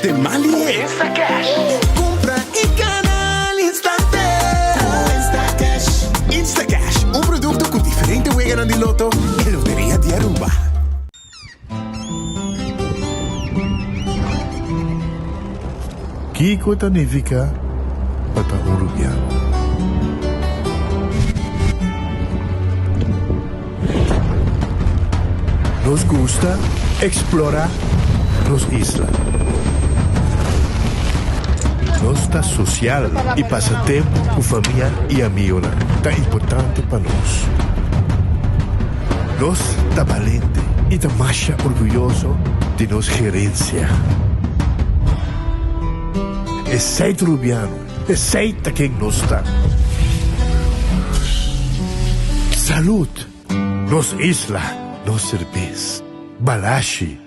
Invierte mas lihe. Instacash. Cumpra y gana al instante. Instacash. Instacash, un producto cu diferente weganan di loto e Loteria di Aruba. Kiko ta nifiká pa ta un rubiano? Nos gusta eksplorá nos isla. Nos ta sosial i pasa tempu ku famia i amigonan ta importante pa nos. Nos ta balente i ta masha orguyoso di nos gerensia. Esei ta Rubiano, esei ta ken nos ta. Salud! Nos isla, nos serbes. Balashi.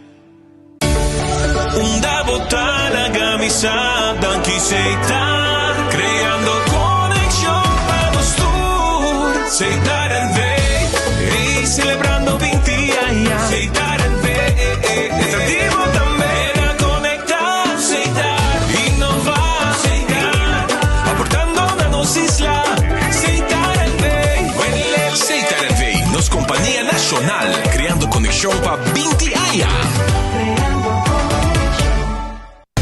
Unda bo ta laga mi sa danki Setar creando conexion pa nos tur Setar NV ey celebrando binti aña Setar NV ta di bo tambe na conecta Setar innova Setar aportando na nos isla Setar NV Setar NV nos compania nacional creando conexion pa 20 aña.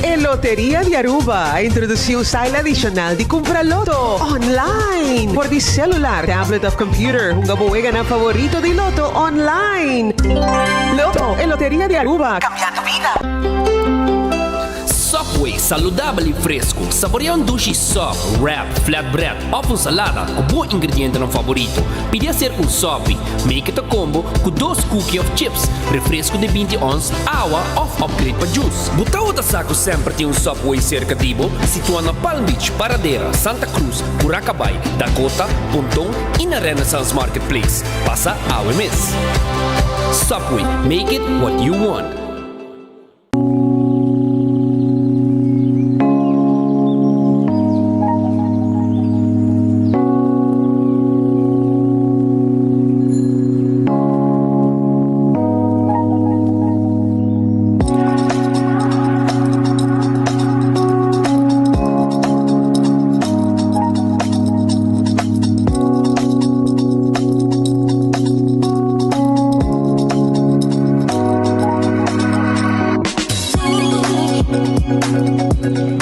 E Loteria di Aruba a introduci un style adicional di cumpra loto online por di celular, tablet of computer. Hunga bo weganan favorito di loto online. Loto, e Loteria di Aruba, cambiando bida. Subway, saludabel y fresco. Saborea un dushi sub, wrap, flatbread of un salada cu bo ingredientenan favorito. Pidi hacer un Subway. Make it a combo cu dos cookie of chips, refresco di binti ons, awa of upgrade pa juice. Bo tabata sa cu semper tin un Subway cerca di bo? Situa na Palm Beach, Paradera, Santa Cruz, Curacabai, Dakota, Ponton y na Renaissance Marketplace. Pasa awe mes. Subway, make it what you want.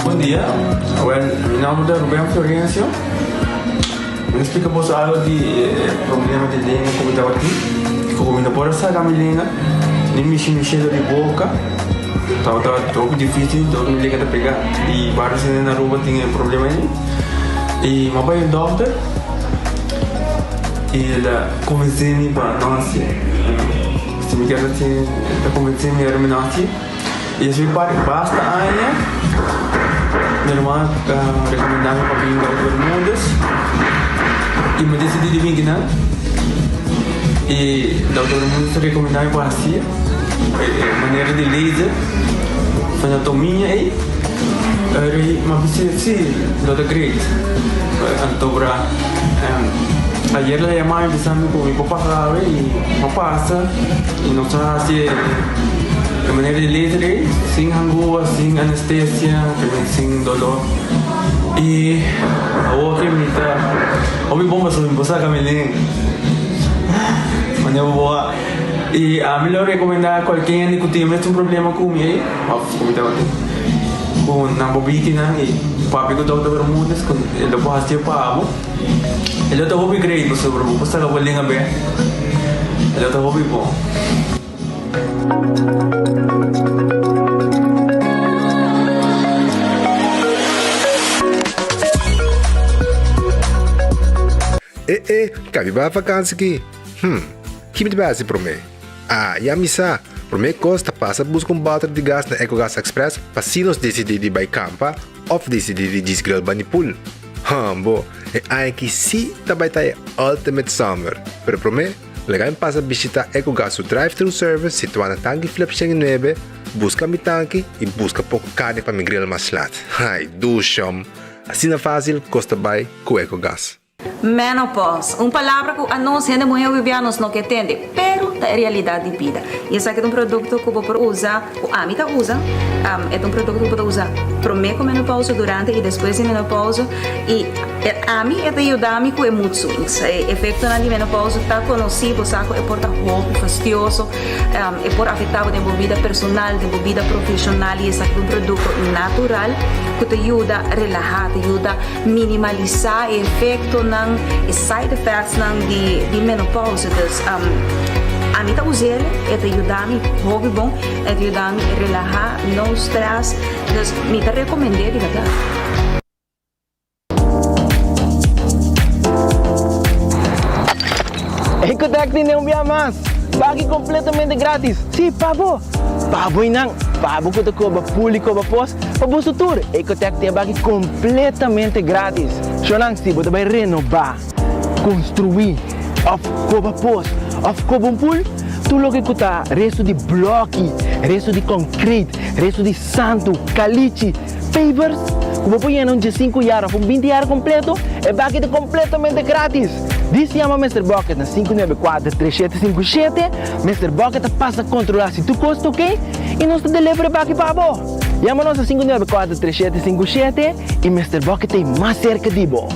Bon dia, awel mi nomber ta Ruben Florencio. Mi ta splika boso algo di e problema di lenga ku mi tabatin. Ku mi no por a saka mi lenga ni mishi mi shelo di boka. Tabata hopi dificil, dor ku mi lenga ta pega. I varios hende na Aruba tin e problema ei. I mi a bai un dokter i el a konvensé mi pa no hasié. Si mi kier hasié, el ta konvensé mi ora mi no hasié. I así pa basta aña mi hermano a rekomendá mi pa bin Dokter Bermudez i mi disidí di bin kinan. I Dokter Bermudez ta rekomendá mi pa hasié e manera di laser frenotomia ei. Ora mi a bisa si lo ta great. Anto bra ayer el a yama mi bisa mi ku mi por pasa awe i mi a pasa i nos a hasi e manera di laser ei sin hangua, sin anestesia, sin dolor i awor ke mi ta hopi bon pasobra mi por saka mi lenga manera bo a i ami lo rekomenda kualke hende ku tin e mesun problema ku mi ei òf ku mi tabatin ku nan por bini kinan i papia ku Dòkter Bermudez ku e lo por hasié pa bo e lo ta hopi great pasobra bo por saka bo lenga bèk e lo ta hopi bon. E e, kabi bai vakansi ki? Hm, ki mi ta bai hasi promé? Ah, ya mi sa! Promé kos ta pasa buska un bòter di gas na Ecogas Express pa si nos disidí di bai kampa òf disidí di djis grill bani pool. Hambo, e aña aki sí ta bai ta e ultimate summer! Pero promé, laga mi pasa bishitá Ecogas su drive-thru service situá na Tanki Flip 109, buska mi tanki i buska poko karni pa mi grill mas lat. Ai, dushom! Asina fásil kos ta bai ku Ecogas. Menopause, un palabra ku anos hende muhé hopi bia nos no ke tende, pero. ta e realidat di bida. I esaki ta un produkto ku bo por usa, ku ami ta usa, e ta un produkto ku bo ta usa promé ku menopausa, durante i despues di menopausa i ami e ta yuda mi ku e mood swings. E efektonan di menopausa ta konosí, bo sa ku e por ta hopi fastioso, e por afektá bo den bo bida personal, den bo bida profeshonal i esaki ta un produkto natural ku ta yuda relahá, ta yuda minimalisá e efektonan, e side effectsnan di di menopausa. Dus ami ta us'el, e ta yuda mi hopi bon, e ta yuda mi relahá, no stress, dus mi ta rekomend'é di bèrdat. Ecotec tin un bia mas! Baki completamente gratis! Si, pa bo! Pa bo y nan! Pa bo cu ta coba pool y coba pos, pa boso tur! Ecotec tin e baki completamente gratis! Shownan, si bo ta bay renoba, construi, of coba pos, of coba un pool, tur loke cu ta resto di bloki, resto di concrete, resto di santo, calichi, Pavers ku bo por yena un diesinku yar òf un binti yar kompleto, e baki ta kompletamente gratis! Dis yama Mister Bucket na 594 3757, Mister Bucket ta pasa kontrolá si tur kos ta oke i nos ta deliver e baki pa bo! Yama nos na 594 3757 i Mister Bucket ta ei mas serka di bo!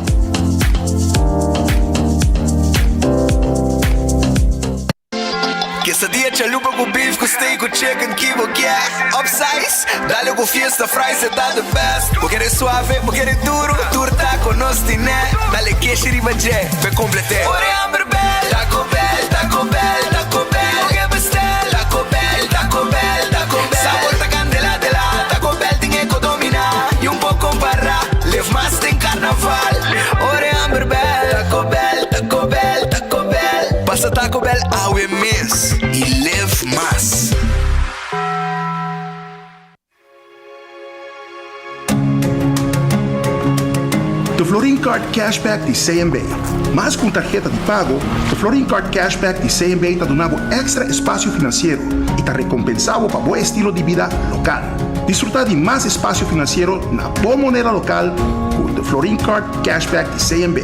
Quesadilla chalupa cu beef cu steak cu chicken ki bo kier Upsize, dale cu fiesta fries e ta the best Bo kere suave, bo kere duro, tur taco nos tine Dale keshi riba dje, p'e complete Ora e hamber bel, Taco Bell, Taco Bell, Taco Bell Bo ke bestel, Taco Bell, Taco Bell, Taco Bell Sabor ta candela de la, Taco Bell tin e co domina Y un por compara, live mas den carnaval Ora e hamber bel, Taco Bell, Taco Bell, Taco Bell. Pasa Taco Bell awe mes y live mas. The Florin Card Cashback di CMB. Mas ku un tarheta di pago, The Florin Card Cashback di CMB ta duna bo èkstra espasio finansiero i ta rekompensá bo pa bo estilo di bida lokal. Disfrutá di mas espasio finansiero na bo moneda lokal ku The Florin Card Cashback di CMB.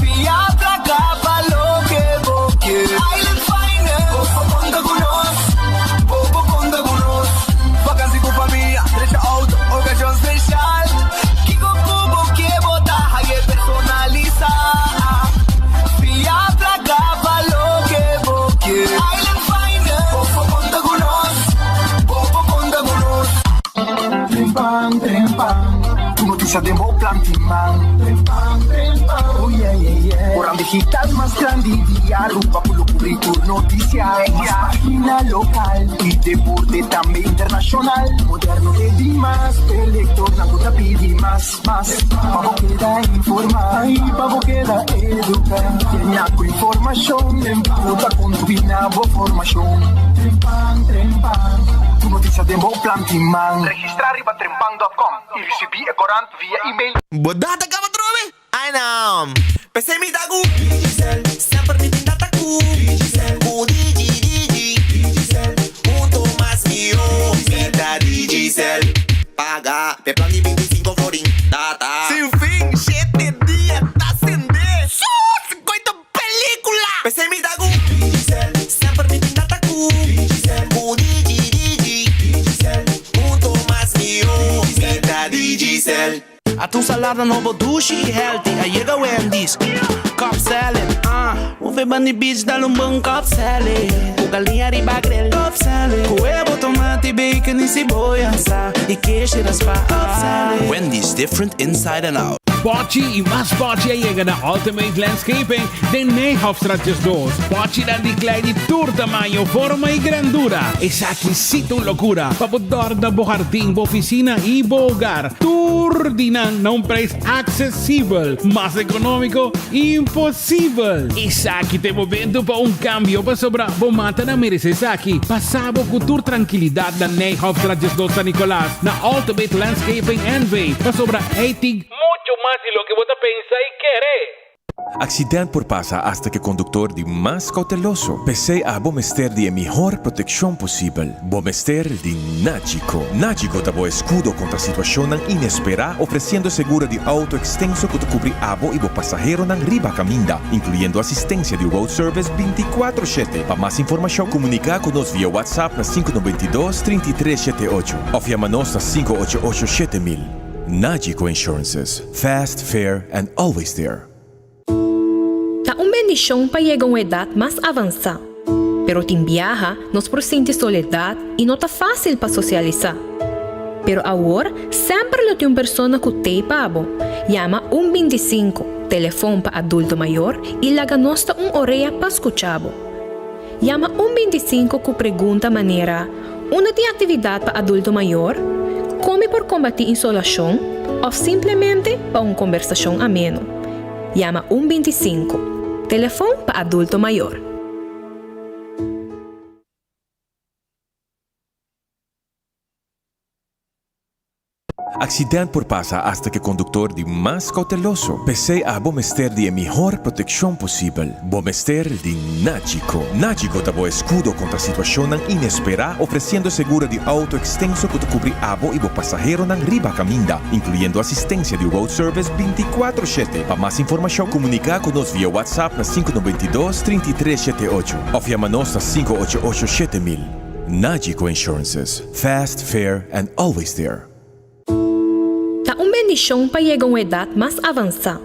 Fia placa pa loke bo ke. Island Finance, bo por conta cu nos, bo por conta cu nos. Vakantie cu famia, drecha auto, ocasion special. Kico cu bo ke bo ta haye personalisa. Fia placa pa loke bo ke. Island Finance, bo por conta cu nos, bo por conta cu nos. Trempan, trempan, tur noticia den bo plan tin man. Trempan, trempan, oh yeah, yeah, yeah. Koran digital mas grandi di Aruba cu lo cubri tur noticia. Mas pagina local y deporte tambe internacional. Moderno te dimas, e lectornan cu ta pidi mas. Mas pa bo keda informa i pa bo keda educa. Kenia ku informashon ku ta kontribuí na bo formashon. Trempan, trempan, tur notisia den bo plan tin man. Registrá riba trempan dòt kòm i risibí e korant via email. Bo data kaba trobe? Ai no! P'esei mi ta ku Digicel, semper mi tin data ku Digicel, ku Digi Digi Digicel, hunto mas mihó mi ta Digicel. Paga p'e plan di 25 florin data. Sin fin, shete dia ta sende. Sus! Koe ta pelicula! P'esei mi ta ku Digicel, semper mi tin data ku Digicel, ku Digi Digi Digicel, hunto mas mihó mi ta Digicel. Ata un salada nobo dushi y healthy a yega Wendy's. Cobb salad, ah. Move bandi beach dal un bon Cobb salad. Cu galiña riba grill. Cobb salad. Cu huevo, tomate, bacon y ceboya. Sa y keshi raspa. Cobb salad. Wendy's different inside and out. Pochi y mas pochi a yega na Ultimate Landscaping den Nijhofstraat 12. Pochinan di klei di tur tamaño, forma y grandura. Esaki sí ta un locura pa bo dòrna bo hardin, bo oficina y bo hogar. Tur di nan na un prijs accesibel, mas economico imposibel. Esaki ta e momento pa un cambio pasobra bo mata na merece esaki. Pasa bo cu tur trankilidad na Nijhofstraat 12 San Nicolas na Ultimate Landscaping NV pasobra ey tin mucho mas di loke bo ta pensa y kere. Accident por pasa hasta cu e conductor di mas cauteloso. P'esey abo mester di e mihor proteccion posibel. Bo mester di Nagico. Nagico ta bo escudo contra situacionnan inespera, ofreciendo seguro di auto extenso cu ta cubri abo y bo pasaheronan riba caminda, incluyendo asistencia di road service binticuatro shete. Pa mas informacion, comunica cu nos via WhatsApp na sinku 92 33 shete ocho of yama nos na sinku ocho ocho 7000. Nagico Insurances. Fast, fair and always there. Ta un bendishon pa yega un edat mas avansá, pero tin biaha nos por sinti soledat i no ta fásil pa sosialisá. Pero awor semper lo tin un persona ku t'ei pa bo. Yama un 25, telefon pa adulto mayor, i laga nos ta un orea pa skucha bo. Yama un 25 ku pregunta manera, Unda tin aktividat pa adulto mayor? Kon mi por kombatí insolashon? Òf simplemente pa un kombersashon ameno. Yama un 25, telefon pa adulto mayor. Accident por pasa hasta cu e conductor di mas cauteloso. P'esey abo mester di e mihor proteccion posibel. Bo mester di Nagico. Nagico ta bo escudo contra situacionnan inespera, ofreciendo seguro di auto extenso cu ta cubri abo y bo pasaheronan riba caminda, incluyendo asistencia di road service 24 shete. Pa mas informacion, comunica cu nos via WhatsApp na 592 33 shete ocho of yama nos na 588 7000. Nagico Insurances, fast, fair and always there. Ta un bendishon pa yega un edat mas avansá,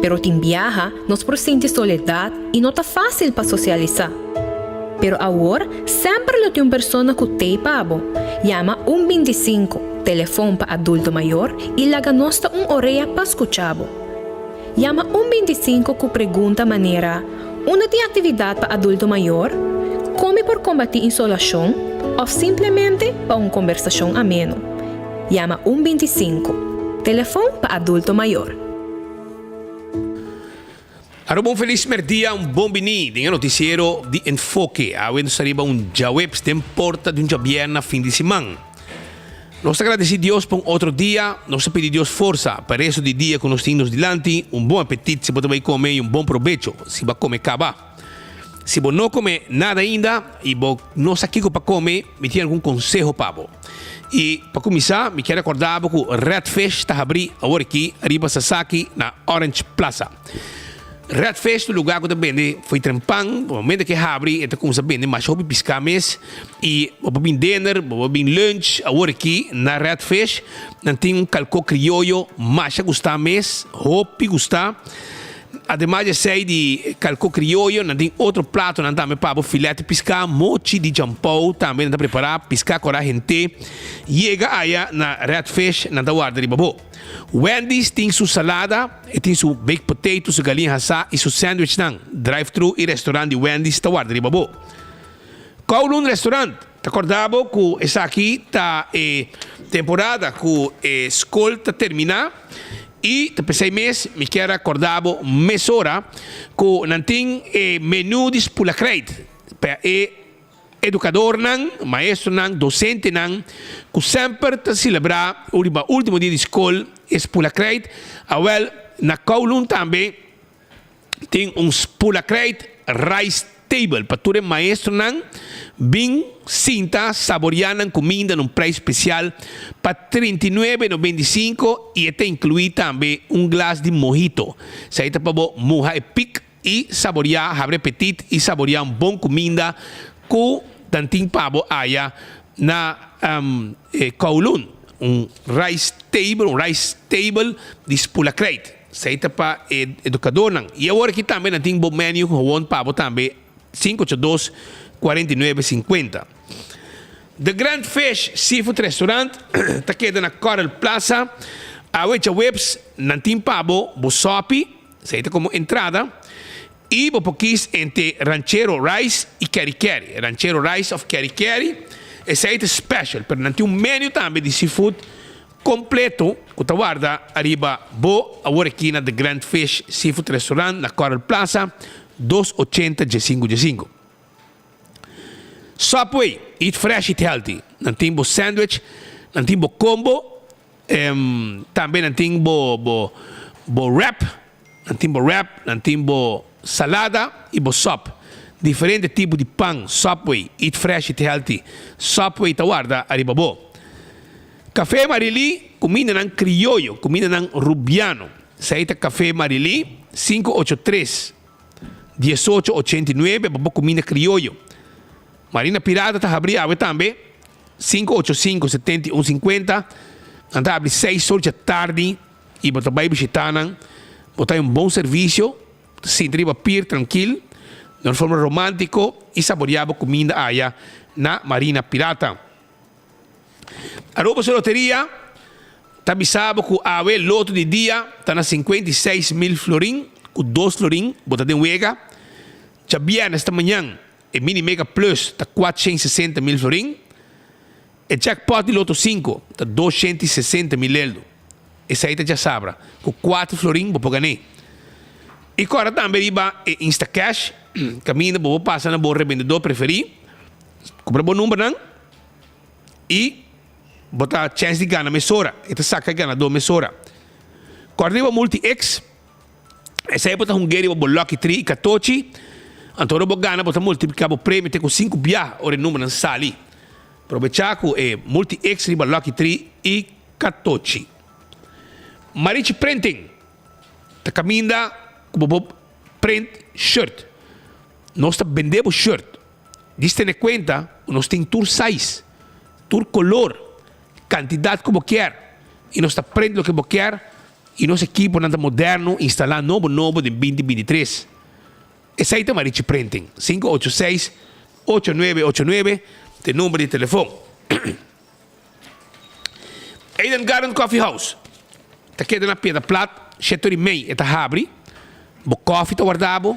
pero tin biaha nos por sinti soledat i no ta fásil pa sosialisá. Pero awor semper lo tin un persona ku t'ei pa bo. Yama un 25, telefon pa adulto mayor, i laga nos ta un orea pa skucha bo. Yama un 25 ku pregunta manera, Unda tin aktividat pa adulto mayor? Kon mi por kombatí insolashon? Òf simplemente pa un kombersashon ameno. Yama un 25, telefon pa adulto mayor. Aruba un felis merdia, un bon bini den e noticiero di Enfoke. Awe nos ta riba un djaweps den porta di un djabierna fin di siman. Nos ta gradeci Dios pa un otro dia, nos ta pidi Dios forsa pa e resto di dia cu nos tin nos dilanti, un bon apetit si bo ta bay come y un bon probecho si bo a come caba. Si bo no come nada ainda y bo no sa kico pa come, mi tin algun conseho pa bo. Y pa cuminsa mi kier recorda bo cu Red Fish ta habri awor aki riba Sasaki na Orange Plaza. Red Fish ta un lugar cu ta bende fo'i trempan, momento cu e habri e ta cuminsa bende masha hopi pisca mes y bo por bin dinner, bo por bin lunch, awor aki na Red Fish nan tin un calco crioyo masha gusta mes, hopi gusta, ademas di esey di calco crioyo nan tin otro platonan tambe pa bo, filet di pisca, mochi di jampou tambe nan ta prepara, pisca cora hente, yega aya na Red Fish nan ta warda riba bo. Wendy's tin su salada. E tin su baked potato, su galiña hasá i su sandwichnan. Drive-thru i restaurant di Wendy's ta warda riba bo. Kowloon Restaurant ta kòrda bo ku esaki ta e temporada ku e skol ta terminá i ta p'esei mes mi kier a kòrda bo mesora ku nan tin e menu di spula krijt pa e Edukadornan, maestronan, dosentenan ku semper ta selebrá riba último dia di skol e Spula Krijt, awèl na Kowloon tambe tin un Spula Krijt Rice Table pa tur e maestronan bin sinta saboriá nan kuminda na un preis spesial pa 39 95 i e ta inkluí tambe un glas di mojito. Esei ta pa bo muha e pik. I saboriá, habri apetit i saboriá un bon kuminda ku nan tin pa bo aya na Kowloon. Un rice table, un rice table di spula krijt. Esei ta pa e edukadornan. I awor aki tambe nan tin bo menu gewoon pa bo tambe, 582 49 50. The Grand Fish Seafood Restaurant ta keda na Coral Plaza. Awe djaweps nan tin pa bo bo sòpi. Esei ta komo entrada i bo por kis entre Ranchero Rice i Keri Keri. Ranchero Rice of Keri Keri, esei ta special, pero nan tin un menu tambe di seafood completo cu ta warda ariba bo awor aki na The Grand Fish Seafood Restaurant na Coral Plaza, dos ochenta diesinco diesinco. Subway, eat fresh, eat healthy. Nan tin bo sandwich, nan tin bo combo. Tambe nan tin bo bo bo wrap. Nan tin bo wrap, nan tin bo salada y bo sop. Diferente tipo di pan, Subway, eat fresh, eat healthy. Subway ta warda ariba bo. Café Marily, cumindanan crioyo, cumindanan rubiano. Esey ta Café Marily, 583 1889 pa bo cuminda crioyo. Marina Pirata ta habri awe tambe, 585 7150. Nan ta habri seis or dja tardi. y bo ta bay bishita nan, bo ta hay un bon servicio, bo ta sinta riba pier trankil, den un forma romantico y saborea bo cuminda aya na Marina Pirata. Aruba su loteria ta bisa bo cu awe loto di dia ta na 56 mil florin cu dos florin bo ta den wega. Djabièrnes ta mañan e Mini Mega Plus ta 460 mil florin. E jackpot di Loto sinku ta 260 mil eldo. Esei ta djasabra ku kuater florin bo por gané. I kòrda tambe riba e Instacash, kaminda bo por pasa na bo rebendedó preferí, kumpra bo numbernan i bo ta chèns di gana mesora. E ta saka e ganadó mesora. Kòrda riba Multi-X, esei bo ta hung'é riba bo Lucky Tree i Katochi, anto ora bo gana bo ta multipliká bo premio te ku sinku biaha ora e numbernan sali. Probechá ku e Multi-X riba Lucky Tree i Katochi. Marichi Printing ta kaminda ku bo por print shirt. Nos ta bende bo shirt. Dis tene kuenta ku nos tin tur size, tur kolor, kantidat ku bo kier i nos ta print loke bo kier i nos ekiponan ta moderno instalá nobo nobo den 2023. Esei ta Marichi Printing, 586 8989 ta e number di telefon. Eden Garden Coffee House ta keda na Piedra Plat, shete ora i mei e ta habri. Bo kofi ta warda bo,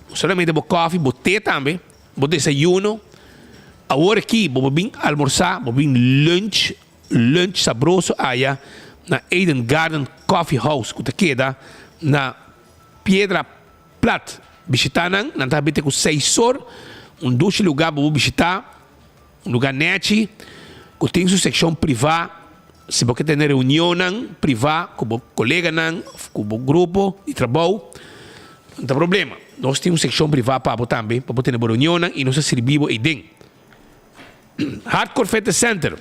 no solamente bo kofi, bo te tambe, bo desayuno. Awor aki bo por bin almorsá, bo bin lunch, lunch sabroso aya na Eden Garden Coffee House ku ta keda na Piedra Plat. Bishitá nan, nan ta habri te ku seis or, un dushi lugá pa bo bishitá. Un lugá nèchi ku tin su sekshon privá si bo ke tene reunionnan privá ku bo koleganan òf ku bo grupo di trabou, no ta problema. Nos tin un sekshon privá pa bo tambe pa bo tene bo reunionnan i nos ta sirbi bo eiden. Hardcore Fitness Center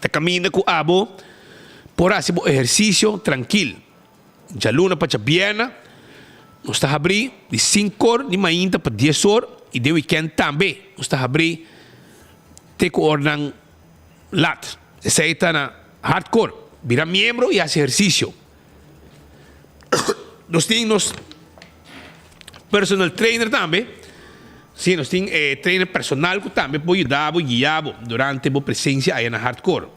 ta kaminda ku abo por hasi bo ehersisio trankil. Djaluna pa djabièrnè nos ta habrí di sinkor di mainta pa dies or i den wikènt tambe nos ta habrí te ku ornan lat. Esei ta na Hardcore. Bira miembro i hasi ehersisio. Nos tin nos personal trainer tambe. Sí, nos tin e trainer personal ku tambe por yuda bo i guia bo durante bo presensia aya na Hardcore.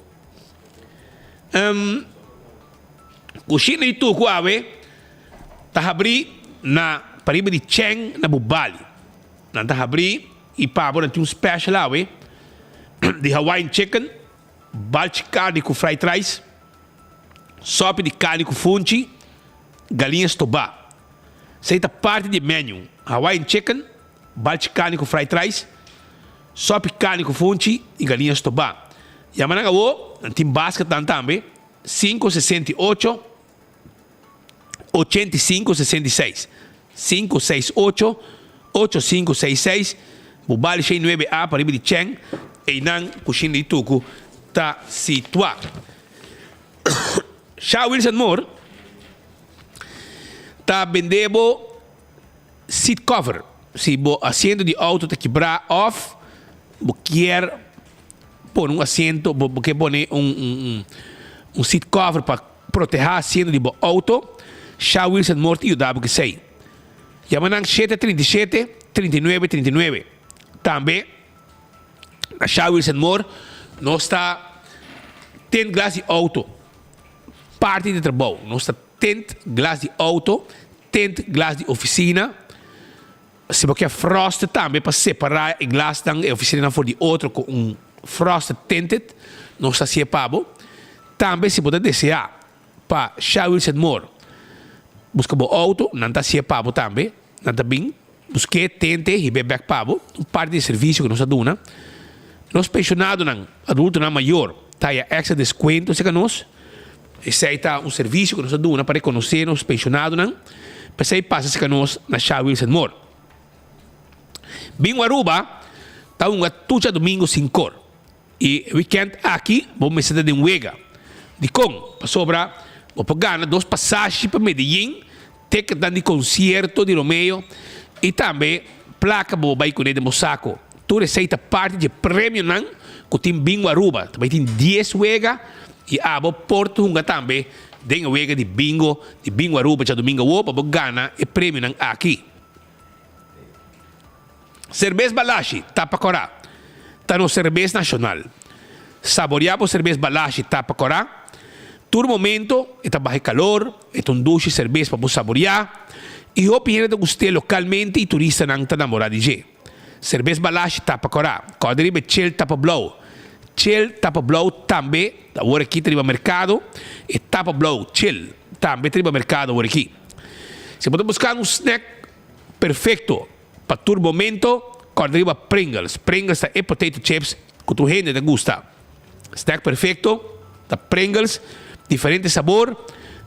Kushina di Tuku awe ta habrí na pariba di Cheng na Bubali. Nan ta habrí i pabo nan tin un special awe di Hawaiian chicken, balchi karni ku fried rice, sopi di karni ku funchi, galiña stobá. Esei ta parti di e menu, Hawaiian chicken, balchi karni ku fried rice, sopi karni ku funchi i galiña stobá. Yama nan awo, nan tin basketnan tambe. 5 68 85 66 5 6 8 8 5 6 6 Bo bali shei nuebe A pariba di Cheng einan kushina di Tuku ta situá. Sha Wilson Moore ta bende bo seat cover si bo asiento di auto ta kibrá òf bo kier pone un asiento, bo ke pone un un un seat cover pa proteha asiento di bo auto, Sha Wilson Moore ta yuda bo ku esei. Yama nan shete 37 39 39. Tambe na Sha Wilson Moore nos ta tint glas di auto, parti di trabou. Nos ta tint glas di auto, tint glas di oficina. Si bo ke frosted tambe pa separá e glasnan, e ofisinanan for di otro ku un frosted tinted, nos ta hasié pa bo. Tambe si bo ta deseá pa Shell Wilson Moore buska bo outo, nan ta hasié pa bo tambe. Nan ta bin busk'é, tent'é, hib'é bèk pa bo. Un parti di e servisio ku nos ta duna. Nos penshonadonan, adultonan mayor, ta haya èkstra deskuento serka nos. Esei ta un servisio ku nos ta duna pa rekonosé nos penshonadonan. P'esei pasa serka nos na Sha Wilson Moore. Bingo Aruba ta hunga tur djadumingu sin kor. E wikènt aki bo mester ta den wega. Dikon? Pasobra bo por gana dos pasashi pa Medellin, ticketnan di konsierto di Romeo i tambe plaka bo bai kuné den bo sako. Tur esei ta parti dje premionan ku tin Bingo Aruba. Ta bai tin dies wega i abo por hunga tambe den e wega di bingo di Bingo Aruba djadumingu awo pa bo gana e premionan aki. Serbes Balashi, tapa kòrá, ta nos serbes nashonal. Saboriá bo serbes Balashi, tapa kòrá, tur momento, e ta baha e kalor, e ta un dushi serbes pa bo saboriá i hopi hende ta gust'é lokalmente i turistanan ta namorá di dje. Serbes Balashi, tapa kòrá, kòrda riba e chel tapa blou. Chel tapa blou tambe ta awor aki ta riba merkado, e tapa blou, chel, tambe ta riba merkado awor aki. Si bo ta buskando un snack perfecto pa tur momento, corda riba Pringles. Pringles ta e potato chips cu tur hende ta gusta. Snack perfecto ta Pringles, diferente sabor,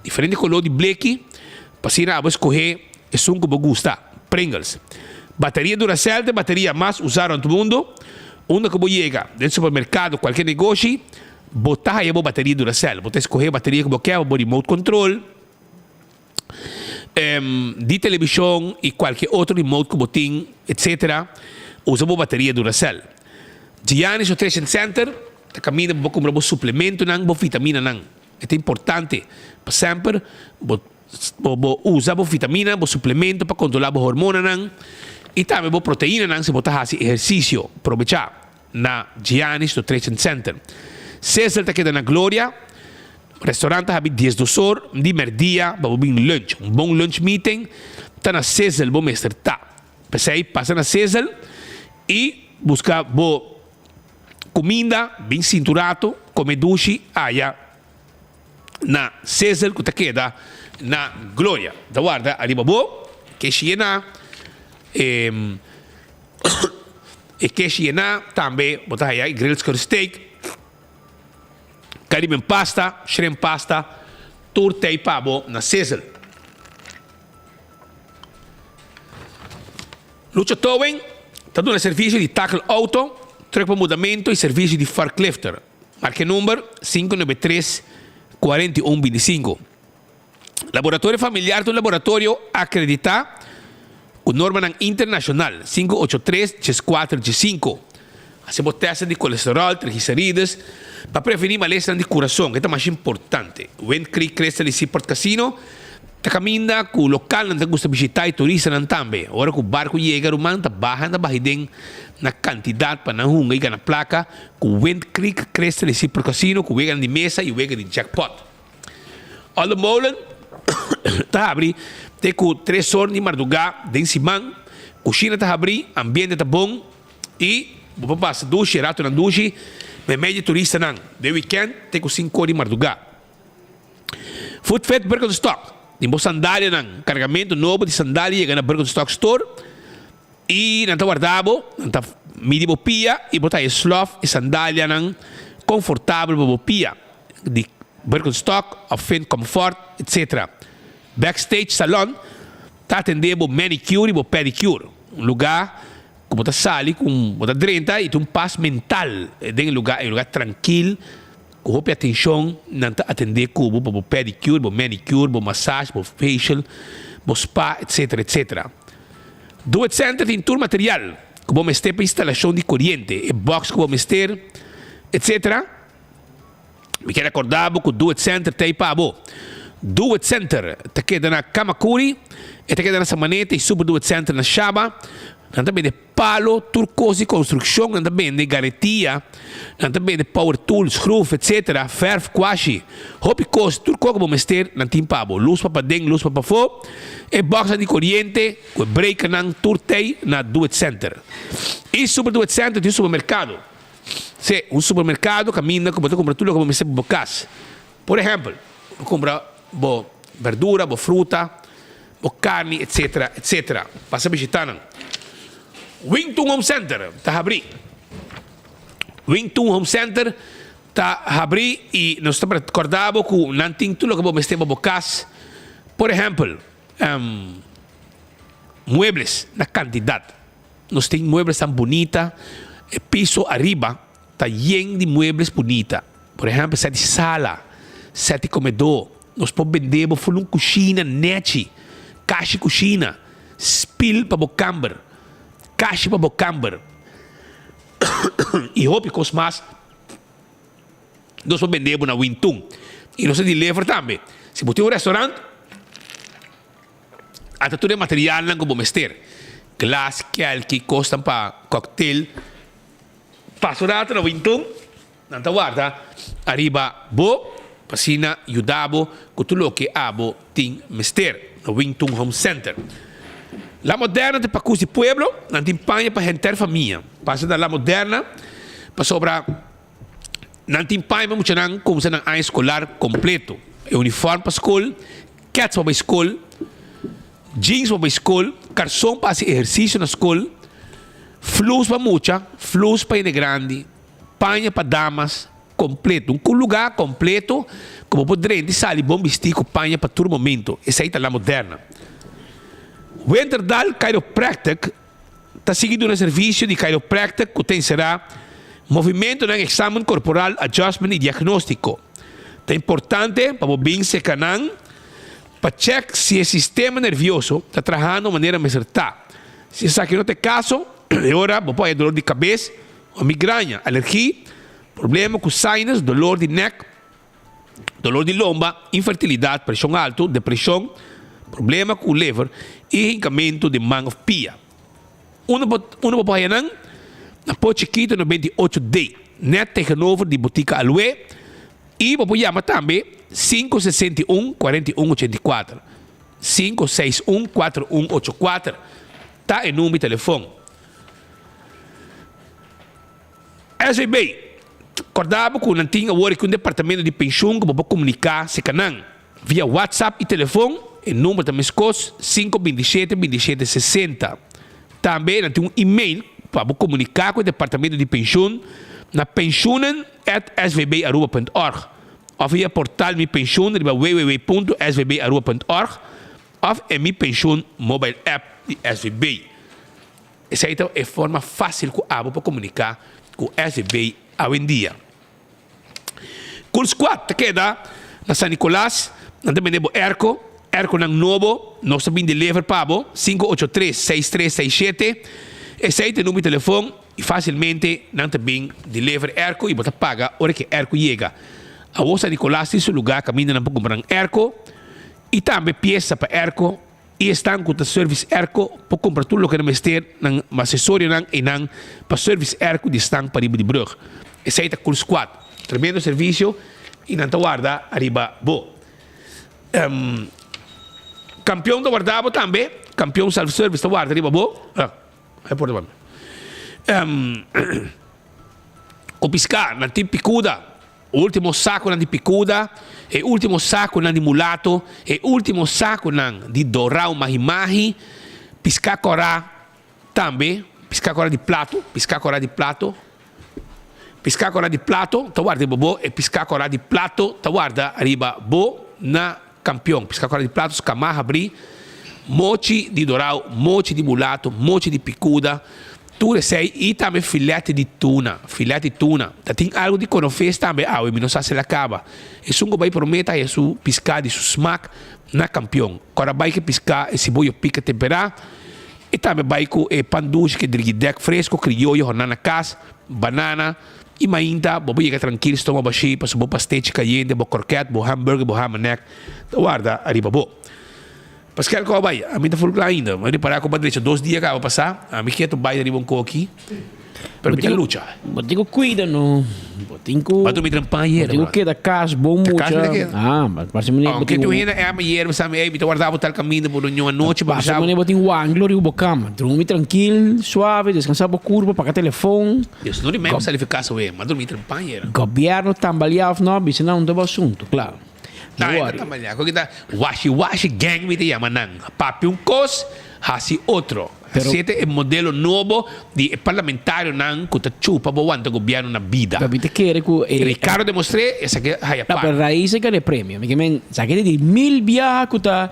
diferente color di bleki, pa asina abo escoge esun cu bo gusta. Pringles. Bateria Duracell ta e bateria mas usa rond mundo. Unda cu bo yega, den supermercado, cualkier negoshi, bo ta haya bo bateria Duracell. Bo ta escoge e bateria cu bo kier pa bo remote control. di televishon i kualke otro remote ku bo tin etc. Usa bo bateria Duracell. Giannis Nutrition Center ta kaminda bo por kumpra bo suplementonan, bo vitaminanan. E ta importante pa semper bo bo usa bo vitamina, bo suplemento pa kontrola bo hormonanan i tambe bo proteinanan si bo ta hasi ehersisio. Probecha na Giannis Nutrition Center. Sizzle ta keda na Gloria. Restaurant ta habi diesdos or di merdia pa bo bin lunch. Un bon lunch meeting ta na Sizzle bo mester ta. P'esei pasa na Sizzle i buska bo kuminda, bin sintu rato, kome dushi aya na Sizzle ku ta keda na Gloria. Ta warda ariba bo keshi yená. E keshi yená tambe bo ta haya e grilled skirt steak. Caribbean pasta, shrimp pasta, tur tei pa bo na Sizzle. Lucha Towing ta duna servicio di tackle auto, truck pa mudamento y servicio di forklifter. Marca e number, 593 41 25. Laboratorio Familiar ta un laboratorio akreditá ku normanan internashonal, 583 14 15. Hasi bo tèstnan di kolesteròl, trigliserides, pa prevení malesanan di kurason, e ta masha importante. Wind Creek Crystal i Seaport Casino ta kaminda ku lokalnan ta gusta bishitá i turistanan tambe. Ora ku barku yega ruman ta baha nan ta baha den na kantidat pa nan hunga i gana plaka ku Wind Creek Crystal i Seaport Casino ku weganan di mesa i wega di jackpot. Olde Molen ta habri te ku tres or di mardugá den siman. Kushina ta habrí, ambiente ta bon i bo por pasa dushi, ratonan dushi meimei di turistanan den wikènt te ku sinku or di mardugá. Footfit Birkenstock tin bo sandalianan, kargamentu nobo di sandalia yega na Birkenstock Store i nan ta warda bo, nan ta midi bo pia i bo ta haña slòf i sandalianan konfortabel pa bo pia. di Birkenstock of Finn Comfort etc. Backstage Salon ta atende bo manicure y bo pedicure. Un lugar cu bo ta sali cu bo ta drenta y ta un pas mental den e lugar, e lugar trankil cu hopi atencion nan ta atende cu bo pa bo pedicure, bo manicure, bo massage, bo facial, bo spa etc. Etc. Do It Center tin tur material cu bo mester pa instalacion di coriente, e box cu bo mester etc. Mi kier recorda bo cu Do It Center ta ey pa bo. Do It Center ta keda na Camacuri, e ta keda na Samaneta y Super Do It Center na Shaba. Nan ta bende palo, tur cos di construccion, nan ta bende garetia, nan ta bende power tool, schroef, etc. Verf, kwashi, hopi cos, tur cos cu bo mester nan tin pa bo. Luz pa paden, luz pa pafo, e boxnan di coriente cu e breakernan tur ta ey na Do It Center. Y Super Do It Center tin un supermercado. Sí, un supermerkado kaminda ku bo ta kumpra tur loke bo mester pa bo kas. Por ehèmpel, bo kumpra bo berdura, bo fruta, bo karni, etsetera, etsetera. Pasa bishitá nan. Wingtun Home Center ta habrí. Wingtun Home Center. ta habrí i nos ta rekordá bo ku nan tin tur loke bo mester pa bo kas. Por ehèmpel, muebles na kantidat. Nos tin muebles tan bunita, e piso ariba ta yen di muebles bunita. Por ehèmpel, sèt di sala, sèt di komedó. Nos por bende bo ful un kushina nèchi, kashi kushina, spil pa bo kamber, kashi pa bo kamber i hopi kos mas. Nos por bende bo na Wintun. I nos ta deliver tambe. Si bo tin un restaurant, ata tur e materialnan ku bo mester, glas, kèlki, kosnan pa kòktel. Pasa un rato na Wintun, nan ta warda ariba bo pa asina yuda bo ku tur loke abo tin mester na Wintun Home Center. La Moderna ta pakus di pueblo, nan tin paña pa henter famia. Pasa na La Moderna pasobra nan tin paña pa muchanan kumsa nan aña eskolar kompleto. E uniform pa skol, kèts pa bai skol, jeans pa bai skol, karson pa hasi ehersisio na skol, flus pa mucha, flus pa hende grandi, paña pa damas, kompleto. Un lugá kompleto ku bo por drenta i sali bon bistí ku paña pa tur momento. Esei ta La Moderna. Winterdal Chiropractic ta sigui duna servisio di chiropractic ku ta enserá movimentonan, eksamen korporal, adjustment i diagnóstiko. Ta importante pa bo bin seka nan pa chèk si e sistema nervioso ta trahando manera mester ta. Si esaki no ta e kaso, e ora bo por haña dolor di kabes o migraña, alergi, problema ku sinus, dolor di nèk, dolor di lomba, infertilidat, preshon altu, depreshon, problema ku lever i hinkamentu di man òf pia. Unda bo unda bo por haña nan? Na Port Chiquito 98 D, nèt tegenover di Botica Alué i bo por yama tambe 561 41 84, 561 4184 ta e number di telefon. SVB, Kòrda bo ku nan tin awor aki un departamento di penshun ku bo por komuniká serka nan via WhatsApp i telefon. E number ta meskos, sinku 27 27 60. Tambe nan tin un email pa bo komuniká ku e departamento di penshun na pensioenen at svbaruba punt org òf via portal Mi Penshun riba www punto svbaruba punt org òf e Mi Penshun mobile app di SVB. Esei ta e forma fásil ku abo por komuniká ku SVB awendia. Cool Squad ta keda na San Nicolas, nan ta bende bo airco, airconan nobo, nos ta bin deliver pa bo, 583 6367, esei ta e number di telefon i fásilmente nan ta bin deliver airco i bo ta paga ora ku e airco yega. Awor San Nicolas tin su lugá kaminda nan por kumpra nan airco i tambe piesa pa airco. I esnan ku ta service airco por kumpra tur loke nan mester, nan asesorionan einan pa service airco di esnan pariba di brug. Esei ta Cool Squad. Tremendo servisio i nan ta warda ariba bo. Kampion ta warda bo tambe. Kampion Self Service ta warda riba bo. Ai porta pa mi. Ku piská nan tin pikuda. Ultimo sakunan di pikuda, e ultimo sakunan di mulato, e ultimo sakunan di dorau mahi-mahi, piská kòrá tambe, piská kòrá di plato, piská kòrá di plato, piská kòrá di plato ta warda riba bo, e piská kòrá di plato ta warda riba bo na Kampion, piská kòrá di plato, skamá habrí, mochi di dorau, mochi di mulato, mochi di pikuda, Tur esei i tambe filete di tuna, filete di tuna. Ta tin algu di konofes tambe awe, mi no sa si el a kaba. Esun ku bai promé ta haña su piská di su smak na kampion. Kòrda bai ku e piská, e siboyo pika temperá, i tambe bai ku e pan dushi ku e drigidèk fresko, krioyo horná na kas, banana, i mainta bo por yega trankil stoma bashí pasobra bo pastechi kayente, bo krokèt, bo hamburger, bo hamanek ta warda ariba bo. Paskel kò bai? Ami ta ful kla ainda. Mi ripará ku bo a drecha dos dia kaba pasá. Ami ke ta bai riba un koki, pero mi ta lucha. Bo tin ku kuida no. Bo tin ku. Bo a drumi trempan ayera, Bo tin ku brother. keda kas bon Ta mucha. kas mi ta keda. Ah, ma parse manera bo Aunke tin tin un hende a ama ayera, mi sa mi, ey, mi ta warda bo tal kaminda por un anochi pa Parse bisa bo. manera bo tin wanglo riba bo kama. Drumi trankil, suave, deskansá bo kurpa, paga telefon. Dios no rimei mi sali fi kas awe. Mi a drumi trempan ayera. Gobièrnu tambaliá òf no, bisa nan un ta bo asuntu, klaro. Ta e ta tambaleá. Koki ta washi washi gang mi ta yama nan. Papia un kos, hasi otro. Pero- Sete e modelo nobo di e parlamentarionan ku ta chupa bo wanta gobièrnu na bida. Pero mi ta kere ku e. Ricardo demostr'é esaki a haya No, par. pero Raiz a gana e premio. Mi ke men, sa ke di mil biaha ku ta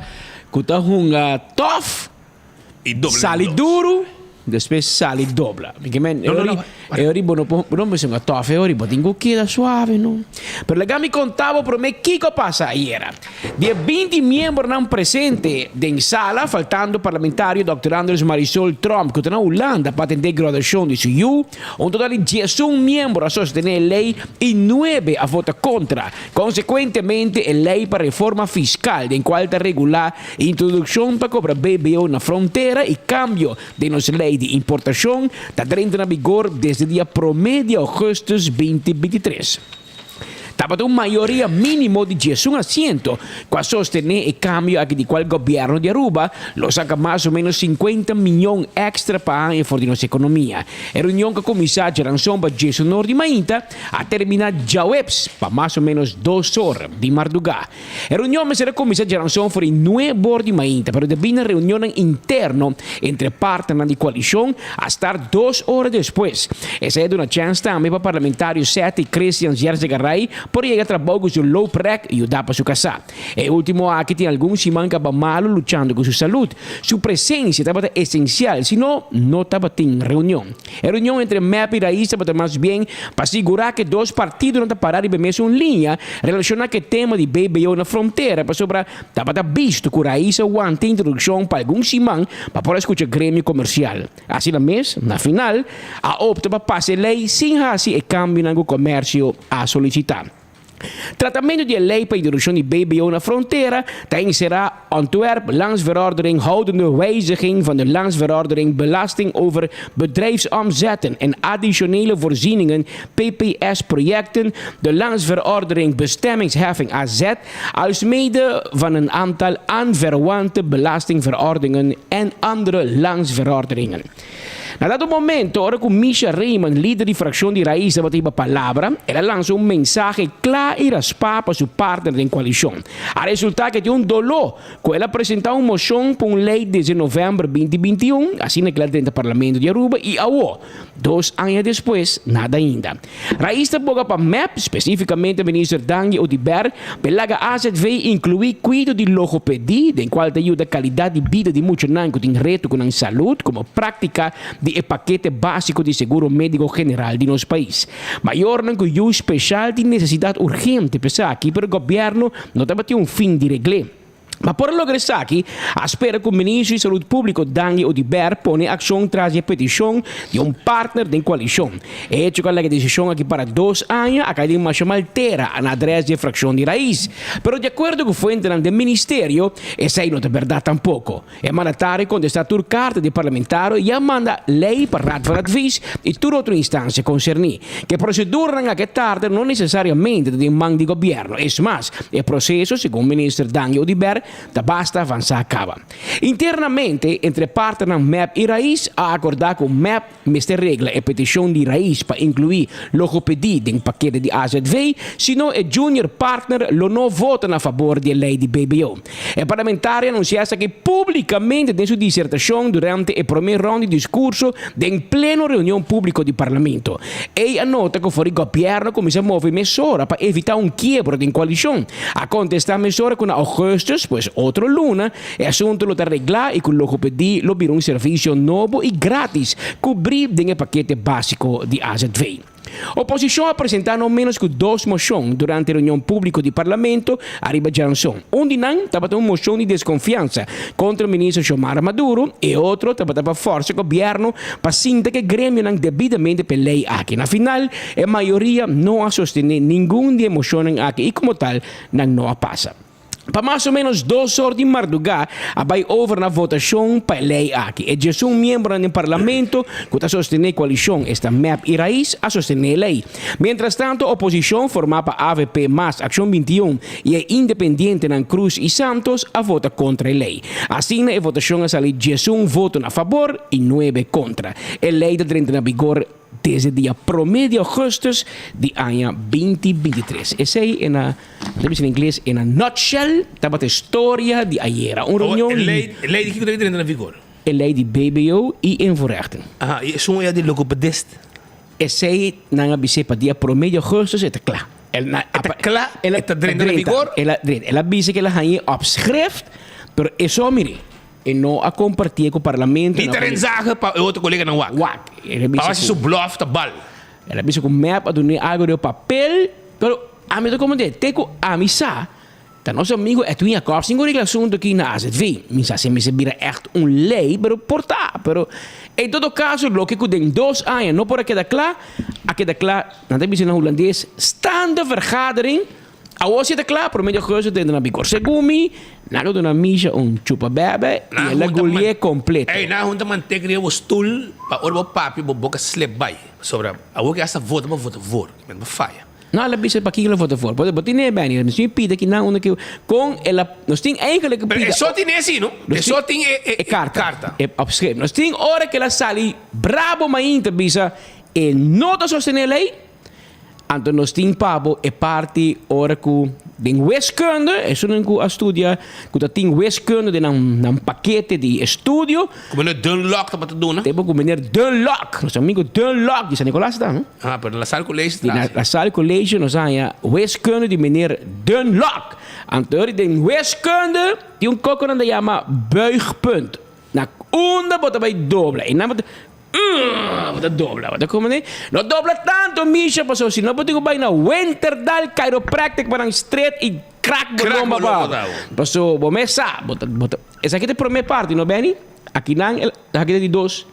ku ta hunga tof, I dobla sali den dos. duru, despues sali dobla. Mi ke men, e No, no, ori, no. e ori bo no por, bo no mester hunga tof, e ori bo tin ku keda suave, no. Pero laga mi konta bo promé kiko a pasa ayera. Di e binti miembronan presente den sala, faltando parlamentario Dòkter Andres Marisol Tromp ku ta na Hulanda pa atendé graduashon di su yu, un total di diesun miembro a sostené e lei i nuebe a vota kontra. Konsekuentemente e lei pa reforma fiskal den kual ta regulá introdukshon pa kobra BBO na frontera i kambio den nos lei di importashon ta drenta na bigor desde dia promé di ougùstùs 2023. Tabata un mayoria mínimo di diesun asiento ku a sostené e kambio aki di kual gobièrnu di Aruba lo saka mas o ménos sinkuenta miyon èkstra pa aña for di nos ekonomia. E reunion ku a kuminsá djaranson pa diesun or di mainta a terminá djaweps pa mas o ménos dos or di mardugá. E reunion mester a kuminsá djaranson for di nuebe or di mainta pero debí na reunionnan interno entre partnernan di koalishon A start dos ora despues. Esei a duna chèns tambe pa parlamentario Setty Christians Yerzegaray por yega trabou ku su looprek yudá pa su kasá. E último aki tin algun siman kaba malu luchando ku su salud. Su presensia tabata esensial, si no, no tabatin reunion. E reunion entre mep i Raiz tabata mas bien pa sigurá ku e dos partidonan ta pará riba e mesun liña relashoná ku e tema di BBO na frontera pasobra Tabata bisto ku Raiz a wanta introdukshon pa algun siman pa por a skucha gremio komersial. Asina mes, na final, a opta pa pasa e lei sin hasi e kambionan ku komersio a solisitá. Tratamentu di e lei pa introdukshon di BBO na frontera ta enserá Ontwerp Landsverordening houdende wijziging van de Landsverordening Belasting over Bedrijfsomzetten en additionele voorzieningen PPS projecten, de Landsverordening Bestemmingsheffing AZ, Alsmede van een aantal aanverwante belastingverordeningen en andere landsverordeningen. Na dado momento, ora ku Misha Raymond, lider di frakshon di Raiz tabata hiba palabra, el a lansa un mensahe kla i raspá pa su partner den koalishon. A resultá ku e tin un doló ku el a presentá un moshon pa un lei desde novèmber 2021, asina ku el a drenta Parlamento di Aruba i awo, Dos aña despues, nada ainda. Raiz ta boga pa mep, spesífikamente Minister Dangui Oduber, pa e laga azv inkluí kuido di logopedí, den kual ta yuda kalidat di bida di muchanan ku tin reto ku nan salud komo práktika di e pakete básiko di seguro médiko general di nos pais. Mayornan ku yu speshal tin nesesidat urgente pa esaki, pero gobièrnu no tabatin un fin di regl'é. Pa por a logra esaki, a spera ku Ministro di Salud Públiko Dangui Oduber pone akshon tras di e petishon di un partner den koalishon. E hecho ku a laga e desishon aki para dos aña a kai den masha mal tera na adrès di e frakshon di Raiz. Pero di akuerdo ku fuentenan den ministerio, esei no ta bèrdat tampoko. E mandatario kontestá tur karta di parlamentario i a manda lei pa Raad van Advies i tur otro instansia konserní. Ku e proseduranan aki a tarda no nesesariamente ta den man di gobièrnu. Es mas, e proseso, segun minister Dangui Oduber, ta basta avansá kaba. Internamente, entre partnernan mep i Raiz a akordá ku mep Mester regla e peticion di Raiz pa inclui logopedie den pakete di azv, sino e junior partner lo no vota na fabor di e ley di BBO. E parlamentario a anuncia esaki publicamente den su disertacion durante e prome round di discurso den pleno reunion publico di Parlamento. Ey a nota cu for di gobierno cuminsa move mesora pa evita un kiebro den coalicion. A contesta mesora cu na augustus, pues otro luna, E asuntu lo ta reglá i ku logopedí lo bira un servisio nobo i grátis kubrí den e pakete básiko di azv. Oposishon a presentá no ménos ku dos moshon durante reunion públiko di Parlamento ariba djaranson. Un di nan tabata un moshon di deskonfiansa kontra minister Xiomara Maduro, e otro tabata pa fòrsa gobièrnu pa sinta ku e gremionan debidamente p'e lei aki. Na final, e mayoria no a sostené ningun di e moshonnan aki i komo tal nan no a pasa. Pa mas o ménos dos or di mardugá a bai over na votashon pa e lei aki. E diesun miembronan den parlamento ku ta sostené koalishon, esta mep i Raiz, a sostené e lei. Mientrastanto oposishon formá pa avp mas Akshon 21 i e independientenan Cruz i Santos a vota kontra e lei. Asina e votashon a sali diesun voto na fabor i nuebe kontra. E lei ta drenta na bigor Desde dia promé di augustus di aña 2023. Esei e na, ta bisa na ingles, in a nutshell, tabata e storia di ayera. Un reunion E lei, e lei di kiko ta drenta na vigor? E lei di BBO i invoerrechten. Aha, i esun ya di logopedist? Esei nan a bis'é pa dia promé di augustus e ta kla. E ta kla? E ta drenta na vigor? El a drenta. El a bisa ku el a hañ'é op schrift, pero e so mir'é. E no a kompartié ku parlamento. Ni ta renzahe pa e otro koleganan wak. Wak. El a bisa Pa wak si su blòf ta bal. El a bisa ku mep a dun'é algu den papel, pero ami ta komprendé, te ku ami sa, Ta nos amigo Edwin Jacobs tin cu regla asunto aki na AZV. Mi sa si mester bira echt un ley, pero por ta. Pero en todo caso loke cu den dos aña no por a keda cla, a keda cla, nan ta bisa na Hulandes, staande vergadering, awor si ta cla, prome di augustus ta entra na vigor. Segun mi, nan a duna Misha un chupa bebe y el a gulié completo. Ey, nan a hunta mantek riba bo stoel pa ora bo papia bo boca slip bay. Pasobra awor ki hasta vota bo vota voor, men bo faya. No, el a bisa pakiko el a vota voor. Bo tin e Benny, nos tin pida kinan unda ki kon el a, nos tin eigenlijk Pero pida. e so tin e si, no? E so tin e E karta. karta. E opschrift. Nos tin ora ku el a sali brabo mainta bisa e no ta sostené lei, anto nos tin pa bo e parti ora ku den wiskunde, esunnan ku a studia ku ta tin wiskunde den nan nan pakete di estudio. Ku meneer Dunlock tabata duna. Tempo ku meneer Dunlock, nos amigo Dunlock di San Nicolas ta, no? Ah, pero La Salle College Di tras. La Salle College nos a haña wiskunde di meneer Dunlock. Anto ori den wiskunde tin un koko nan ta yama buigpunt. Na unda bo ta bai dobla? E nan bo ta bo ta dobla. Bo ta komprende? No dobla tanto Misha pasobra si no bo tin ku bai na Winterdal Chiropractic pa nan stret i krak bo Krak lomba bo lomba pa. ta bo. Pasobra bo mes sa bo ta bo ta esaki ta e prome parti no Benny? Akinan el aki ta di dos.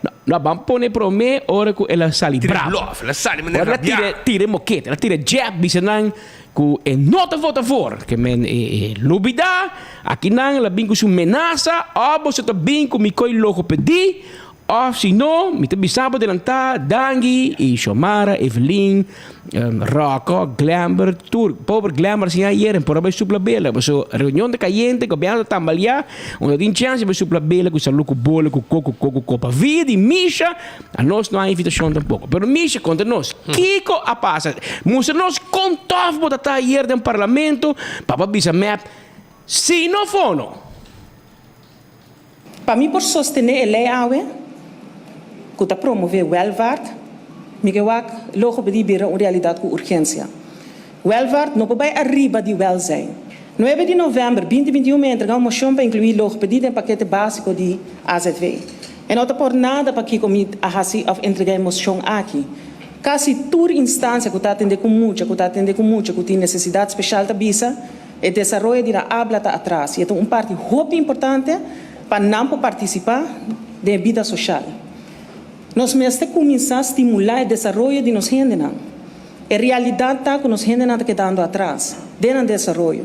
No, no, ban pone prome ora ku el a sali Tira bravo. bluff, el a sali manera Ora el a rabiá. tira, tira e mokete, el a tira jab, bisa nan ku e no ta vota voor. Ke men e, e lubidá, akinan el a bin ku su menasa, òf boso ta bin ku mi koi logopedí, òf si no, mi ta bisa bo delantá, Dangui i Xiomara, Evelyn, Rocco, Glenber, tur, pober Glenber sin ayer en por a bai supla bela, paso reunion ta cayente, gobierno ta tambaleá, unda tin chance bai supla bela cu salu cu bolo cu coco coco copa. Via di Misha, a nos no hay invitacion tampoco. Pero Misha conta nos, kico a pasa? Mustra nos con tof bo ta ta ayer den parlamento pa bo bisa mep si no fono. Pa mi por sostené e lei awe ku ta promové wèlvaart, mi ke wak logopedie bira un realidat ku urgensia. Wèlvaart no por bai ariba di wèlzijn. Nuebe di novèmber 2021 mi a entregá un moshon pa inkluí logopedie den pakete básiko di azv. E no ta por nada pakiko mi a hasi òf entregá e moshon aki. Kasi tur instansia ku ta atendé ku mucha ku ta atendé ku mucha ku tin nesesidat speshal ta bisa, E desaroyo di nan abla ta atras i e ta un parti hopi importante pa nan por partisipá den e bida soshal. Nos mester kuminsá stimulá e desaroyo di nos hendenan. E realidat ta ku nos hendenan ta kedando atras den nan desaroyo.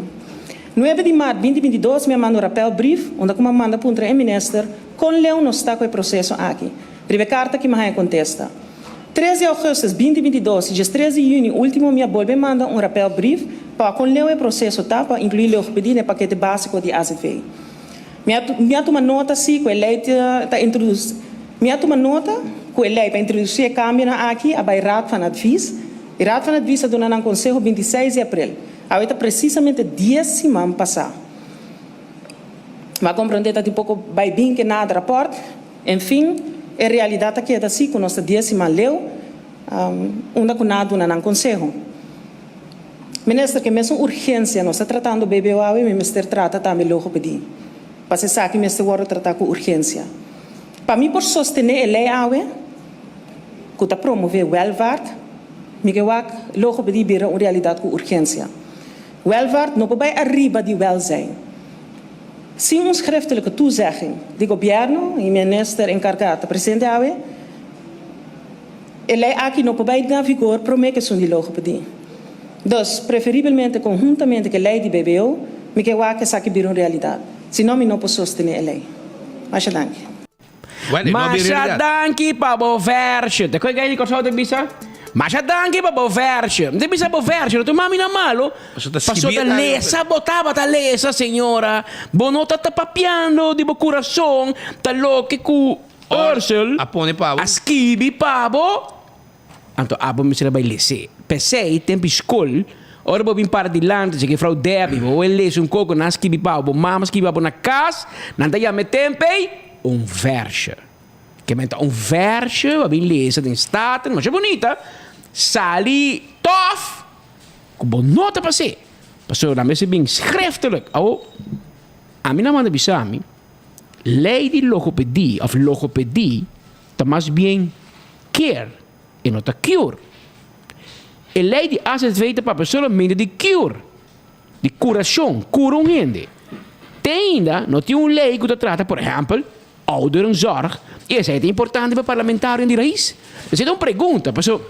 Nuebe di mart 2022 mi a manda un rapèlbrief unda ku mi a manda puntra e minister kon leu nos ta ku e proseso aki. Riba e karta ki mi a haña kontesta. Tres di augustus 2022 i djestres di yüni último mi a bolbe manda un rapèlbrief pa kon leu e proseso ta pa inkluí logopedie den e pakete básiko di azv. Mi a mi a tuma nota sí ku e lei ta introdus Mi a tuma nota ku e lei pa introdusí e kambionan aki a bai Raad van Advies i Raad van Advies a duna nan konseho 26 di aprel, awe ta presisamente dies siman pasá. Mi a komprondé ta tin poko bai bin ke nada rapòrt. En fin, e realidat ta keda si ku nos ta dies siman leu unda ku nan a duna nan konseho. Minister, ke mesun urgensia nos ta tratando BBO awe, mi mester trata tambe logopedie. Pas esaki mester wòrdu tratá ku urgensia. Pa mi por sostené e lei awe ku ta promové wèlvaart, mi ke wak logopedie bira un realidat ku urgensia. Wèlvaart no por bai ariba di wèlzijn. Sin un schriftelijke toezegging di gobierno y minister encarga ta presente awe, e ley aki no por bay na vigor prome cu esun di logopedie. Dus, preferibelmente conhuntamente cu e ley di BBO, mi ke wak esaki bira un realidad. Si no mi no por sostene e ley. Masha danki. Masha danki pa bo vershon. Te koe gai di Kòrsou ta bisa? Masha danki pa bo vershon. Mi ta bisa bo vershon, no ta mami na malo. Paso ta lesa bo tabata lesa, señora. Bo no ta ta papiando di bo kurason, ta loke ku Ursel a skibi pa bo. Anto abo mester a bai les'é. P'esei, tempu skol, ora bo bin para dilanti dje Juffrouw Debbie, bo a lesa un koko, nan a skibi pa bo, bo mama a skibi pa bo na kas, nan ta yama e tempu ei. un versje. Ke men ta un versje bo a bin lesa den Staten, masha bunita, sali tof ku bo no ta pas'é. Pasobra nan mester bin schriftelijk. Awo, ami nan manda bisa mi, lei di logopedie òf logopedie ta mas bien care e no ta cure. E lei di AZV ta papia solamente di cure. Di kurashon, kura un hende. Te ainda no tin un lei ku ta trata, por ehèmpel, ouderenzorg, i esei ta importante pa parlamentarionan di rais. Esei ta un pregunta, paso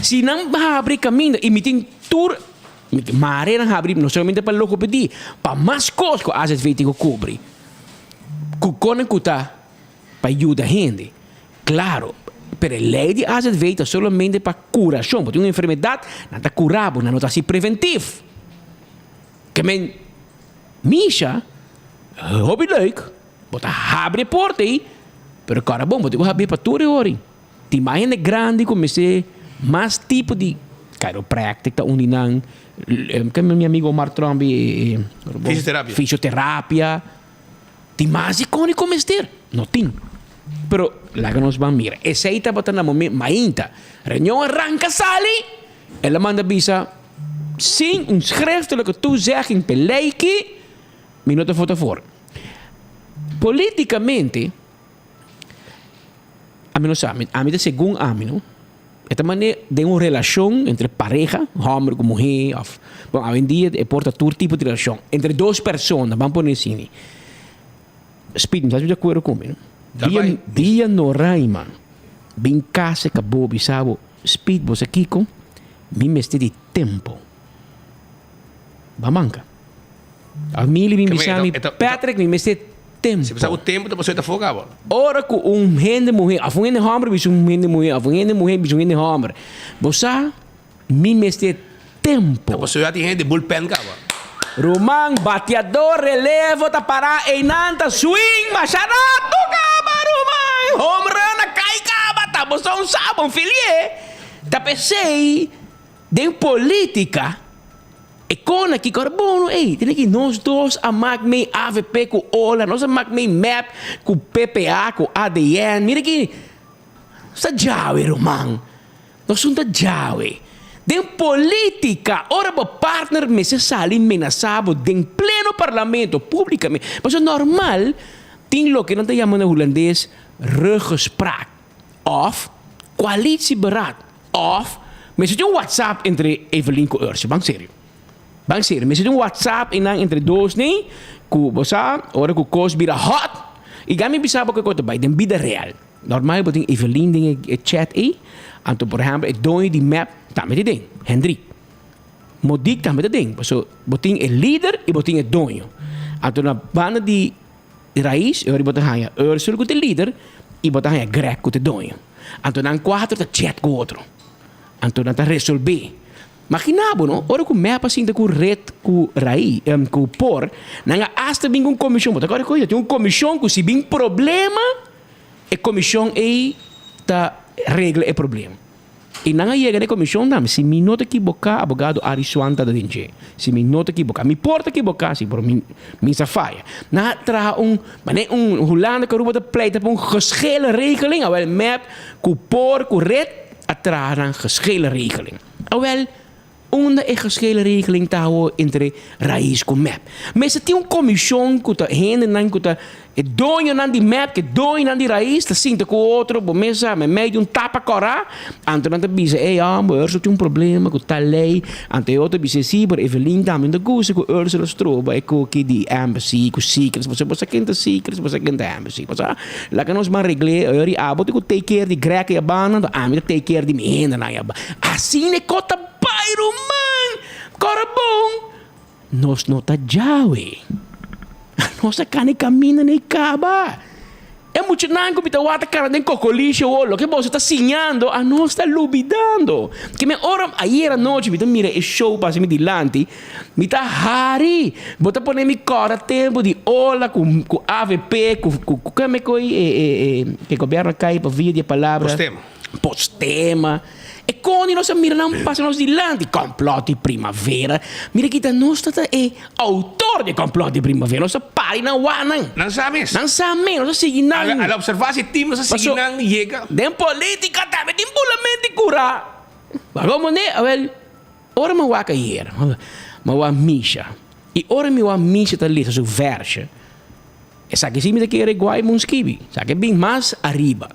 si nan habri kaminda i mi tin tur, mare nan habri no solamente pa logopedie, pa mas kos ku AZV tin ku kubri, ku konan ku ta pa yuda hende. Claro, pero e ley di azv ta solamente pa curacion. Bo tin un enfermedad, nan ta cura bo, nan no ta haci preventiv. Ke men, Misha, hopi leuk, bo ta habri e porta ei, pero kòrda bon, bo tin ku habri pa tur e ora ei. Tin mas hende grandi ku mester mas tipo di chiropractic ta un di nan, ke mi amigo Omar Tromp e. Fisioterapia. Fisioterapia. Tin mas di kon ku mester? No tin. Pero laga nos ban mira. Esei tabata na momen mainta. Reunion a ranka sali, el a manda bisa sin un schriftelijke toezegging p'e lei ki, mi no ta vota for. Politikamente, ami no sa, ami ta segun ami no, E ta manera den un relashon entre pareha, hòmber ku muhé òf, bon awendia e por ta tur tipo di relashon, entre dos persona, ban pone asina. Speed, mi sa si bo di akuerdo ku mi, no? Dia, dia Noraima bin kasa ka bo bisa bo, Speed bo sa kiko? Mi mester di tempu. Ba manka. Amelie bin bisa mi, Patrick mi mester tempo. Si bisa bo tempo ta pasobra e ta foca bo. Ora cu un hende muhe of un hende homber bisa un hende muhe of un hende muhe bisa un hende homber, bo sa mi mester tempo. Ta pasobra tin hende bullpen caba. Ruman bateador relevo ta para eynan ta swing masha rato caba ruman home run a cay caba ta bo sa un sa bon filie ta pesey den politica. E kona ki carbono ey, tene ki nos dos a mak mey avp ku ola, nos a mak mey mep ku ppa ku adn, mira ki nos ta djawe ruman, nos un ta djawe. Den politica ora bo partner mester sali menasa bo den pleno parlamento publicamente, pasobra normal tin loke nan ta yama na hulandes ruggespraak of coalitieberaad. Of, mester tin un WhatsApp entre Evelyn ku Ursi. Ban serio. Ban serio. Mester tin un WhatsApp einan entre dos nei, ku bo sa, ora ku kos bira hot, i ga mi bisa bo ke kos ta bai den bida real. Normal bo tin Evelyn den e chat ei, anto por ehempel e doño di mep tambe ta den, Hendrik. Modik tambe ta den, paso bo tin e lider i bo tin e doño. Anto na banda di Rais, e ora bo ta haña Ursel ku ta e lider i bo ta haña Greg ku ta e doño. Anto nan kuater ta chat ku otro. Anto nan ta resolbé. Maginá bo no, ora ku mep a sinta ku ret ku Rais, ku por, nan a asta bin ku un komishon. Bo ta kòrda ku tin un komishon ku si bin problema, e komishon ei ta regla e problema. I nan a yega na e komishon tambe. Si mi no ta kiboká, abogado Arie Swan ta den dje. Si mi no ta kiboká. Mi por ta kiboká, si, pero mi mi sa faya. Nan a traha un, manera un Hulanda ku Aruba ta pleita pa un geschillenregeling. Awel mep ku por ku red a traha nan geschillenregeling. Awel. Unda e geschillenregeling ta awo entre Raiz ku mep? Mester tin un komishon ku ta hendenan ku ta e doñonan di mep ku e doñonan di Raiz ta sinta ku otro bo mes sa meimei di un tapa kòrá anto nan ta bisa ey homber Ursula tin un problema ku tal lei anto e otro bisa si pero Evelyn tambe no ta gusta ku Ursula stroba e koki di embassy ku secrets pasobra bo sa ken ta secrets bo sa ken ta embassy bo sa laga nos ban regl'é ori abo tin ku take care di Greg i abanda anto ami ta take care di mi hendenan i abanda. Asina e kos ta bai ruman! Kòrda bon, nos no ta djawe. Nos a kana e kaminda na e kaba. E muchanan ku mi ta wak ta kana den kokolishi awor, loke boso ta siñando, anos ta lubidando. Ke men ora ayer anochi mi ta mira e show pasa mi dilanti, mi ta hari. Bo ta pone mi kòrda tempu di ola ku ku avp, ku ku ku keme koi e e e ke gobièrnu a kai pa via di e palabra. Postema. Postema. E kon di nos a mira nan pasa nos dilanti, Complot di Primavera. Mira kita nos ta ta e autor di Complot di Primavera. Nos ta pari nan wak nan. Nan sa mes. Nan sa mes. Nos a sigui nan. Al observa si team nos a sigui nan yega. Den politica tambe tin bulament di cura. Wak mane, awel, ora mi wak ayer, mi wak Misha. I ora mi wak Misha ta lesa su versje, esaki si mi ta kere guai mun skibi. Esaki bin mas ariba.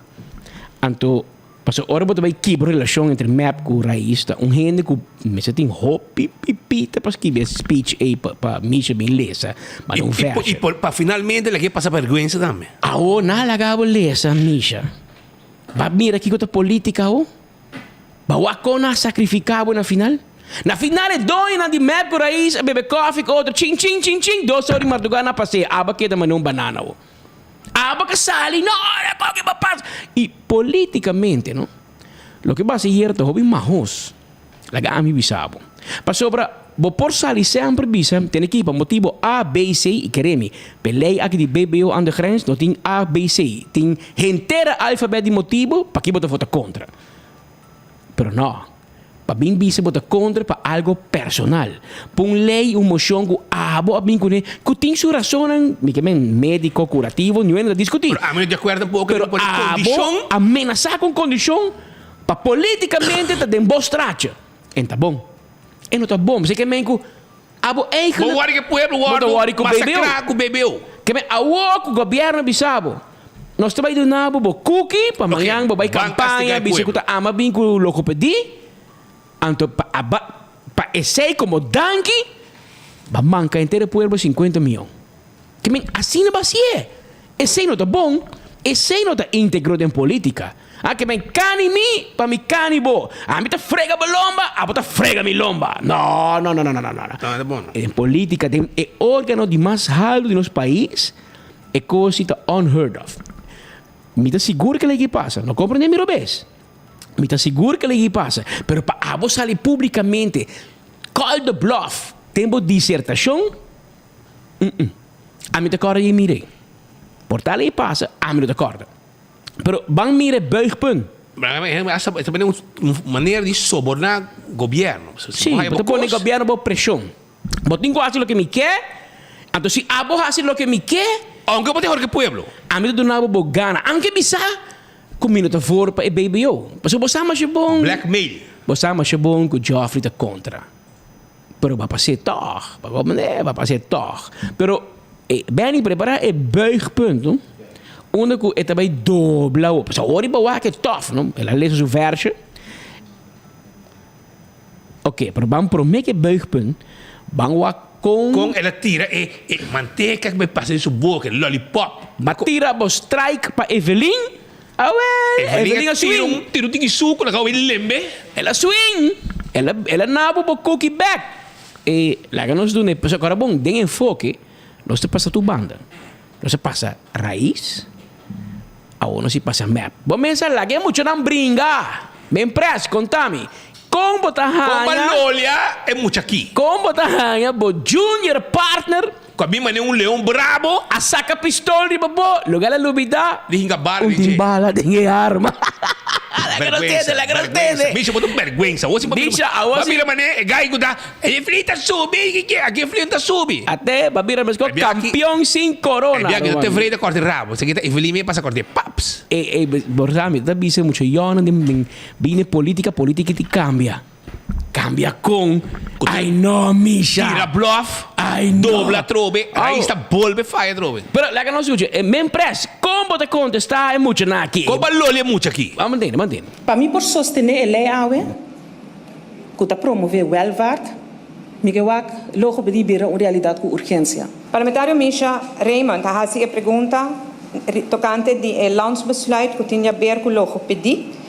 Anto. Pasobra ora bo ta bai kibra relashon entre mep ku Rais ta un hende ku mester tin hopi pipita pa skibi e speech ei pa pa Misha bin lesa ma un versje. I pa finalmente lag'é pasa bèrgwensa tambe. Awo nan a laga bo lesa Misha. Ba mira kiko ta politica awo. Ba wak kon nan a sacrifica bo na final. Na final e doñonan di mep ku Rais a bebe kofi ku otro chin chin chin chin dos or di marduga nan a pas'é aba keda manera un banana awo. Abo ka sali, no, no koki bo pas. I politikamente, no, loke bo hasi hier ta hopi mahos. Laga ami bisa bo. Pasobra bo por sali semper bisa tene ki pa motibo A, B, C i kere mi, p'e lei aki di BBO aan de grens no tin A, B, C. Tin henter e alfabet di motibo paki bo ta vota kontra. Pero no. Pa bin bisa bo ta kontra pa algo personal. Pa un lei, un moshon ku abo a bin kuné, ku tin su rasonnan, mi ke men médiko, kurativo, niun hende ta diskutí. Pero ami no di akuerdo tampoco Pero ku pone abo kondishon. a menasá ku un kondishon pa politikamente ta den bo straatje. En ta bon. E no ta bon. P'esei ke men ku abo Bo eigenlijk wòrdu ku e pueblo bo ta wòrdu wòrdu ku BBO. masakrá ku BBO. Ke men awor ku gobièrnu bisa bo. Nos ta bai duna bo bo cookie pa mañan bo bai Ban castiga campaña e bisa cu pueblo. ta ama bin cu logopedie. Anto pa aba pa esey como danki ba manca henter e pueblo 50 miyon. Ke men asina ba hacié. Esey no ta bon, esey no ta integro den politica. A ke men cani mi pa mi cani bo. Ami ta frega bo lomba, abo ta frega mi lomba. No, no, no, no, no, no, no. No, ta bon no. Den politica, den e organo di mas halto di nos pais, E kos si ta unheard of. Mi ta sigur ke legi pasa. No komprende mi robes. Mi ta sigur ke legi pasa. Pero pa abo sali publikamente call the bluff den bo disertashon, mm-mm. Ami ta kòrda i mir'é. Por ta lei pasa, ami no ta kòrda. Pero ban mira e buigpunt. E ta pone un manera di soborná gobièrnu. Sí, bo ta pone gobièrnu bou preshon. Bo tin ku hasi loke mi ke, anto si abo hasi loke mi ke. Ounke bo ta hor ku e pueblo. Ami ta duna bo bo gana, anke bisa ku mi no ta voor pa e BBO. Pasobra bo sa masha bon. Blackmail. Bo sa masha bon ku Geoffrey ta kontra. Pero bo a pas'é tòg. Bo a bo a pas'é tòg. Pero Benny prepará e buigpunt, no? Unda ku e ta bai dobla bo. Pasobra awor bo wak e tòf, no? El a lesa su vèrsje. Oké, pero ban promé ku e buigpunt, ban wak kon. Kon el a tira e e manteka ku pasa den su boka, e lollipop. Ba tira bo strike pa Evelyn? Awel, Evelyn a swing. Tira un tiki suku, laga obi lembe. El a swing. El a el a nabo bo cookie bek. E laga nos duna e pasobra ora bon den enfoke nos ta pasa tur banda. Nos a pasa rais, awor nos a pasa mep. Bo mester laga e muchanan bringa. Ben pres, konta mi, kon bo ta Kon haña. balolia e mucha aki? Kon bo ta haña bo junior partner. Ku a bin manera un leon brabo. A saka pistol riba bo, loke el a lubida. Di hinka bala Un den dje. tin bala den e arma. Laga nos Bergwensa, tende, laga nos bergwensa. tende. Misha, bo ta un bergwensa. Awor si bo Misha, awor bo si. mira manera e gai ku ta. E fli ta subi, kiko aki e fli no ta subi. Ate ba bira mesco campeon sin corona. E bia aki no te vrede corte rabo, esaki ta Evelyn mi a pasa corte paps. E e bo sa mi ta bisa mucho yonan den den bini politica, politica ti cambia. Cambia con? Ay no Misha. Tira bluff, Ay no. dobla atrobe, rais ta bolbe faya atrobe. Pero laga nos scucha, e men pres, con bo ta contesta e muchanan aki? Con bo a loli e mucha aki? Vamos ntende, vamos ntende. Pa mi por sostene e ley awe, ku ta promové welvaart, mi ke wak logopedie bira un realidat ku urgensia. Parlamentario Misha Raymond a hasi e pregunta tokante di e landsbesluit ku tin di aber ku logopedie.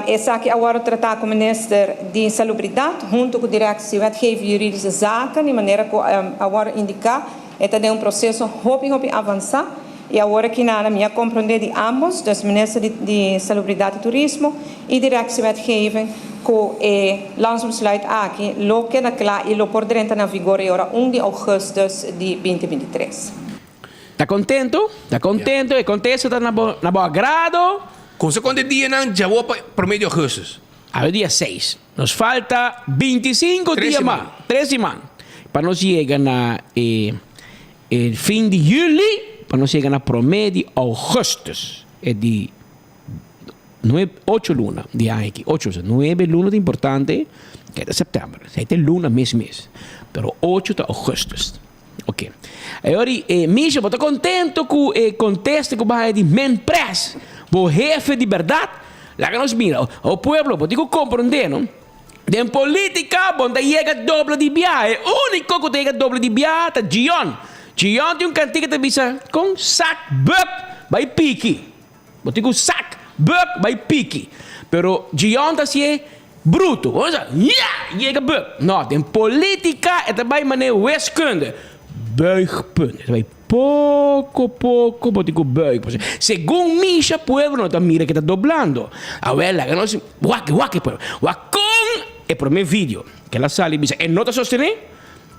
Esaki a wòrdu tratá ku Minister di Salubridat huntu ku Directie Wetgeving Juridische Zaken di manera ku a wòrdu indiká e ta den un proseso hopi hopi avansá. I awor aki nada mi a komprondé di ámbos, dus Minister di di Salubridat i Turismo i Directiewetgeving, ku e landsbesluit aki lo keda kla i lo por drenta na vigor e ora un di ougùstùs di 2023. Ta contento? Ta contento? E contesta ta na bo na bo agrado? Con sa conta e dianan djawo pa prome di augustus? Awe dia seis. Nos falta bintisinco Tres dia siman. mas, tres siman, pa nos yega na e e fin di juli, pa nos yega na prome di augustus, e di nuebe, ocho luna di aña aki, ocho, nuebe luna ta importante, ke ta september, sete luna mes mes, pero ocho ta augustus. Ok. Ayori, eh, Misha, bo ta contento cu e contesta cu bo haya di Men Press, bo hefe di berdad? Laga nos mira. O pueblo, bo tin cu comprende, no? Den politica, bo no ta yega doble di biaha. E unico cu ta yega doble di biaha ta Gion. Gion tin un cantica ta bisa, con sak buk bai piki. Bo tin ku sak, buk, bai piki. Pero Gion ta hasié bruto. Bo sa, ya! Yega buk. No, den politica e ta bai manera wiskunde. Buigpunt. E ta bai poko poko bo tin ku buig. Pasobra segun Misha pueblo no ta mira ke ta doblando. Awel laga nos wak wak e pueblo. Wak kon e prome video ke el a sali bisa e no ta sostené.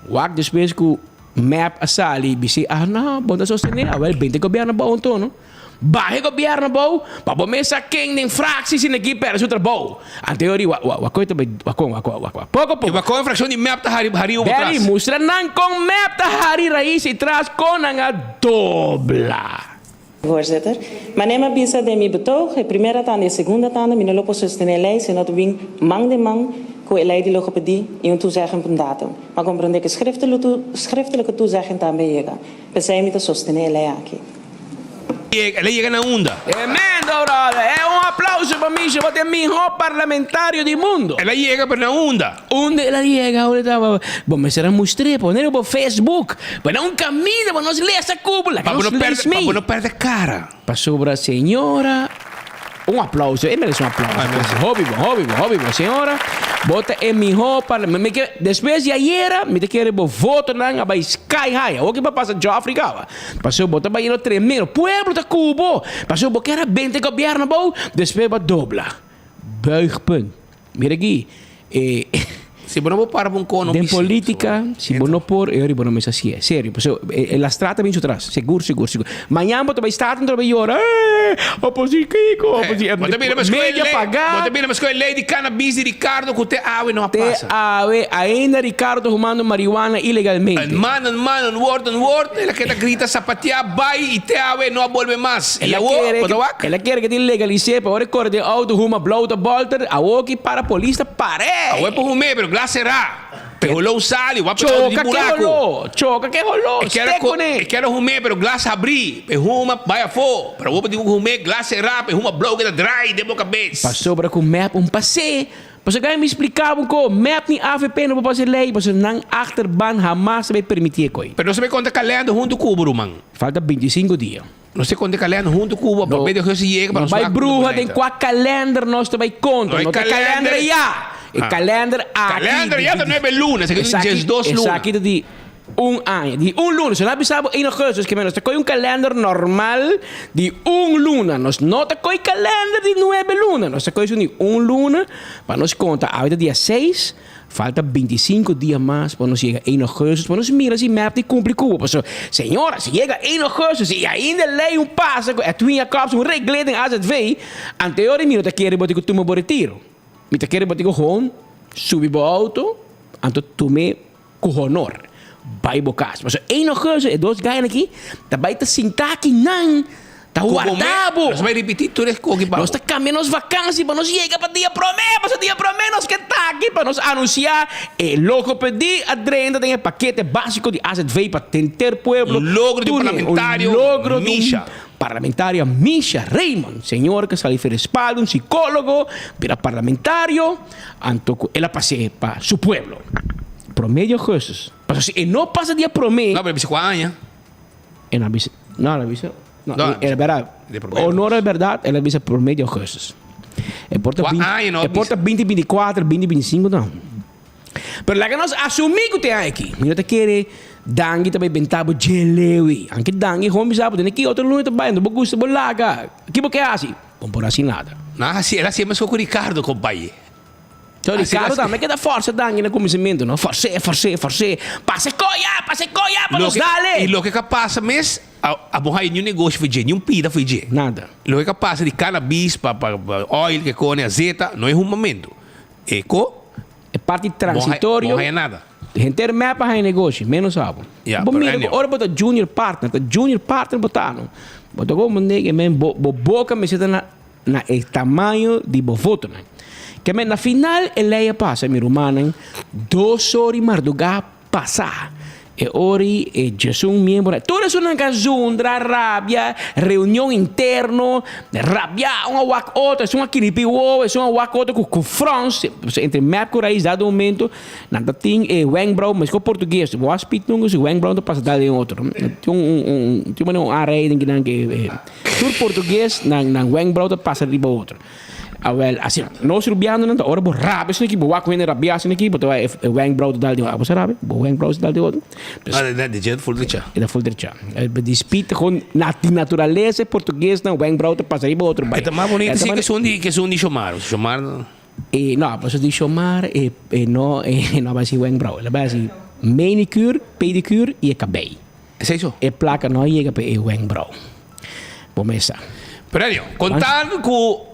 Wak despues ku mep a sali bis'é ah no bo no ta sostené awel binte gobierno bou anto no. Baha e gobierno abou pa bo mesa ken den fractie sin aki perde su trabou. Anteori wa wa wa ta bai wa kon wa kon wa wa poko poko. E wa kon e fraccion di mep ta hari hari obo Berry tras. mustra nan kon mep ta hari rais y tras kon nan a dobla. Voorzitter, manera mi a bisa den mi betoog, e primera tanda y e segunda tanda mi no lo por sostene e ley si no ta bin man den man cu e ley di logopedie y un toezegging op un datum. Ma comprende cu schriftelijke toezegging tambe a yega. P'esei mi ta sostené e lei aki. El a yega na unda? Tremendo brother! E un aplauso pa Misha, bo ta e miho parlamentario di mundo! El a yega pero na unda? Unda el a yega ora ta bo mester a mustr'é, pone riba bo Facebook, pone un caminda pa nos lesa cubo, laga nos lees mee. Pa bo no perde cara. Pasobra señora, un aplauso, e merece un aplauso. Hopi bon, hopi bon, hopi bon. Señora, bo ta e miho parla-, mi ke, despues di ayera, mi ta kere bo votonan a bai sky high. Awor ke pa pasa Geoffrey caba. Pasobra bo ta bai yendo tremendo. Pueblo ta cu bo. Pasobra bo kier a benta e gobierno abou, despues bo a dobla. Buigpunt. Mira aki, e. Si bo no por para pa un kono Den bisi. politica, si bo no por, e ora bo no mester hacié. Serio, pasobra e lastra ta bin su tras. Segur, segur, segur. Mañan bo ta bay Staten ta bay yora, eh, oposi kiko, oposi. Bo ta bira mesco e Media ley, pagá. bo ta bira mesco e ley di cannabis di Ricardo cu te awe no a Te pasa. awe, ainda Ricardo ta humando marihuana ilegalmente. Een man, een man, een woord, een woord. El a keda grita, sapatea, bay y te awe no a bolbe mas. Y El a awo, kere bo ta ke, wak? el a kere ke tin legalisé, pa ora e kore den auto huma blou ta bolter, awo ki para polis ta par'é. Awe por hum'é, pero glas será. Pe holó sali, wak pe auto di Choka ke buraku. holó, choka ke holó, E kere stek ko, kuné. e kere hum'é, pero glas habrí. Pe huma, bai afó. Pero awo bo tin ku hum'é, glas será, pe huma blou keda drai den bo kabes. Pasobra ku mep un pasé. Pasobra ku mi splika bo ko, mep ni avp no por pasa e lei, pasobra nan achterban hamas ta bay permití e koi. Pero nos ta bay konta kalènder huntu ku bo, ruman. Falta bintisinko dia. Nos ta konta kalènder huntu ku bo, pa medio Hesus yega pa No nos bai wak ku bruha bo den leita. kua kalènder nos ta bai konta. No e No ta kalènder. kalènder ya. E Ah. kalènder aki. Kalènder ya ta nuebe luna, esaki ta di Esaki, diesdos luna. esaki ta di un aña, di un luna. Si no a bisa bo 1 augustus ke nos ta koy un kalènder normal di un luna. Nos no ta koy kalènder di nuebe luna. Nos ta koy esun di un luna pa nos konta. Awe ta dia seis. Falta bintisinko dia mas pa nos yega 1 augustus pa nos mira si mep di kumpli ku bo. Pasobra, señora, si yega 1 augustus i ainda lei un pasa ku Edwin Jacobs un reglé den AZV, anteor mi no ta kere bo tin ku tuma bo retiro. Mi ta kere bo tin ku hon subi bo auto anto tum'é ku honor bai bo kas. Pasobra 1 augustus e dos gainan aki ta bai ta sinta aki nan Ta warda bo. Nos bai ripití tur e koki pa bo. Nos ta kambia nos vakansi pa nos yega pa dia promé, pasobra dia promé nos ke ta aki pa nos anunsiá e logopedí a drenta den e pakete básiko di azv pa henter pueblo. Un logro di un parlamentario Un logro di un Misha. parlamentaria Misha Raymond, señor ke sali for respaldo, un sikólogo, bira parlamentario, anto ku el a pas'é pa su pueblo. Promé di ougùstus. Pasobra si e no pasa dia promé. No, pero e bisa kua aña. E no a bisa, no, el a bisa, no, No, e berdad, de promedio. honor a berdad, el a bisa por medio augustus. E por ta Kua 20, aña no a e por ta bisa? 2024, 2025 no. Pero laga nos asumí ku te aña aki. Mi no ta kere. Dangui ta bai benta bo djelewi. Anke Dangui hon bisa bo tene ki otro luna ta bai anto bo gusta bo laga. Ki bo ke hasi? Bo por hasi nada. Nan hasi el hasi mesun ku Ricardo kompai. So Ricardo tambe keda forsa Dangui na kuminsamentu no. Fors'é fors'é fors'é. Pasa e koya pasa e koya pa nos dale. I loke ka pasa mes a bo haña niun negoshi for dje niun pida for dje. Nada. Loke ka pasa di cannabis pa pa oil ke kone azeta no e humamentu. E ko. E parti transitorio. Bo haña nada. Henter mep a haña negoshi, menos abo. Ya, Bo pero mira, anyhow. ora bo ta junior partner, ta junior partner bo ta no. Bo ta como nege men, bo, bo boca mester ta na, na e tamaño di bo votonan. Ke men na final e ley a pasa, mi rumannan, dos or di marduga pasa. E ori e djesun miembro, tur esunnan ka zundra, rabia, reunion interno, rabia, un a wak otro, esun a kinipi wowo, esun a wak otro ku ku frons, entre mep ku rais dado momento nan ta tin e wenkbrauw, meskos portugues, bo a spit nunca su wenkbrauw ta pasa dal den otro. Tin un un un tin manera un aanrijding kinan ke tur portugues nan nan wenkbrauw ta pasa riba otro. Awel, asina, nos rubianonan ta ora bo rabia esaki, bo wak ku hende rabia esaki, bo ta bai e wenkbrauw ta dal di un, abo sa rabia, bo wenkbrauw ta dal di otro. Ah, di dje ta ful drecha. E ta ful drecha. Di spit gewoon na di naturalesa e portuguesnan wenkbrauw ta pasa riba otro bai. E ta mas bonito si ke esun di ke esun di Shomar. Shomar. E no, pasobra di Shomar e e no e no a bai hasi wenkbrauw, el a bai hasi manicure, pedicure i e kabei. Esei so. E plaka no a yega pa e wenkbrauw. Bo mesa. Pero anyway, kontal ku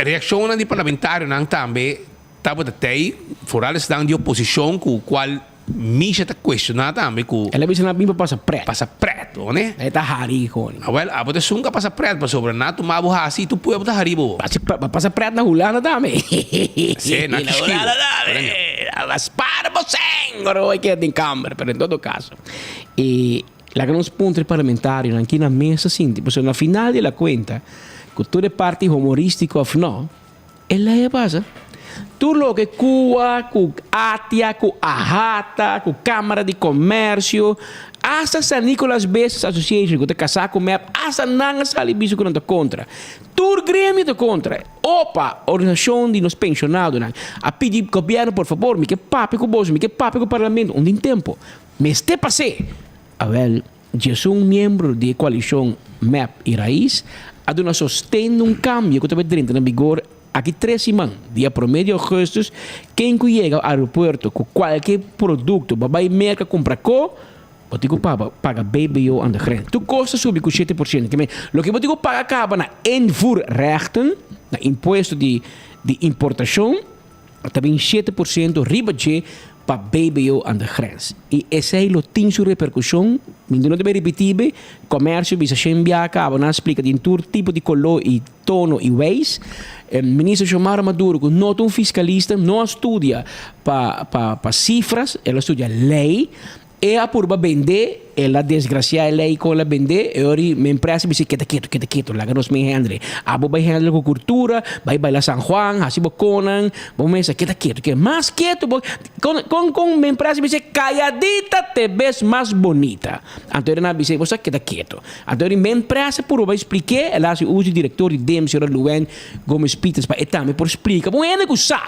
reakshonnan di parlamentarionan tambe tabata tei, foral esnan di oposishon ku kual Misha ta kuestioná tambe ku. El a bisa nan bin pa pasa prèt. Pasa prèt, bo ne? E ta hari kon. Awèl, abo ta esun ku a pasa prèt pasobra nan a tuma bo hasi i tur pueblo ta hari bo. Pa pasa prèt na Hulanda tambe. Sí, na Na kishkibo. Hulanda tambe. A spara bo sèn ora bo keda den kamber, pero en todo kaso. E. Laga nos puntra e parlamentarionan ki nan mes ta sinti, pasobra na final di la cuenta, cu tur e parti humoristico of no, e ley a pasa. Tur loke cua, cu ATIA, cu AHATA, cu Camara di Comercio, hasta San Nicolas Business Association cu ta casa cu mep, hasta nan a sali bisa cu nan ta contra. Tur gremio ta contra. Opa, organisacion di nos pensionadonan, a pidi gobierno por favor, mi ke papia cu boso, mi ke papia cu parlamento, un tin tempo. Mester pas'é! Awèl, djesun miembro di e koalishon mep i rais a duna sosten na un kambio ku ta bai drenta na bigor aki tres siman, dia promé di ougùstùs. Ken ku yega aeropuerto ku kualke produkto pa bai Merka kumpra ko, bo tin ku paga BBO aan de grens. Tur kos ta subi ku 7%. Ke men, loke bo tin ku paga kaba na invoerrechten, na impuesto di importashon, Ta bin 7% riba dje pa BBO aan de grens. I esei lo tin su reperkushon, mi no ta bay ripití be, Comercio bisa shen bia caba, nan a splika den tur tipo di koló i tono i wijs. Minister Xiomara Maduro ku no ta un fiskalista, no a studia pa pa pa sifras, el a studia lei. E a purba bendé, el a desgraciá e lei kon el a bendé, e ora mi empresa bisa keda ketu, keda ketu, laga nos mi hendre. Abo bai hendre ku kultura, bai baila San Juan, hasi bo konan, bo mesa keda ketu, keda mas ketu bo, kon kon kon mi empresa bisa calladita te ves mas bonita. Anto e nan a bisa bo sa keda ketu. Anto mi empresa purba bai spliké, el a hasi uso di direktor di DEM, señora Luwen Gomez Pieters, pa e tambe por splika. Bo hende ku sa.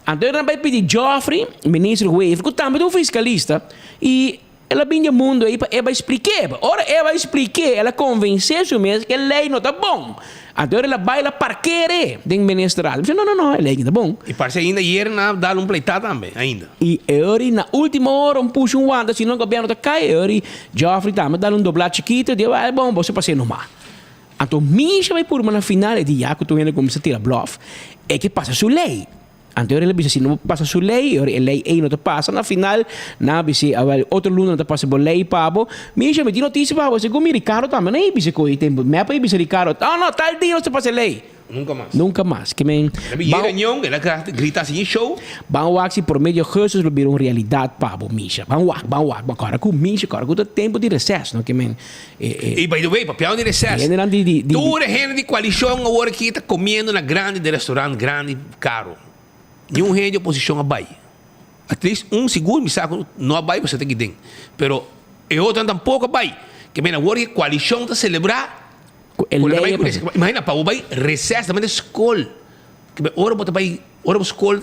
Anto nan bai pidi Geoffrey, minister Wever, ku tambe ta un fiskalista, i el a bin di e mundu ei pa e bai splik'é. Ora e bai splik'é, el a konvensé su mes ku e lei no ta bon. Anto el a bai el a parker e den ministerat. El bisa, no, no, no, e lei no ta bon. I parse ainda ayer nan a dal un pleitá tambe, ainda. I e ora na último ora un pusha un wanta, si no gobièrnu ta kai. E ora Geoffrey tambe a dal un doblá chikitu, e di, bon, boso pas'é nomá. Anto Misha bai purba na final e di ya ku tur hende kuminsá tira blòf, e ke pasa su lei. Anto el a bisa si no pasa su lei, e lei ei no ta pasa. Na final nan a bis'é, awèl otro luna nan ta pasa bo lei pa bo. Misha, mi tin notisia pa bo, segun mi Ricardo tambe no a bisa ku e tempu. Mep a bisa Ricardo, oh no, tal dia nos ta pasa e lei. Nunka mas. Nunka mas. Ke men. El a bini reunion, el a grita así den show. Ban wak si prome di augustus lo bira un realidat pa bo, Misha. Ban wak, ban wak. Ban kòrda ku Misha, kòrda ku ta tempu di reses, no? Ke men. I by the way, papiando di reses, Hendenan di, di, di. tur e hende di koalishon awor aki ta komiendo na grandi den restaurant grandi karo. Niun hende di oposishon a bai. At least un sigur mi sa ku no a bai pasobra ta aki den. Pero e otronan tampoko a bai. Ke men awor ki koalishon ta selebrá Ku e lei a pasa. Imagina pa bo bai reses ta mende skol. Ke ora bo ta bai, ora bo skol,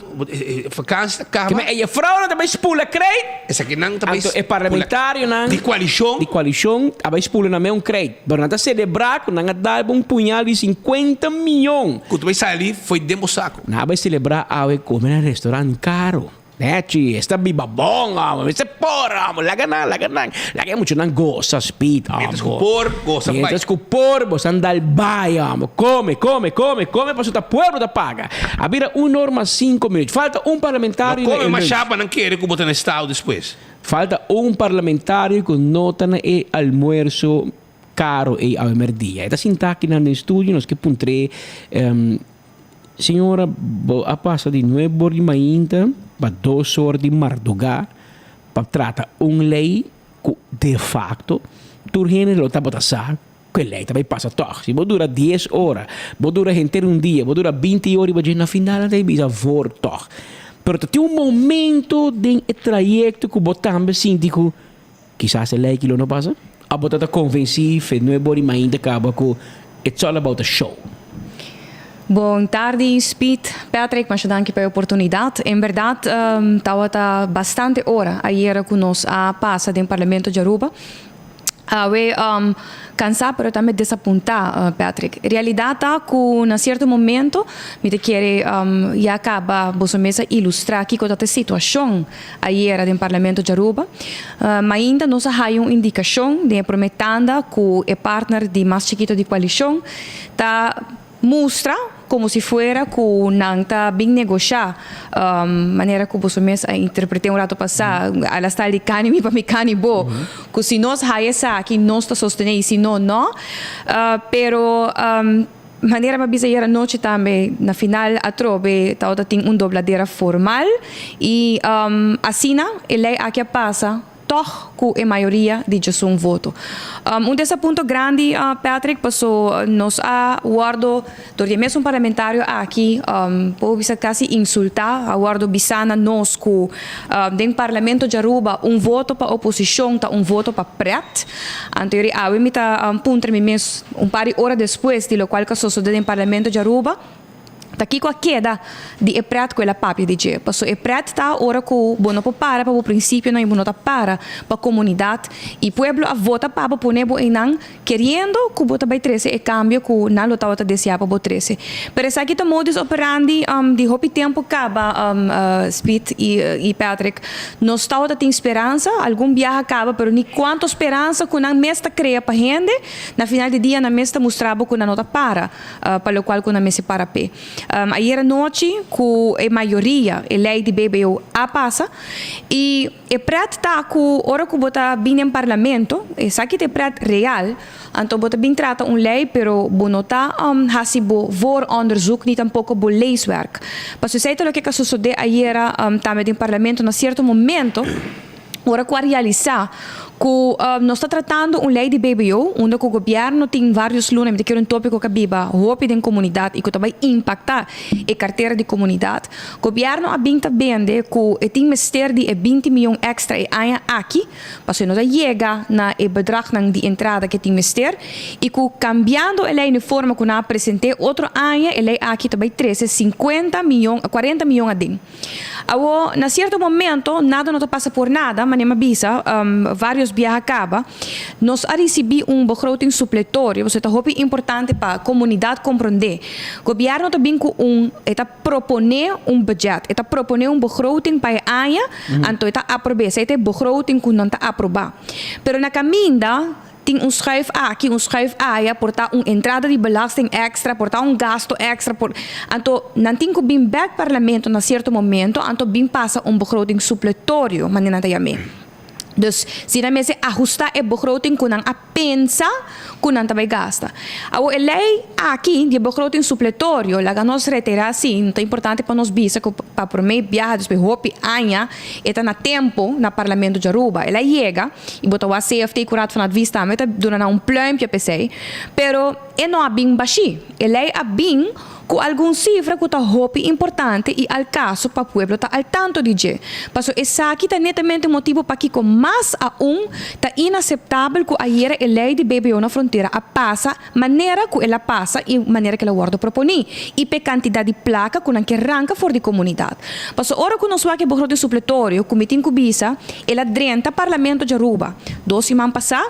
vakansi ta kaba. Ke men e jefrounan ta bai spula kreit. Esakinan ta bai Anto e parlamentarionan. Di koalishon. Di koalishon a bai spula nan mes un kreit. Pero nan ta selebrá ku nan a dal bo un puñal di sinkuenta mion. Ku ta bai sali fo'i den bo sako. Nan a bai selebrá awe kome na restaurant karo. Nechi, esta biba bon amo, mester por amo, laga nan, laga nan, laga e muchanan gosa speed amo. Mientras ku por, gosa bai. Mientras ku por, bosan dal bai amo, kome, kome, kome, kome pasobra ta pueblo ta paga. A bira un or mas cinco minuut, falta un parlamentario No na kome e mas lunch. shapa nan kere ku bo ta na estado despues. Falta un parlamentario ku no ta na e almuerzo caro ei awe merdia. E ta sinta akinan den studio, nos ke puntr'é. Señora, bo a pasa di nuebe or di mainta pa dos or di mardugá pa trata un lei ku de facto tur hende lo tabata sa ku e lei ta bai pasa tòg. Si bo dura dies ora, bo dura henter un dia, bo dura binti ora riba dje, na final nan ta bisa voor tòg. Pero ta tin un momento den e trayekto ku bo tambe sinti ku kisas e lei aki lo no pasa? Of bo ta ta konvensí fe nuebe ora di mainta kaba ku it's all about a show? Bon tardi Speed, Patrick, masha danki pa e oportunidat. En bèrdat tabata bastante ora ayera ku nos a pasa den Parlamento di Aruba. Awe kansá pero tambe desapuntá, Patrick. Realidat ta ku na sierto momento mi ta kere ya kaba boso mes a ilustrá kiko ta e situashon ayera den Parlamento di Aruba. Mainta nos a haya un indikashon den e promé tanda ku e partner di mas chikito di koalishon ta mustra como si fuera cu nan ta bin negosha, manera cu boso mes a interprete un rato pasa, a la style di cani mi pa mi cani bo, cu si nos haya esaki nos ta sostene y si no, no. Pero manera mi a bisa ayer anochi tambe, na final atrobe tabata tin un dobladera formal y asina e ley aki a pasa. Tòg ku e mayoria di djesun voto. Un desapunto grandi, Patrick, paso nos a wòrdu dor di e mesun parlamentario aki, por bisa kasi insultá, a wòrdu bisá na nos ku den Parlamento di Aruba un voto pa oposishon ta un voto pa prèt. Anto yori awe mi ta puntra mi mes un par di ora despues di lokual ku a sosodé den Parlamento di Aruba, Ta kiko a keda di e pret ku el a papia di dje? Paso e pret ta ora ku bo no por para pa bo prinsipionan i bo no ta para pa komunidat i pueblo a vota pa bo pone bo einan keriendo ku bo ta bai trese e kambio ku nan lo tabata deseá pa bo trese. Pero esaki ta modus operandi di hopi tempu kaba Speed i Patrick. Nos tabata tin speransa, algun biaha kaba pero ni kuantu speransa ku nan mes ta krea pa hende, na final di dia nan mes ta mustra bo ku nan no ta para. pa locual cu nan mester para p'e. Ayer anochi cu e mayoria e ley di BBO a pasa y e pret ta cu ora cu bo ta bin den parlamento, esaki ta e pret real, anto bo ta bin trata un ley pero bo no ta haci bo vooronderzoek ni tampoco bo leeswerk. Pasobra esey ta loke a sosode ayera tambe den parlamento na cierto momento. Ora cu a realisa cu nos ta tratando un ley di BBO, unda cu gobierno tin varios luna, mi ta kere un topico cu a biba hopi den comunidad y cu ta bay impacta e cartera di comunidad. Gobierno a bin ta bende cu e tin mester di e binti miyon extra e aña aki, pasobra no ta yega na e bedragnan di entrada cu e tin mester y cu cambiando e ley na e forma cu nan a presente otro aña e ley aki ta bay trece cincuenta miyon, cuarenta miyon aden. Awo, na cierto momento, nada no ta pasa por nada, manera mi a bisa varios biaha caba, nos a ricibi un begroting supletorio, pasobra ta hopi importante pa comunidad comprende. Gobierno ta bin cu un, e ta propone un budget, e ta propone un begroting pa e aña, anto e ta aprobe, esey ta e begroting cu nan ta aproba. Pero na caminda. Tin un schuif aki, un schuif aya, por ta un entrada di belasting extra, por ta un gasto extra, por. Anto nan tin ku bin bek parlamento na sierto momento, anto bin pasa un begroting supletorio, manera nan ta yam'é. Dus, si nan mester ahusta e begroting ku nan a pensa ku nan ta bai gasta. Awor e lei aki di e begroting supletorio, laga nos reiterá si, ta importante pa nos bisa ku pa promé biaha despues hopi aña e ta na tempo na parlamento di Aruba. El a yega. I bo ta wak CFT ku Raad van Advies tambe ta duna nan un pluimpje p'esei. Pero e no a bin bashí. E lei a bin. Ku algun sifra ku ta hopi importante i al kaso pa pueblo ta al tanto di dje. Paso esaki ta netamente motibu pakiko mas aun ta inaseptabel ku ayera e lei di BBO na frontera a pasa manera ku el a pasa i manera ku el a wòrdu proponí i p'e kantidat di plaka ku nan ke ranka for di komunidat. Paso ora ku nos wak e begroting supletorio ku mi tin ku bisa el a drenta Parlamento djaruba dos siman pasá,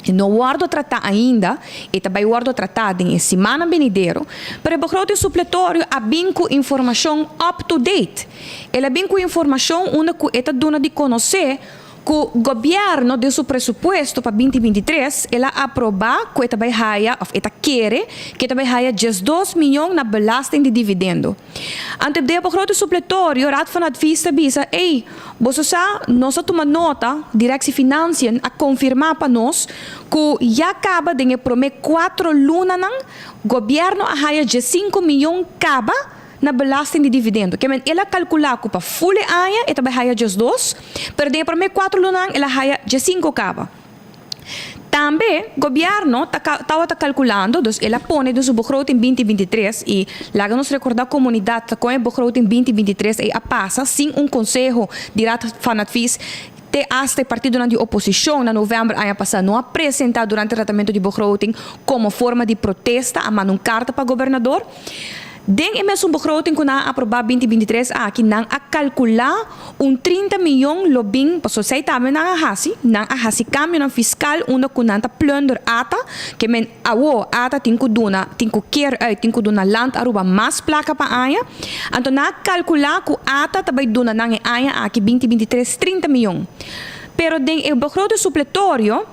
E no wòrdu tratá ainda, e ta bai wòrdu tratá den e simannan benidero, pero e begroting supletorio a bin ku informashon up to date. El a bin ku informashon unda ku e ta duna di konosé ku gobièrnu den su presupuesto pa binti 23 el a aprobá ku e ta bai haya òf e ta kere ku e ta bai haya 12 miyon na belasting di dividendo. Anto den e begroting supletorio Raad van Advies ta bisa, ey, boso sa, nos a tuma nota, Directie Financiën a confirma pa nos cu ya caba den e prome cuatro lunanan gobierno a haya 15 miyon caba na belasting di dividendo. Ke men el a calcula cu pa full e aña e ta bay haya 12, pero den e prome cuatro lunanan el a haya 15 caba. Tambe gobierno ta tabata calculando, dus el a pone den su begroting 2023 y laga nos recorda comunidad ta con e begroting 2023 ey a pasa sin un conseho di Raad van Advies te hasta e partidonan di oposicion na november aña pasa no a presenta durante tratamento di begroting como forma di protesta a manda un carta pa gobernador. Den e mesun begroting ku nan a aprobá 2023 aki, nan a kalkulá un 30 miyon lo bin, pasobra esei tambe nan a hasi, nan a hasi kambionan fiskal unda ku nan ta plunder ata, ke men awo ata tin ku duna, tin ku keer uit, tin ku duna Land Aruba mas plaka pa aña. Anto nan a kalkulá ku ata ta bai duna nan e aña aki 2023 30 miyon. Pero den e begroting supletorio,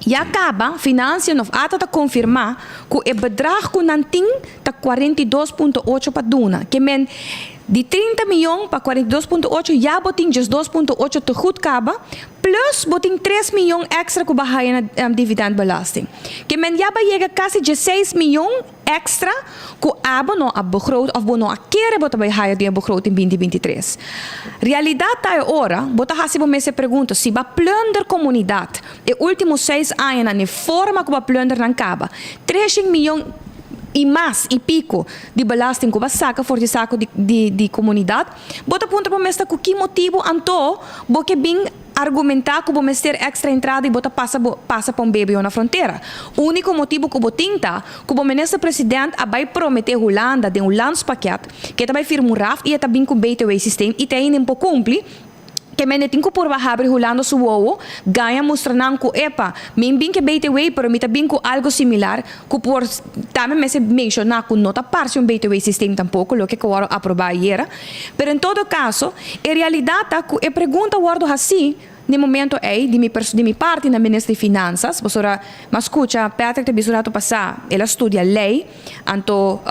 Ya caba, Financiën of ata ta confirma cu e bedrag cu nan tin ta 42.8 pa duna. Ke men, di 30 miyon pa 42.8 ya bo tin 12.8 te goed caba, plus bo tin 3 miyon extra cu bo a haya na dividendbelasting. Ke men ya bo a yega casi 16 miyon Extra cu abo no a begroot of bo no a kere bo ta bay haya den e begroting 2023. Realidad ta e ora bo ta haci bo mes e pregunta si ba plunder comunidad e ultimo seis añanan n'e forma cu ba plunder nan caba treshen miyon y mas y pico di belasting cu ba saca for di saco di di comunidad bo ta puntra bo mes ta cu ki motibo anto bo ke bin Argumentá ku bo mester èkstra entrada i bo ta pasa bo pasa pa un BBO na frontera. Úniko motibu ku bo tin ta ku bo minister president a bai prometé Hulanda den un landspakket ku e ta bai firma un raft i e ta bin ku BTW systeem i te ainda por kumpli ke mende tin ku purba habri Hulanda su wowo gaña mustra nan ku epa mi bin ke BTW pero mi ta bin ku algo similar ku por tambe mester menshoná ku no ta parse un BTW systeem tampoko loke ku wòrdu aprobá ayera. Pero en todo caso, e realidad ta cu e pregunta wordo haci n'e momento ey di mi di mi parti na Minister di Finanzas, pasobra m'a scucha Patrick ta bisa un rato pasa, el a studia ley, anto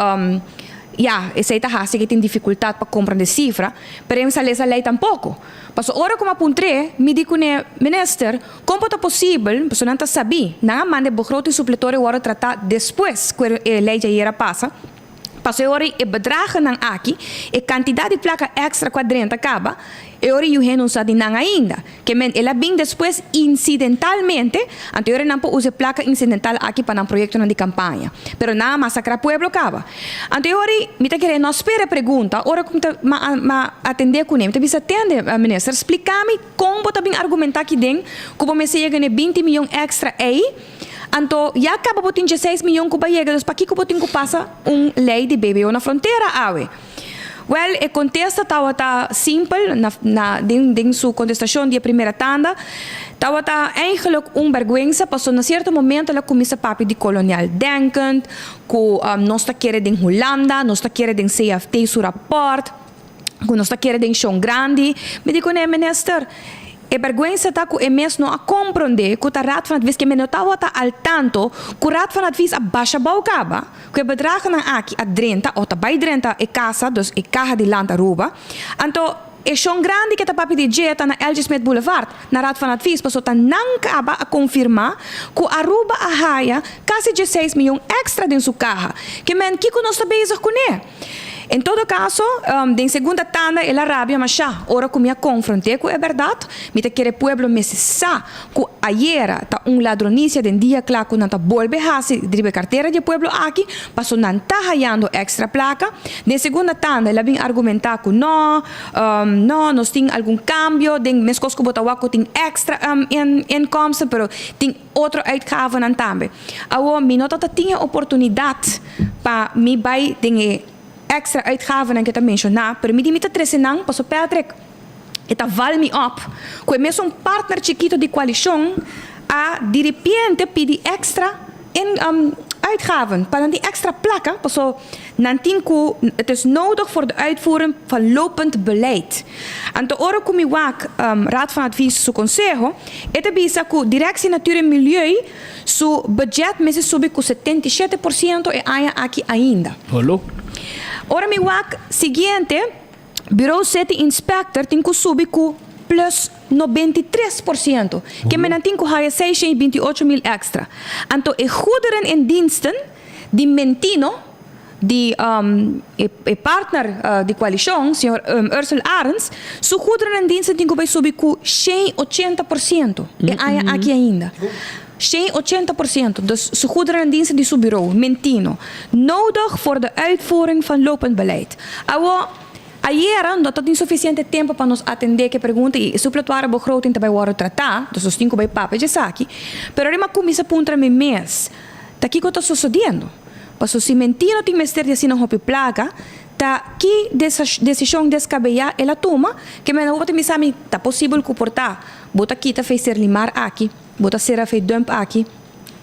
ya, esey ta haci cu e tin dificultad pa comprende cifra, pero e no sa lesa ley tampoco. Pasobra ora cu m'a puntr'e, mi di cun'e, Minister, con por ta posibel, pasobra nan ta sabi, nan a manda e begroting supletorio wordo trata despues cu e ley djayer a pasa, Paso e ora e bedragennan aki, e kantidat di plaka èkstra ku a drenta kaba, e ora yu hende no sa di nan ainda. Ke men el a bin despues insidentalmente, anto e ora nan por usa e plaka insidental aki pa nan proyektonan di kampaña. Pero nan a masakrá pueblo kaba. Anto e ora mi ta kere no spera e pregunta, ora ku mi ta m'a atendé kuné, mi ta bisa, Tende, minister, splika mi kon bo ta bin argumentá aki den ku bo mester yega na e 20 miyon èkstra ei, Anto, ya caba bo tin 16 miyon cu ba yega, dus pakico bo tin cu pasa un ley di BBO na frontera awe? Wel, e contesta tawata simpel, na, na, den, den su contestacion di e primera tanda, tawata eigenlijk un berguensa, pasobra na cierto momento el a cuminsa papia di kolonial denkend, cu nos ta kere den Hulanda, nos ta kere den CFT su rapport, cu nos ta kere den shon grandi. Mi di cune, Minister, e berguensa ta cu e mes no a compronde cu ta Raad van Advies, ke men no tawata al tanto cu Raad van Advies a basha bou caba, cu e bedragennan aki a drenta o ta bay drenta e casa, dus e caha di Land Aruba. Anto e shon grandi ke ta papia di dje ta na LG. Smith Boulevard, na Raad van Advies, pasobra ta nan caba a confirma cu Aruba a haya casi 16 miyon extra den su caha. Ke men, kico nos ta bezig cune? En todo kaso, den segunda tanda el a rabia mashá ora ku mi a konfront'é ku e bèrdat. Mi ta kere pueblo mester sa ku ayera ta un ladronisia den dia kla ku nan ta bolbe hasi riba e kartera di e pueblo aki, paso nan ta hayando èkstra plaka. Den segunda tanda el a bin argumentá ku nò, nò, nos tin algun kambio den meskos ku bo ta wak ku tin èkstra inkomsten, pero tin otro uitgavennan tambe. Awor mi no ta ta tin e oportunidat pa mi bai den e èkstra uitgavennan ku e ta menshoná, pero mi di mi ta trese nan paso Patrick e ta val mi op ku e mesun partner chikito di koalishon a diripiente pidi èkstra in uitgaven pa nan tin èkstra plaka paso nan tin ku het is nodig voor de uitvoering van lopend beleid. Anto ora ku mi wak Raad van Advies su konseho e ta bisa ku Directie Natuur en Milieu su budget mester subi ku 77% e aña aki ainda. Holo. Ora mi wak siguiente, Bureau City Inspector tin ku subi ku plus 93%, ke men nan tin ku haya 628 mil extra. Anto e goederen en diensten di Mentino, di e partner di koalishon, señor Ursel Arends, su goederen en diensten tin ku bai subi ku 180% e aña aki ainda. 180%, dus su goederen en diensten di su bureau, Mentino, nodig voor de uitvoering van lopend beleid. Awo, ayera no ta tin suficiente tempo pa nos atende ke pregunta y e supletoire begroting ta bai worde trata, dus nos tin ku bai papia djesaki, pero ora mi a kuminsa puntra mi mes, ta kiko ta sosodiendo? Paso si Mentino tin mester di asina hopi plaka, ta ki desishon deskabeyá el a tuma? Ke menda bo ta bisa mi, ta posibel ku por ta bo ta kita fei Serlimar aki, Bo ta sera fei dump aki,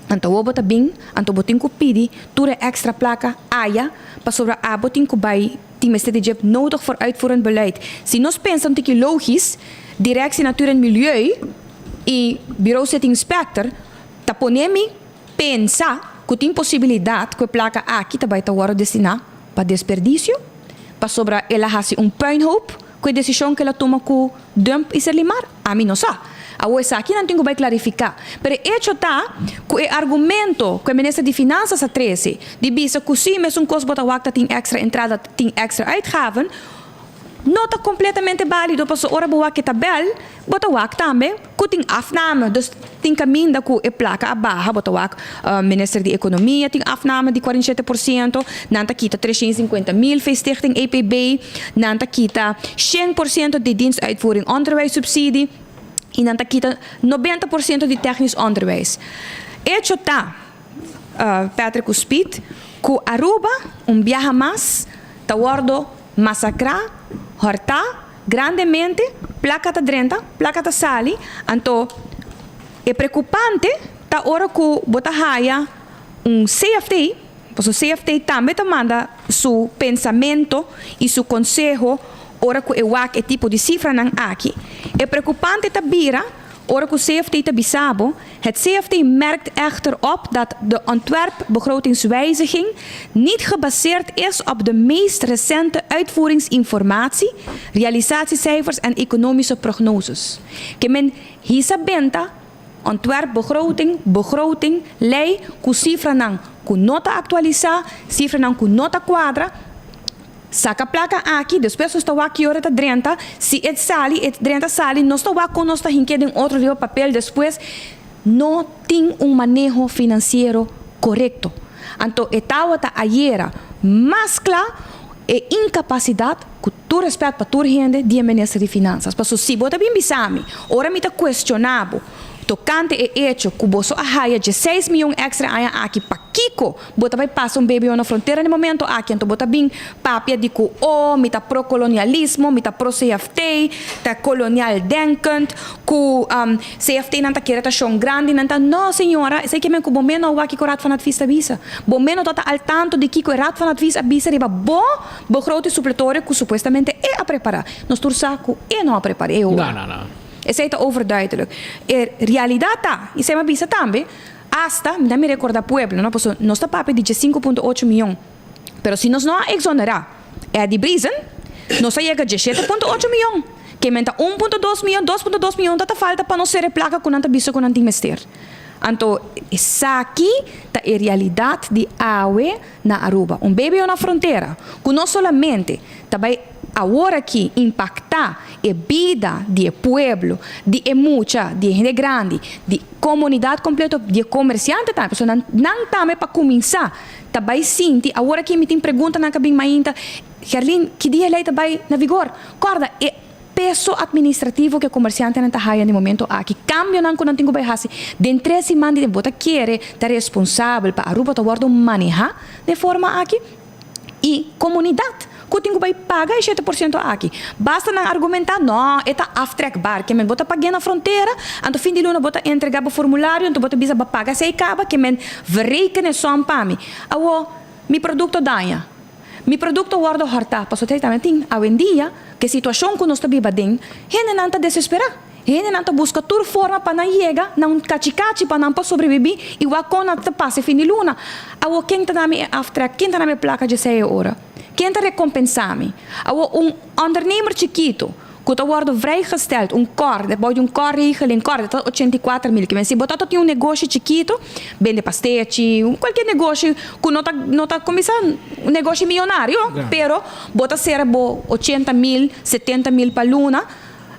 anto awor bo ta bin, anto bo tin ku pidi tur e èkstra plaka aya, pasobra abo tin ku bai tin mester di djep nodig voor uitvoerend beleid. Si nos pensa un tiki logis, Directie Natuur en Milieu i Bureau City Inspector ta pone mi pensa ku tin posibilidat ku e plaka aki ta bai ta wòrdu destiná pa desperdisio, pasobra el a hasi un puinhoop ku e desishon ku el a tuma ku dump i Serlimar? Ami no sa. Awor esaki nan tin ku bai klarifiká. Pero e echo ta ku e argumento ku e minister di Finansas a trese di bisa ku si mesun kos bo ta wak ta tin èkstra entrada tin èkstra uitgaven no ta kompletamente bálido pasobra ora bo wak e tabèl bo ta wak tambe ku tin afname. Dus tin kaminda ku e plaka a baha bo ta wak minister di Ekonomia tin afname di 47%, nan ta kita 350 mil for Stichting EPB, nan ta kita 100% di Dienst Uitvoering Onderwijssubsidie i nan ta kita 90% di Technisch Onderwijs. Echo ta, Patrick Speed, ku Aruba un biaha mas ta wòrdu masakrá, hòrtá grandemente, plaka ta drenta, plaka ta sali, anto e preokupante ta ora ku bo ta haya un CFT, pasobra CFT tambe ta manda su pensamentu i su konseho ora ku e wak e tipo di sifranan aki. E preokupante ta bira ora ku CFT ta bisa bo, het CFT merkt echter op dat de ontwerpbegrotingswijziging niet gebaseerd is op de meest recente uitvoeringsinformatie, realisatiecijfers en economische prognoses. Ke men hisa benta ontwerpbegroting, begroting, lei ku sifranan ku no ta aktualisá, sifranan ku no ta kuadra, saka plaka aki, despues nos ta wak ki ora ta drenta, si e sali, e drenta sali, nos ta wak kon nos ta hink'é den otro riba papel despues, no tin un maneho finansiero korekto. Anto e tabata ayera mas kla e inkapasidat, ku tur rèspèt pa tur hende, di e minister di Finansas. Pasobra si bo ta bin bisa mi, ora mi ta kuestioná bo tokante e echo ku boso a haya 16 mion èkstra aña aki, pakiko bo ta bai pasa un BBO na frontera na e momento aki? Anto bo ta bin papia di ku, oh, mi ta pro kolonialismo, mi ta pro CFT, ta kolonial denkend, ku CFT nan ta kere ta shon grandi nan ta. No, señora, esei ke men ku bo mes no a wak kiko Raad van Advies ta bisa. Bo mes no ta al tanto di kiko e Raad van Advies a bisa riba bo begroting supletorio ku supuestamente e a prepará. Nos tur sa ku e no a prepará e ora. No, no, no. Esei ta overduidelijk. E realidat ta, i esei mi a bisa tambe, hasta, mi ta mi rekordá pueblo, no, pasobra nos ta papia di 5.8 mion, pero si nos no a eksonerá Eddie Briesen, nos a yega 17.8 mion, ke men ta 1.2 mion, 2.2 mion ta falta pa nos sera e plaka ku nan ta bisa ku nan tin mester. Anto esaki ta e realidad di awe na Aruba. Un BBO na frontera cu no solamente ta bay awor aki impacta e bida di e pueblo, di e mucha, di e hende grandi, di comunidad completo, di e comerciante tambe, pasobra nan nan tambe pa cuminsa ta bay sinti, awor aki mi tin preguntanan ca bin mainta, Gerlin, ki dia e ley ta bay na vigor? Corda, e peso administrativo ku e komersiantenan ta haya na e momento aki, kambionan ku nan tin ku bai hasi den tres siman di tempu. Bo ta kere ta responsabel pa Aruba ta wòrdu manehá den e forma aki? I komunidat ku tin ku bai paga e 7% aki? Basta nan argumentá, no, e ta aftrekbaar, ke men bo ta pag'é na frontera, anto fin di luna bo ta entregá bo formulario, anto bo ta bisa bo paga esei kaba, ke men verreken e sòm pa mi. Awor, mi produkto daña. Mi produkto wòrdu hòrtá, pasobra esei tambe tin awendia ku e situashon ku nos ta biba den, hendenan ta desesperá. Hendenan ta buska tur forma pa nan yega na un kachikachi pa nan por sobrebibí i wak kon nan ta pasa e fin di luna. Awor ken ta na mi e aftrek? Ken ta na mi e plaka dje sei e ora? Ken ta rekompensá mi? Awor un òndernemer chikitu Ku ta wòrdu vrijgesteld, un kòr, de bou di un kòrregeling, kòr, ta 84.000. Ke men si bo ta tin un negoshi chikitu, bende pastechi, kualkier negoshi ku no ta, no ta kuminsá un negoshi miyonario, pero bo ta sera bo 80.000, 70.000 pa luna,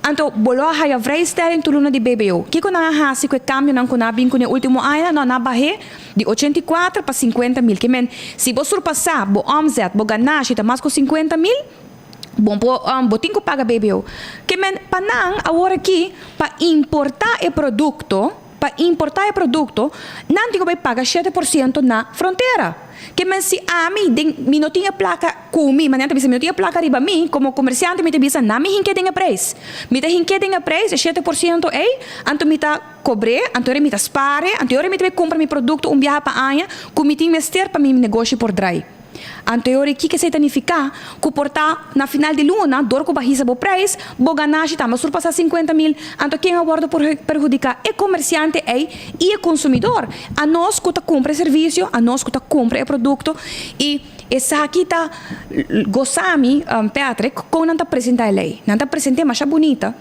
anto bo lo a haya vrijstelling tur luna di BBO. Kiko nan a hasi ku e kambionan ku nan a bin kuné último aña? No, nan a bah'é di 84 pa 50.000. Ke men si bo surpasá bo omzet, bo ganashi ta mas ku 50.000, Bon por bo tin ku paga BBO. Ke men pa nan awor aki pa importá e produkto, pa importá e produkto, nan tin ku bai paga 7% na frontera. Ke men si ami den mi no tin e plaka ku mi, manera ta bisa mi no tin e plaka riba mi, komo komersiante mi ta bisa nan mi hink'é den e preis. Mi ta hink'é den e preis e 7% ei, anto mi ta kobr'é, anto ora mi ta spar'é, anto ora mi ta bai kumpra mi produkto un biaha pa aña ku mi tin mester pa mi negoshi por drai. Anto e ora kiko esei ta nifiká? Ku por ta na final di luna, dor ku bo a hisa bo preis, bo ganashi tambe a surpasá 50.000. Anto ken a wòrdu perhudiká? E komersiante ei i e konsumidor. Anos ku ta kumpra e servisio, anos ku ta kumpra e produkto. I esaki ta gosa mi, Patrick, kon nan ta presentá e lei. Nan ta present'é masha bunita.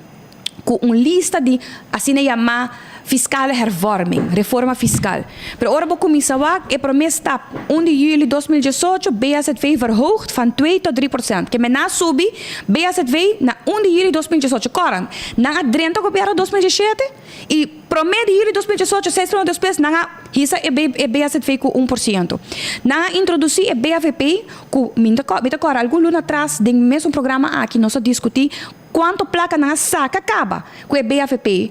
ku un lista di asina yamá fiscale hervorming, reforma fiscal. Pero ora bo kuminsá wak e promé stap, 1 di juli 2018, BAZV verhoogt van 2 tot 3 procent. Ke men a subi BAZV na 1 di juli 2018. Kòrda, nan a drenta gobièrnu 2017 i promé di juli 2018, seis luna despues, nan a hisa e BAZV ku un por siento. Nan a introdusí e BAVP ku mi ta kòrda algun luna atras den mesun programa aki nos a diskutí Cuanto placa nan a saca caba cu e BAVP?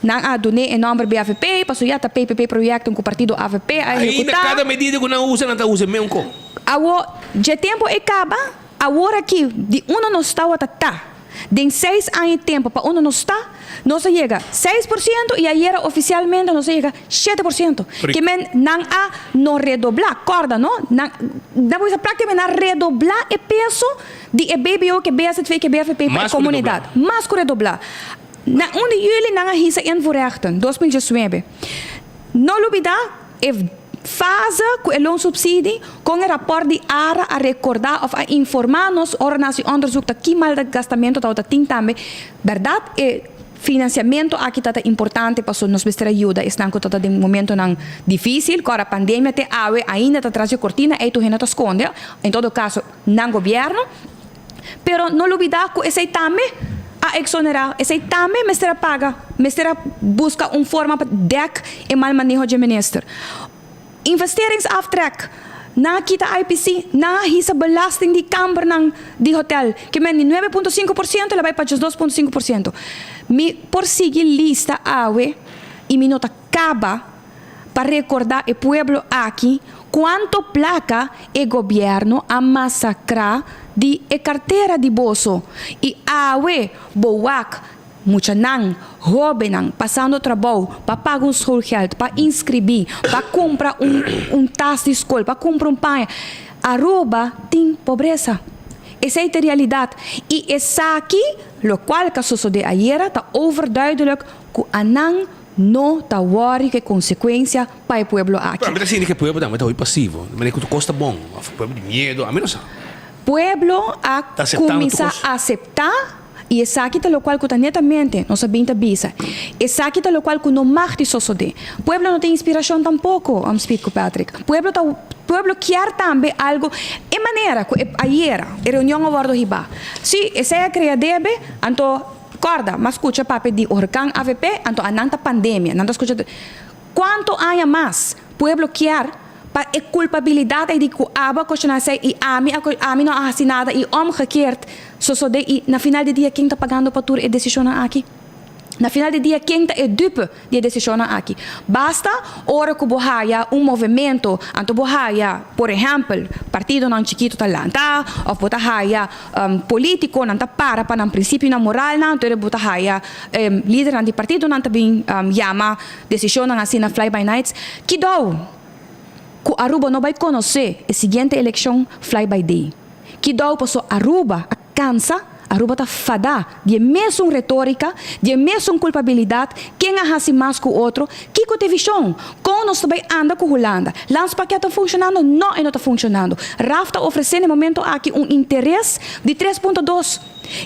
Nan a dun'é e nomber BAVP pasobra ya ta PPP Projecten cu partido avp a Ainda ehecuta. cada medida cu nan usa nan ta usa e meun con. Awo dje tempo e caba, awor aki di unda nos tawata ta den seis aña y tempo pa unda nos ta, nos a yega 6% y ayera oficialmente nos a yega 7%. Ke men nan a no redobla, corda no, nan nan por bisa practicamente nan a redobla e peso Di e BBO ke BSV ke BFP pa e komunidat. Mas ku redoblá. Na 1 di yüli nan a hisa invoerrechten, 2019. No lubidá e fase ku e loonsubsidie kon e rapòrt di ara a rekordá òf a informá nos ora nan hasi onderzoek ta ki mal gastamentu tabata tin tambe. Bèrdat e Financiamento aki ta ta importante paso nos mester a yuda esnan cu ta ta den momentonan dificil, cu ora pandemia te awe ainda ta tras dje cortina ey tur hende ta sconde, en todo caso nan gobierno, pero no lubida cu esey tambe a exonera, esey tambe mester a paga, mester a busca un forma pa dek e mal maneho dje minister. Investeringsaftrek, Nan a kita IPC, nan a hisa belasting di kambernan di hotel, ke men di 9.5% el a bai pa 2.5%. Mi por sigui lista awe i mi no ta kaba pa rekorda e pueblo aki kuanto plaka e gobièrnu a masakrá di e kartera di boso i awe bo wak Muchanan, hóbennan pasando trabou pa paga un schoolgeld, pa inskribí, pa kumpra un un tas di skol, pa kumpra un paña. Aruba tin pobresa. Esei ta e realidat. I esaki, lokual ka sosodé ayera, ta overduidelijk ku anan no ta wòri ku e konsekuensia pa e pueblo aki. Pero ami ta sinti ku e pueblo tambe ta hopi pasivo. Manera ku tur kos ta bon. Òf pueblo di miedu, ami no sa. Pueblo a Ta aseptando tur kuminsá kos. aseptá. I esaki ta locual cu ta netamente nos a bin ta bisa. Esaki ta locual cu no mag di sosode. Pueblo no tin inspiracion tampoco, Speed cu Patrick. Pueblo ta pueblo kier tambe algo e manera cu e ayera e reunion a wordo hiba. Si, esey a crea debe, anto corda, m'a scucha papia di orkan avp, anto a nan ta pandemia, nan ta scucha Cuanto aña mas pueblo kier pa e culpabilidad ey di cu abo a cuestiona esey y ami a ami no a haci nada y omgekeerd sosode y na final di dia ken ta pagando pa tur e decisionnan aki? Na final di dia ken ta e dupe di e decisionnan aki? Basta ora cu bo haya un movemento anto bo haya por ehempel partidonan chikito ta lanta of bo ta haya politiconan ta para pa nan principionan moralnan anto bo ta haya lidernan di partidonan ta bin yama Decisionnan asina fly by nights, kidou cu Aruba no bay conoce e siguiente eleccion fly by day. Kidou paso Aruba a cansa, Aruba ta fada di e mesun retorica, di e mesun culpabilidad, ken a haci mas cu otro, kico ta e vision, con nos ta bay anda cu Hulanda, Landspakket ta funcionando? No e no ta funcionando. Raf ta ofrece na e momento aki un interes di tres punto dos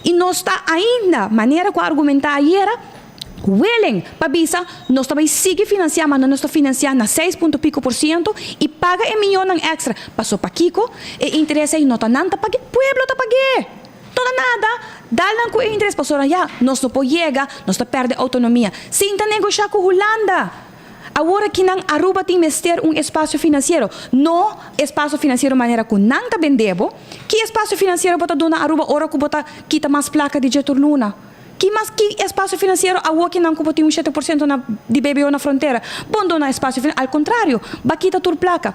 y nos ta ainda, manera cu a argumenta ayera, Willing pa bisa nos ta bay sigui financia ma no nos ta financia na seis punto pico por ciento y paga e miyonnan extra paso pakico e interes ey no ta nan ta pague pueblo ta pague no ta nada dal nan cu e interes pasobra ya nos no por yega nos ta perde autonomia sin ta negosha cu Hulanda awor aki nan Aruba tin mester un espacio financiero no espacio financiero manera cu nan ta bende bo ki espacio financiero bo ta duna Aruba ora cu bo ta kita mas placa di dje tur luna. Ki mas ki espasio finansiero awo ki nan ku bo tin un 7% na di BBO na frontera? Bon duna espasio finan, al kontrario, ba kita tur plaka.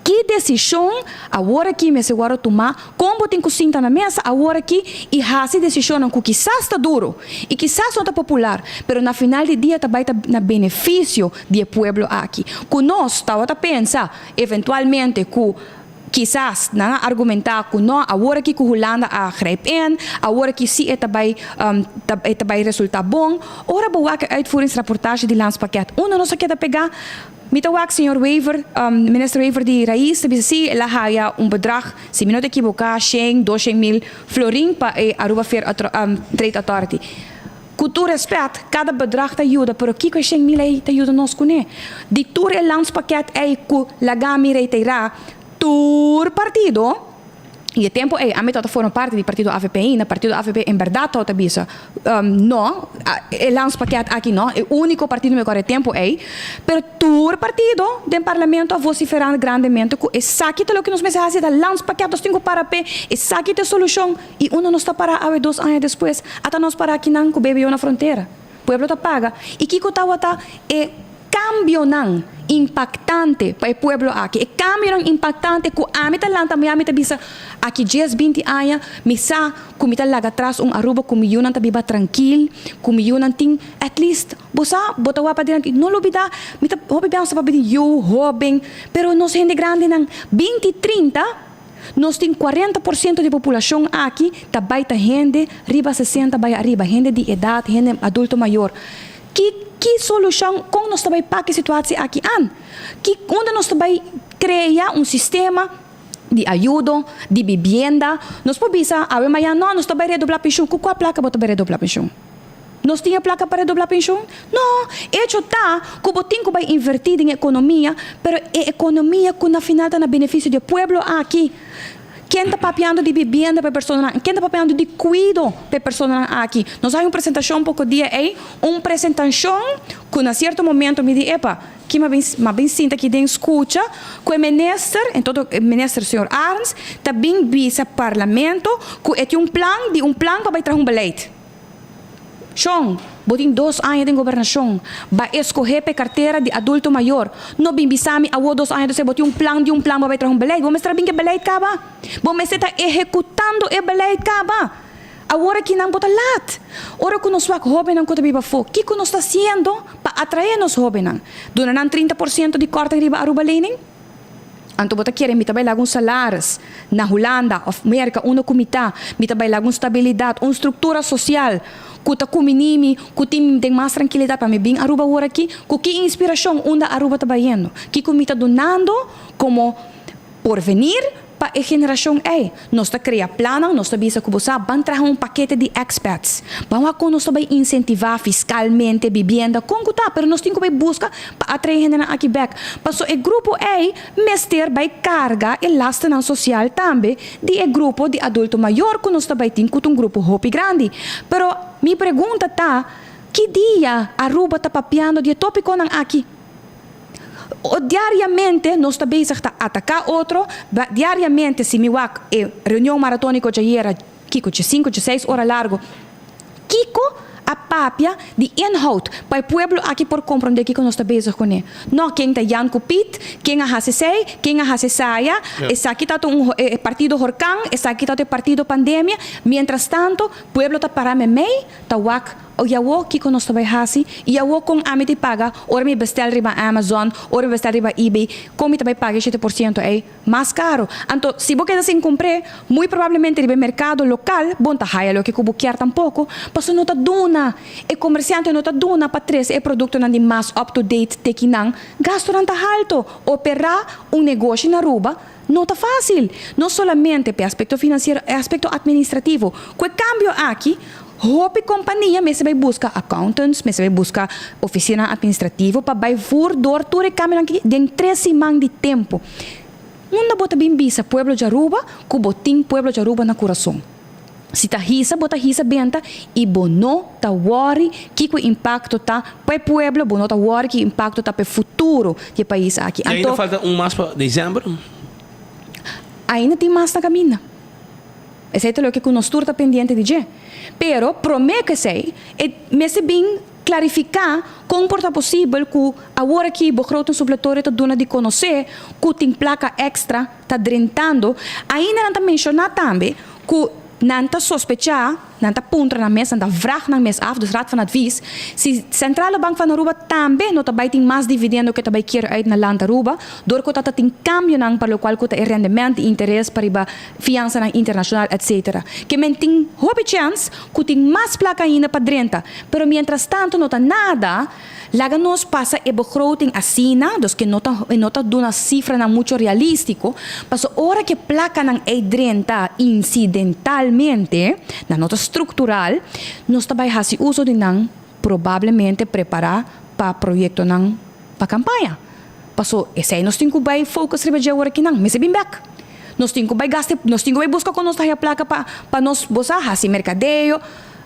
Ki desishon awor aki mester wòrdu tumá? Kon bo tin ku sinta na mesa awor aki i hasi desishonnan ku kisas ta duru i kisas no ta popular, pero na final di dia ta bai ta na benefisio di e pueblo aki? Ku nos tabata pensa eventualmente ku Kisas nan a argumentá ku no, awor aki ku Hulanda a grijp in, awor aki si e ta bai e ta bai resultá bon. Ora bo wak e uitvoeringsrapportage di Landspakket unda nos a keda pegá? Mi ta wak señor Wever, minister Wever di Raiz ta bisa si el a haya un bedrag, si mi no ta ekiboká, shen, doshen mil florin pa e Aruba Fair Trade Authority. Ku tur respet, kada bedrag ta yuda, pero kiko e shen mil ei ta yuda nos kuné? Di tur e landspakket ei ku laga mi reiterá, tur partido, i e tempu ei ami tabata forma parti di partido avp ainda, partido avp en bèrdat tabata bisa, no, e landspakket aki no, e úniko partido mi kòrda e tempu ei, pero tur partido den parlamento a vosiferá grandemente ku esaki ta loke nos mester hasi, ta landspakket nos tin ku para p'e, esaki ta e solushon. I unda nos ta pará awe dos aña despues? Ata nos pará akinan ku BBO na frontera. Pueblo ta paga. I kiko tawata e kambionan impaktante pa e pueblo aki? E kambionan impaktante ku ami ta lanta mañana mi ta bisa aki dies binti aña mi sa ku mi ta laga tras un Aruba ku mi yunan ta biba trankil, ku mi yunan tin at least bo sa bo ta wak padilanti. No lubida mi ta hopi biaha nos ta papia di yu hoben pero nos hende grandinan binti trinta Nos tin 40% di populashon aki ta bai ta hende riba 60 bai ariba, hende di edat, hende adulto mayor. Ki ki solushon, kon nos ta bai pak e situatie aki an? Ki unda nos ta bai krea un sistema di ayudo, di bibienda? Nos por bisa awe mañana no, nos ta bai redobla penshun. Ku kua plaka bo ta bai redobla penshun? Nos tin e plaka pa redobla penshun? No! Echo ta ku bo tin ku bai invertí den ekonomia, pero e ekonomia ku na final ta na benefisio di e pueblo aki. Ken ta papiando di bibienda pa e personanan? Ken ta papiando di kuido pa e personanan aki? Nos a haña un presentashon poko dia ei, un presentashon ku na sierto momento mi di, Epa, ki m'a bin m'a bin sinta aki den skucha ku e minister, en todo e minister señor Arends, ta bin bisa parlamento ku e tin un plan di un plan pa bai traha un beleid. Shon, bo tin dos aña den gobernashon. Ba eskohé p'e kartera di adulto mayor. No bin bisa mi awor dos aña despues bo tin un plan di un plan bo bai traha un beleid. Bo mester a bin ku e beleid kaba. Bo mester ta ehekutando e beleid kaba. Awor aki nan bo ta lat. Ora ku nos wak hóbennan ku ta biba afó, kiko nos ta hasiendo pa atraé nos hóbennan? Duna nan 30% di kòrting riba Aruba Lening? Anto bo ta kere mi ta bai laga un salaris na Hulanda of Merka unda ku mi ta, mi ta bai laga un stabilidat, un struktura sosial ku ta kumini mi, ku tin mi den mas trankilidat pa mi bin Aruba awor aki? Ku ki inspirashon unda Aruba ta bayendo? Kiko mi ta dunando komo porvenir? pa e generashon ei. Nos ta krea plannan, nos ta bisa ku bo sa, ban traha un pakete di expats. Ban wak kon nos ta bai insentivá fiskalmente, bibienda, kon ku ta, pero nos tin ku bai buska pa atraé hendenan aki bèk. Paso e grupo ei mester bai karga e lasternan sosial tambe di e grupo di adulto mayor ku nos ta bai tin ku ta un grupo hopi grandi. Pero mi pregunta ta, ki dia Aruba ta papiando di e tópikonan aki? Diariamente nos ta bezig ta ataká otro, diariamente si mi wak e reunion maratóniko djayera kiko djesinku djeseis ora largu, kiko a papia di inhoud pa e pueblo aki por komprondé kiko nos ta bezig kuné? No ken ta Jan ku Piet, ken a hasi esei, ken a hasi esaya, esaki ta un partido horkan, esaki ta e partido pandemia, mientrastanto pueblo ta pará meimei ta wak O i awor kiko nos ta bai hasi? I awor kon ami ta paga ora mi bestel riba Amazon, ora mi bestel riba eBay, kon mi ta bai paga e 7% ei? Mas karo. Anto, si bo keda sin kumpr'é, muy probablemente riba e merkado lokal bo no ta haya loke ku bo kier tampoko, pasobra no ta duna, e komersiante no ta duna pa trese e produktonan di mas up to date te kinan. Gastunan ta halto. Operá un negoshi na Aruba no ta fásil. No solamente p'e aspekto finansiero, e aspekto administrativo. Ku e kambio aki, Hopi kompania mester bai buska accountants, mester bai buska ofisinanan administrativo pa bai voer door tur e kambionan aki den tres siman di tempu. Unda bo ta bin bisa pueblo di Aruba ku bo tin pueblo di Aruba na kurason? Si ta hisa bo ta hisa benta i bo no ta wòri kiko e impakto ta pa e pueblo, bo no ta wòri ki impakto ta pa e futuro di e pais aki. I ainda falta un mas pa december? Ainda tin mas na kaminda. Esei ta loke ku nos tur ta pendiente di dje. Pero promé ku esei, e mester bin klarifiká kon por ta posibel ku awor aki begrotingssupletorio ta duna di konosé ku tin plaka èkstra ta drentando. Ainda nan ta menshoná tambe ku nan ta sospechá, nan ta puntra nan mes, nan ta vrag nan mes af, dus Raad van Advies, si Centrale Bank van Aruba tambe no ta bai tin mas dividendo ku e ta bai kier uit na land Aruba, dor ku ta ta tin kambionan pa lokual ku ta e rendement di interes pa riba fiansanan internashonal etc. Ke men tin hopi chèns ku tin mas plaka ainda pa drenta, pero mientras tanto no ta nada, laga nos pasa e begroting asina, dus ke no ta e no ta duna sifranan mucho realístiko, paso ora ke plakanan ei drenta insidentalmente, nan no ta struktural, nos ta bai hasi uso di nan probablemente prepará pa proyektonan pa kampaña. Paso esei nos tin ku bai focus riba dje awor akinan, mester bin bek. Nos tin ku bai gasta, nos tin ku bai buska kon nos ta haya plaka pa pa nos bo sa hasi merkadeo.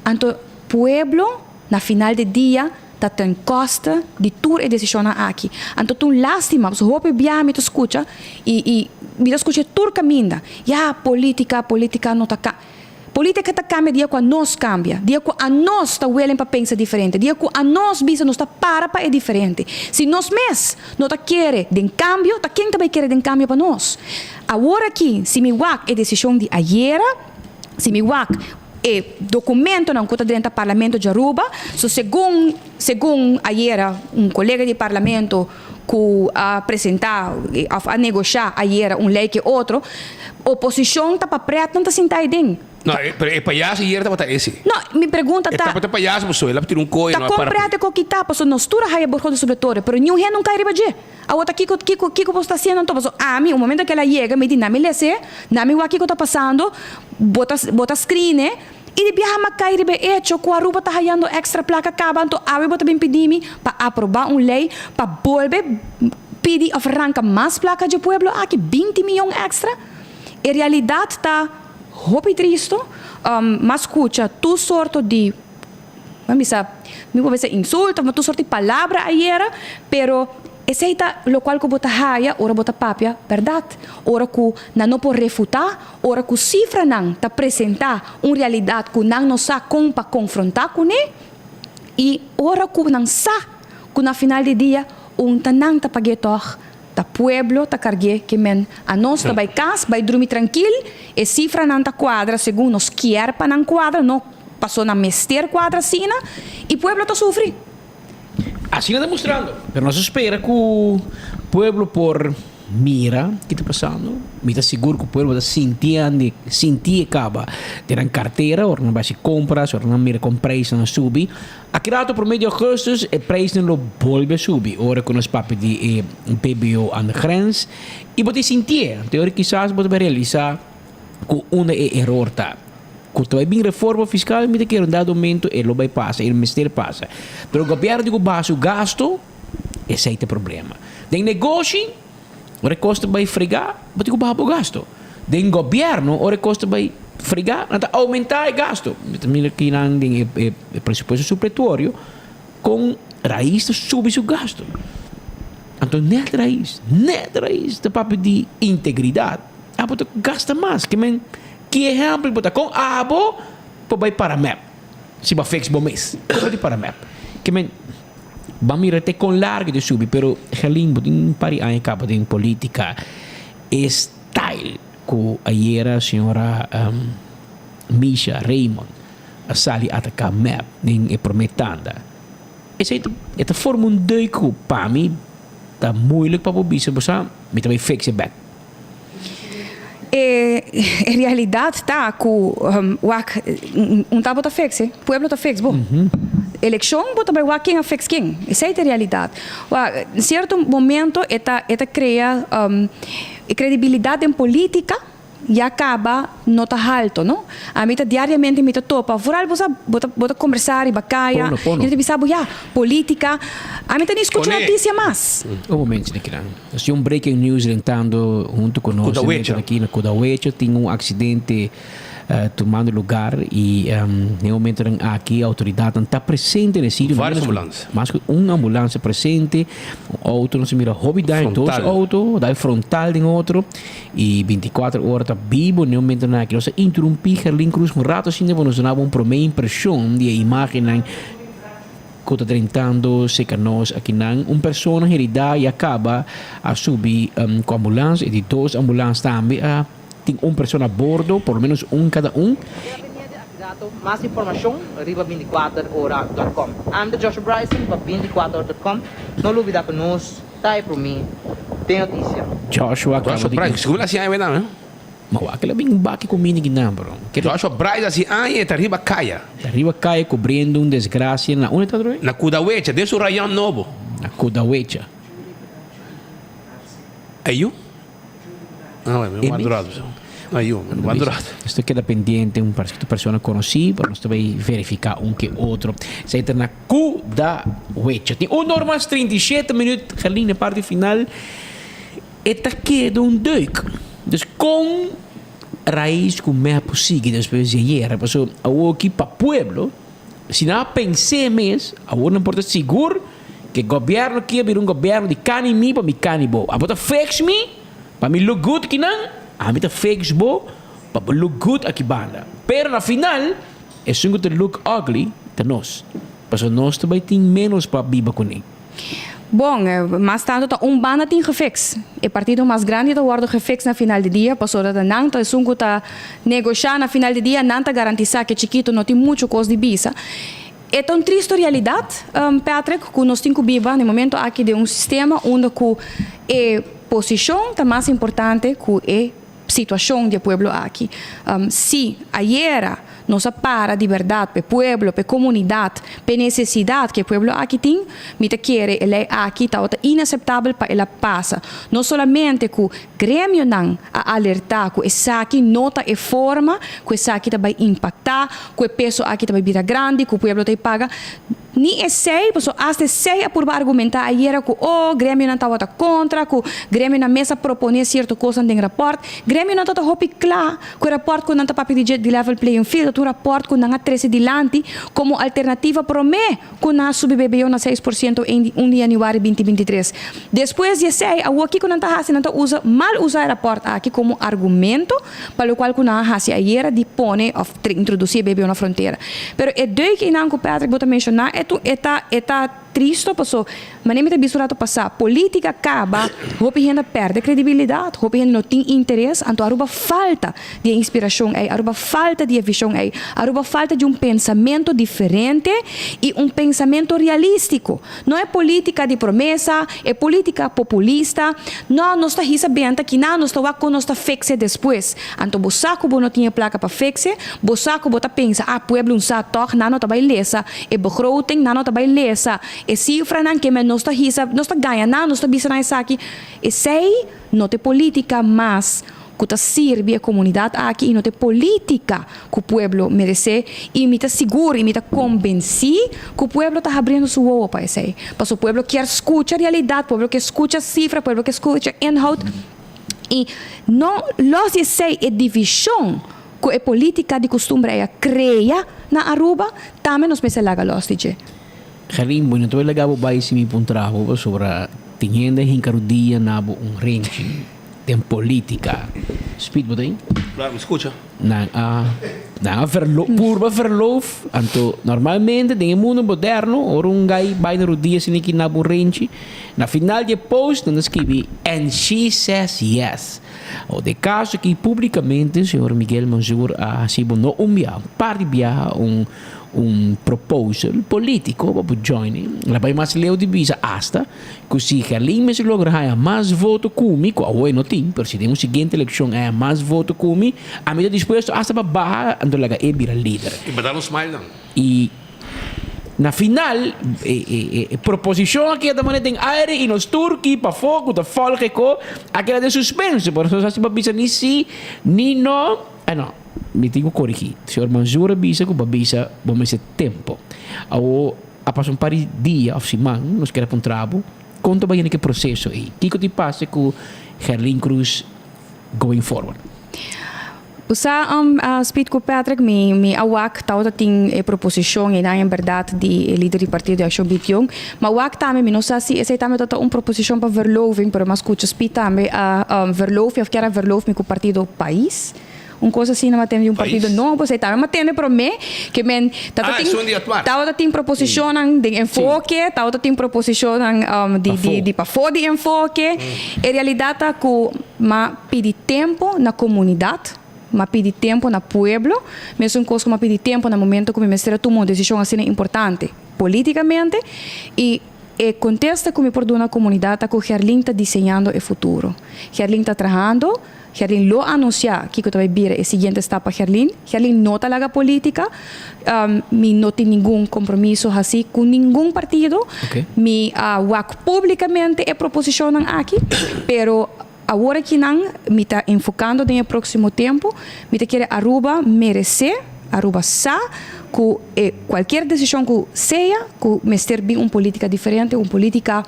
Anto pueblo na final di dia ta ten koste di tur e desishonnan aki. Anto ta un lastima, pasobra hopi biaha mi ta skucha i i mi ta skucha tur kaminda, ya politika, politika no ta ka. Politica ta cambia dia cu anos cambia, dia cu anos ta willing pa pensa diferente, dia cu anos bisa nos ta para pa e diferente. Si nos mes no ta kere den cambio, ta ken ta bay kere den cambio pa nos? Awor aki, si mi wak e decision di ayera, si mi wak e documentonan cu ta drenta Parlamento di Aruba, so segun segun ayera un colega di Parlamento cu a presenta of a negosha ayera un ley ke otro, oposicion ta pa pret nan ta sinta ahi den. No, pero e payaso ayera tabata ese. No, mi pregunta E ta. tabata payaso pasobra el a tira un koe Ta no a con para pret e ko kita pasobra nos tur a haya borgodo supletorio pero niun hende no kai riba dje. Awor ta kiko kiko kiko bo sta haciendo anto pasobra ami un momento ke el a yega mi di na mi lese, na mi wak kiko ta pasando, bo ta bo ta screen e. I di biaha m'a kai riba e echo ku Aruba ta hayando èkstra plaka kaba anto awe bo ta bin pidi mi pa aprobá un lei pa bolbe pidi òf ranka mas plaka dje pueblo aki, 20 miyon èkstra. E realidat ta hopi tristu. M'a skucha tur sorto di, mi bisa, mi por bisa insulto, tur sorto di palabra ayera, pero esei ta lokual ku bo ta haya ora bo ta papia bèrdat, ora ku nan no por refutá. Ora ku sifranan ta presentá un realidat ku nan no sa kon pa konfrontá kuné i ora ku nan sa ku na final di dia un ta nan ta pag'é tòg, ta pueblo ta karg'é ke men anos ta bai kas bai drumi trankil, e sifranan ta kuadra segun nos kier pa nan kuadra, no paso nan mester kuadra asina i pueblo ta sufri. Asina ta mustrando. Pero nos a spera ku pueblo por. mira ki ta pasando. Mi ta sigur ku pueblo ta sintiendo, sinti e kaba den nan kartera ora nan bai hasi kompras, ora nan mira kon preisnan a subi. Aki rato prome di augustus e preisnan lo bolbe subi ora ku nos papia di e BBO aan de grens i bo ta sintié. Anto ora kisas bo ta bai realisa ku unda e eror ta. Ku ta bai bin reforma fiskal mi ta kere un dado momento e lo bai pasa, e mester pasa. Pero gobièrnu tin ku baha su gasto, esei ta e problema. Den negoshi, ora e kos ta bai fregá, bo tin ku baha bo gasto. Den gobièrnu, ora e kos ta bai fregá, nan ta oumentá e gasto. Mi ta mira kinan den e presupuesto supletuorio kon Rais ta subi su gasto. Anto nèt Rais, nèt Rais ta papia di integridat. Abo ta gasta mas. Ke men, ki ehèmpel bo ta? Kon abo por bai para mep si bo a fix bo mes? Kon bo di para mep? Ke men, ban mira te kon largu ta subi, pero Gerlin bo tin un par di aña kaba den politica. E style ku ayera señora Misha Raymond a sali ataka mep den e prome tanda, esei ta e ta forma un deuk ku pa mi ta moeilijk pa bo bisa bo sa mi ta bai fix e bek. E realidad ta cu wak un ta bo ta fix e, pueblo ta fix bo. Eleccion bo ta bay wak ken a fix ken. Esey ta e realidad. Wak, cierto momento e ta e ta crea e credibilidad den politica ya caba no ta halto no. Ami ta diariamente mi ta topa vooral bo sa bo ta bo ta combersa riba caya Pono, pono. y ta bisa bo ya politica ami ta ni scucha Pone. noticia mas. Un momento Nikiran. Nos tin un breaking news rentando hunto cu nos Kudawecha. aki na Kudawecha tin un accidente tumando lugar y den e momentonan aki autoridadnan ta presente na e sitio. Varios Menos cu- ambulance. Mas cu un ambulance presente, un auto nos a mira hopi daño, dos Frontal. auto, daño frontal den otro y 24 ora ta bibo den e momentonan aki. Nos a interumpi Gerlin Cruz un rato asina pa nos duna bo un prome impresion di e imagennan Ku ta drentando serka nos akinan. Un persona heridá i a kaba a subi ku ambulans i di dos ambulans tambe a tin un persona a bordo, por lo menos un kada un. Mas informashon riba bintikuater ora dòt kòm. Ami ta Joshua Bryson pa bintikuater ora dòt kòm. No lubida ku nos ta e promé den notisia. Joshua kaba Joshua di. Bryson, sigur a hasi aña wena, no? Ma wak el a bin baki ku mini kinan, bro. Joshua Bryce hasi aña e ta riba kaya. Ta riba kaya kubriendo un desgrasia na unda ta troe? Na Kudawecha, den su rayon nobo. Na Kudawecha. Ayu? Ah, bueno, mi wak durado. Ayu, mi wak durado. Nos ta keda pendiente un par persona konosí, pero nos ta bai verifiká un ke otro. Esei ta na Kudawecha. Tin un or mas 37 minüt, Gerlin, e parti final. E ta keda un deuk. Dus kon rais ku mep por sigui despues di ayera? Pasobra awoki pa pueblo, si nan a pens'é mes, awor nan por ta sigur ku e gobièrnu aki a bira un gobièrnu di kani mi pa mi kani bo. Abo ta fix mi pa mi look good kinan, ami ta fix bo pa bo look good aki banda. Pero na final, esun ku ta look ugly ta nos. Pasobra nos ta bai tin ménos pa biba kuné. Bon, mas tanto ta un banda tin gefiks. E partido mas grandi ta wordo gefiks na final di dia pasobra ta nan ta esun ku ta negosha na final di dia, nan ta garantisa ku e chikito no tin mucho kos di bisa. E ta un tristo realidat, Patrick, ku nos tin ku biba na e momento aki den un sistema unda ku e posishon ta mas importante ku e situacion di e pueblo aki. Si ayera nos a para di berdad p'e pueblo, p'e comunidad, p'e necesidad cu e pueblo aki tin, mi ta kere e ley aki tabata inaceptabel pa el a pasa. No solamente cu gremionan a alerta cu esaki no ta e forma cu esaki ta bay impacta, cu e peso aki ta bay bira grandi, cu pueblo ta bay paga, Ni esei, pasobra asta esei a purba argumentá ayera ku oh, gremionan tabata kontra, ku gremionan mes a proponé sierto kosnan den rapòrt. Gremionan ta ta hopi kla ku e rapòrt ku nan ta papia di dje di level playing field ta ta un rapòrt ku nan a trese dilanti komo alternativa promé ku nan a subi BBO na 6% un di yanüari 2023. Despues di esei, awor kiko nan ta hasi? Nan ta usa, mal usa e rapòrt aki komo argumento pa lokual ku nan a hasi ayera di pone òf introdusí e BBO na frontera. Pero e deuk einan ku Patrick bo ta menshoná e tu e ta e ta. tristo paso manera mi ta bisa un rato pasa, politica caba, hopi hende a perde credibilidad, hopi hende no tin interes, anto Aruba falta di e inspiracion ey, Aruba falta di e vision ey, Aruba falta di un pensamento diferente y un pensamento realistico. No e politica di promesa, e politica populista, no, nos ta hisa benta kina, nos ta wak con nos ta fix'e despues. Anto bo sa cu bo no tin e placa pa fix'e, bo sa cu bo ta pensa, ah, pueblo un sa toch, nan no ta bay lesa e begroting, nan no ta bay lesa e cifranan, ke men nos ta hisa, nos ta gaña nan, nos ta bisa nan esaki. Esey no ta e politica mas cu ta sirbi e comunidad aki y no ta e politica cu pueblo merece y mi ta sigur y mi ta convenci cu pueblo ta habriendo su wowo pa esey. Paso pueblo kier scucha realidad, pueblo kier scucha cifra, pueblo kier scucha inhoud y no los di esey e division cu e politica di custumbre ey a crea na Aruba tambe nos mester laga los di dje. Gerlin, bo no ta bay laga bo bay si mi puntra bo pasobra tin hende a hinca rodia na bo un renchi. Den politica. Speed bo ta in? Claro, mi scucha. Nan a nan a verlo purba verloof. Anto normalmente den e mundo moderno ora un guy bai na rodia asina ki na bo renchi, na final di e post nan ta scribi and she says yes. Awor den e caso aki publicamente señor Miguel Manzur a haci bo no un bia, un par di biaha un un proposal politico pa bo join e. El a bai mas leu di bisa hasta Ku si Gerlin mester logra haña mas voto ku mi, ku awoy no tin, pero si den un siguiente elekshon e haña mas voto ku mi, ami ta dispuesto asta pa baha anto laga e bira lider. I pa dal un smile nan. I na final e proposishon a keda manera den aire i nos tur ki pafó ku ta fòlg e ko a keda den suspenso, por eso nos hasi pa bisa ni si ni no. Ah no, mi tin ku korigí. Señor Manzur a bisa ku pa bisa bo mester tempo. Awo. A pasa un par di dia of siman, nos keda puntra bo, kon ta bayendo ku e proseso ei? Kiko tin pasa ku Gerlin Cruz going forward? Bo sa, Speed ku Patrick, mi mi a wak tabata tin e proposishon einan en bèrdat di e lider di partido di Akshon Bitiong. Ma wak tambe, mi no sa si esei tambe tabata un proposishon pa verloving, pero mi a skucha Speed tambe a verloof mi òf kier a verloof mi ku partido Pais. Un cos asina m'a tende di un partido nobo, esei tambe m'a tende prome ke men tabata tin tabata tin proposicionnan den enfoke, tabata tin proposicionnan di di di pafó di enfoke. E realidad ta ku m'a pidi tempo na comunidad, m'a pidi tempo na pueblo, mesun cos ku m'a pidi tempo na momento ku mi mester a tuma un decision asina importante politicamente i e contesta ku mi por duna comunidad ta ku Gerlin ta diseñando e futuro. Gerlin ta trahando. Gerlin lo anunsiá kiko ta bai bira e siguiente stap pa Gerlin. Gerlin no ta laga polítika. Mi no tin ningun kompromiso hasí ku ningun partido. Mi a wak públikamente e proposishonnan aki, pero awor akinan mi ta enfokando den e próksimo tempu. Mi ta kere Aruba meresé, Aruba sa ku e kualkier desishon ku sea ku mester bin un polítika diferente, un polítika.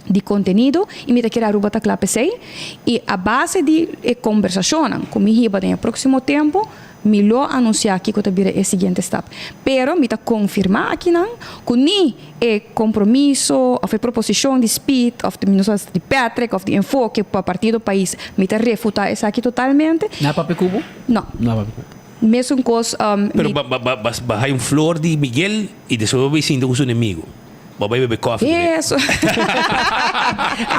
di kontenido i mi ta kere Aruba ta kla p'esei i a base di e kombersashonnan ku mi hiba den e próksimo tempu mi lo anunsiá kiko ta bira e siguiente stap. Pero mi ta konfirmá akinan ku ni e kompromiso òf e proposishon di Speed òf di mi no sa di Patrick òf di Enfoke pa Partido Pais mi ta refutá esaki totalmente. Na papia ku bo? No. Na papia ku bo. Mesun kos mi. Pero ba ba ba ba hay un flor di Miguel i despues bo bai sinta ku su enemigo. Bo bai bebe koffie cu mi. Eso.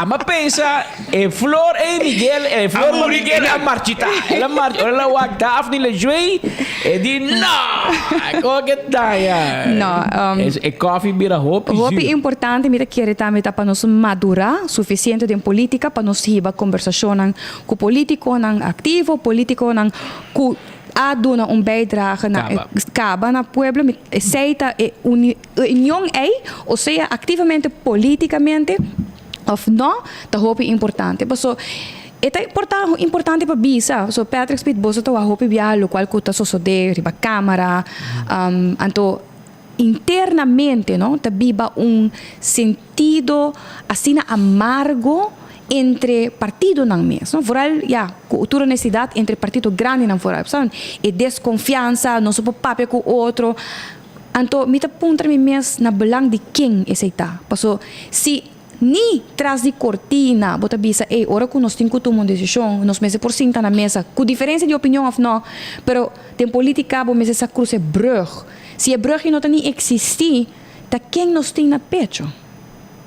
Ama pensa e flor ey Miguel, e flor pa Miguel a marchita. El a march, ora el a wak Daphne Lejuey, e di no! Con ke daña? No, E koffie bira hopi zuur. Hopi importante mi ta kere tambe ta pa nos madura suficiente den politica pa nos hiba conversacionnan cu politiconan activo, politiconan cu a duna un bijdrage na e caba na pueblo. Esey ta e Union ei, o sea activamente politicamente of no, ta hopi importante. Paso e ta por ta importante pa bisa, paso Patrick Speed boso ta wak hopi biaha locual cu ta sosode riba camara, anto internamente no ta biba un sentido asina amargo entre partidonan mes, no, vooral ya cu tur honestidad entre partido grandinan vooral, saben, e desconfiansa, no so por papia cu otro. Anto mi ta puntra mi mes na belang di ken esei ta. Paso si ni tras di kortina bo ta bisa ey ora ku nos tin ku tuma un desishon nos mester por sinta na mesa ku diferensia di opinion of no pero den politika bo mester sa krusa e brug. Si e brug ei no ta ni eksistí. Ta ken nos tin na pecho?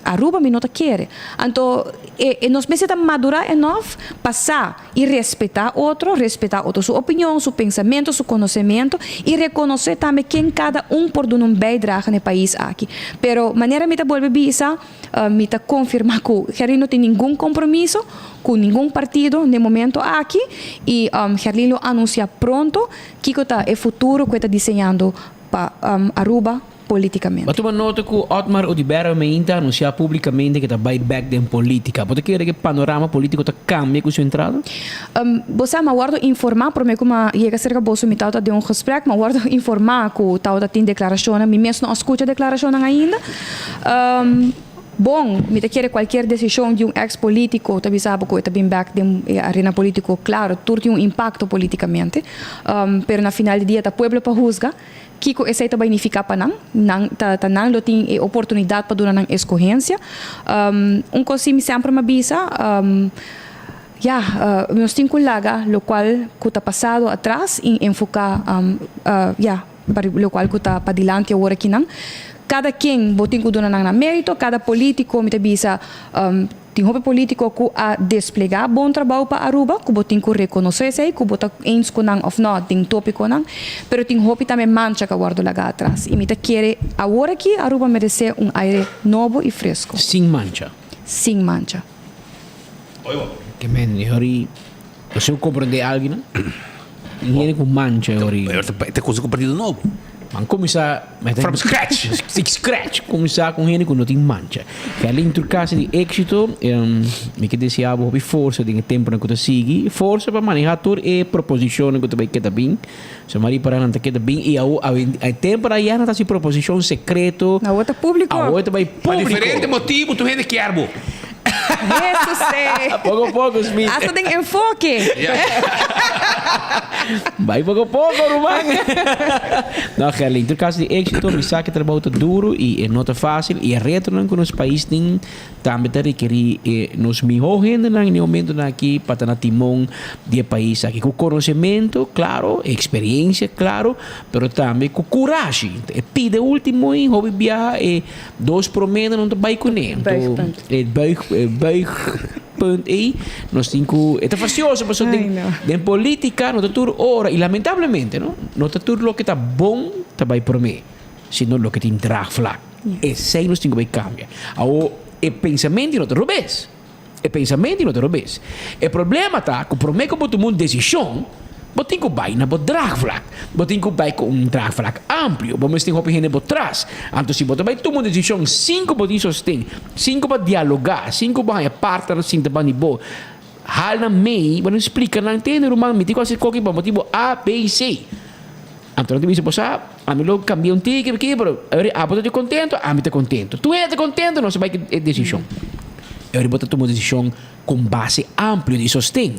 Aruba mi no ta kere. Anto e e nos mester ta madura enough pa sa y respeta otro, respeta otro su opinion, su pensamento, su conocemento y reconoce tambe ken cada un por duna un bijdrage na e pais aki. Pero manera mi ta bolbe bisa, mi ta confirma cu Gerlin no tin ningun compromiso cu ningun partido na e momento aki y Gerlin lo anuncia pronto kico ta e futuro cu e ta diseñando pa Aruba politicamente. Bo a tuma nota cu Otmar Oduber Almeida a anuncia publicamente cu ta bay bek den politica. Bo ta kere cu e panorama politico ta cambia cu su entrada? Bo sa, mi a wordo informa prome cu mi a yega cerca boso mi tawata den un gesprek, mi a wordo informa cu tawata tin declaracionnan, mi mes no a scucha declaracionnan ainda. Bon, mi ta kere cualkier decision di un ex politico ta bisa bo cu e ta bin bek den e arena politico, claro, tur tin un impacto politicamente, pero na final di dia ta pueblo pa huzga. Kiko esei ta bai nifiká pa nan? Nan ta ta nan lo tin e oportunidat pa duna nan eskohensia. Un kos si mi semper m'a bisa, ya, nos tin ku laga lokual ku ta pasado atras i enfoká, ya, pa lokual ku ta padilanti awor akinan. Kada ken bo tin ku duna nan nan mérito, kada polítiko mi ta bisa, Tin hopi politico cu a desplega bon trabao pa Aruba, cu bo tin cu reconoce esey, cu bo ta eens cu nan of no den topiconan, pero tin hopi tambe mancha cu a wordo laga atras. Y mi ta kere awor aki Aruba merece un aire nobo y fresco. Sin mancha. Sin mancha. Ke men, e hori, bo siu comprende alguinan? Tin hende cu mancha e hori. Ta cuminsa cu partido nobo. Man cuminsa. From scratch. Scratch. Cuminsa cu hende cu no tin mancha. Gerlin tur casi di exito. Mi ke desea bo hopi forsa den e temponan cu ta sigui. Forsa pa maneha tur e proposicionnan cu ta bay keda bin. So mari para nan ta keda bin y awo e temponan ya nan ta haci proposicion secreto. Awo ta publico. Awo ta bay publico. Pa diferente motibo tur hende kier bo. Hesus eh. Poco poco Smith. Hasta den enfoke. Bai poco poco ruman. No Gerlin, tur caso di exito mi sa ke trabou ta duro y e no ta facil y e retonan cu nos pais tin tambe ta rekeri e nos miho hendenan en e momentonan aki pa ta na timon di e pais aki cu conocemento claro, experiencia claro, pero tambe cu curashi. E pide ultimo y hopi biaha e Dos promé nan no ta bai kuné. Anto e buig e buigpunt ei nos tin ku e ta fastioso pasobra den den politica no ta tur ora i lamentablemente no no ta tur loke ta bon ta bai promé sino loke tin draagvlak. Esei nos tin ku bai kambia. Awor e pensamentu no ta robes. E pensamentu no ta robes. E problema ta ku promé ku bo tuma un desishon, bo tin ku bai na bo draagvlak. Bo tin ku bai ku un draagvlak amplio. Bo mester tin hopi hende bo tras. Anto si bo ta bai tuma un desishon sin ku bo tin sosten, sin ku bo a dialogá, sin ku bo haña partnernan sinta banda di bo, hal nan mei, bo no splika nan, Tende ruman, mi tin ku hasi koki pa motibu A, B i C. Anto nan ta bisa, Bo sa, ami lo kambia un tiki aki, pero abo ta kontento, ami ta kontento. Tur hende ta kontento, nos a bai ku e desishon. E ora bo ta tuma un desishon ku un base amplio di sosten.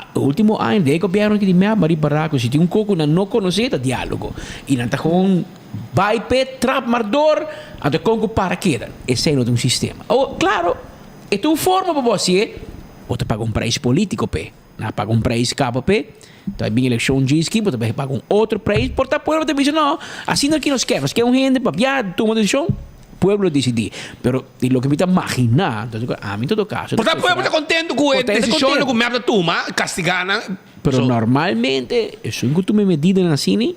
E ultimo aña den e gobièrnu aki di mep, Marie Barraco, si tin un kos ku nan no konosé ta diálogo. I nan ta gewoon bai p'e trap mar dor, anto kon ku para keda. Esei no ta un sistema. Awor, klaro, e ta un forma pa bo hasié, bo ta paga un preis polítiko p'e. Nan a paga un prijs caba p'e, ta bai bin eleccion djis-ki, bo ta bai paga un otro prijs, por ta pueblo ta bisa no, asina aki nos kier, nos kier un hende papia tuma decision, pueblo dicidi. Pero di loke mi ta magina, entonces ami en todo caso Por ta pueblo ta contento cu e decision cu mep ta tuma, castiga nan. Pero normalmente esun cu tuma e medidanan asina,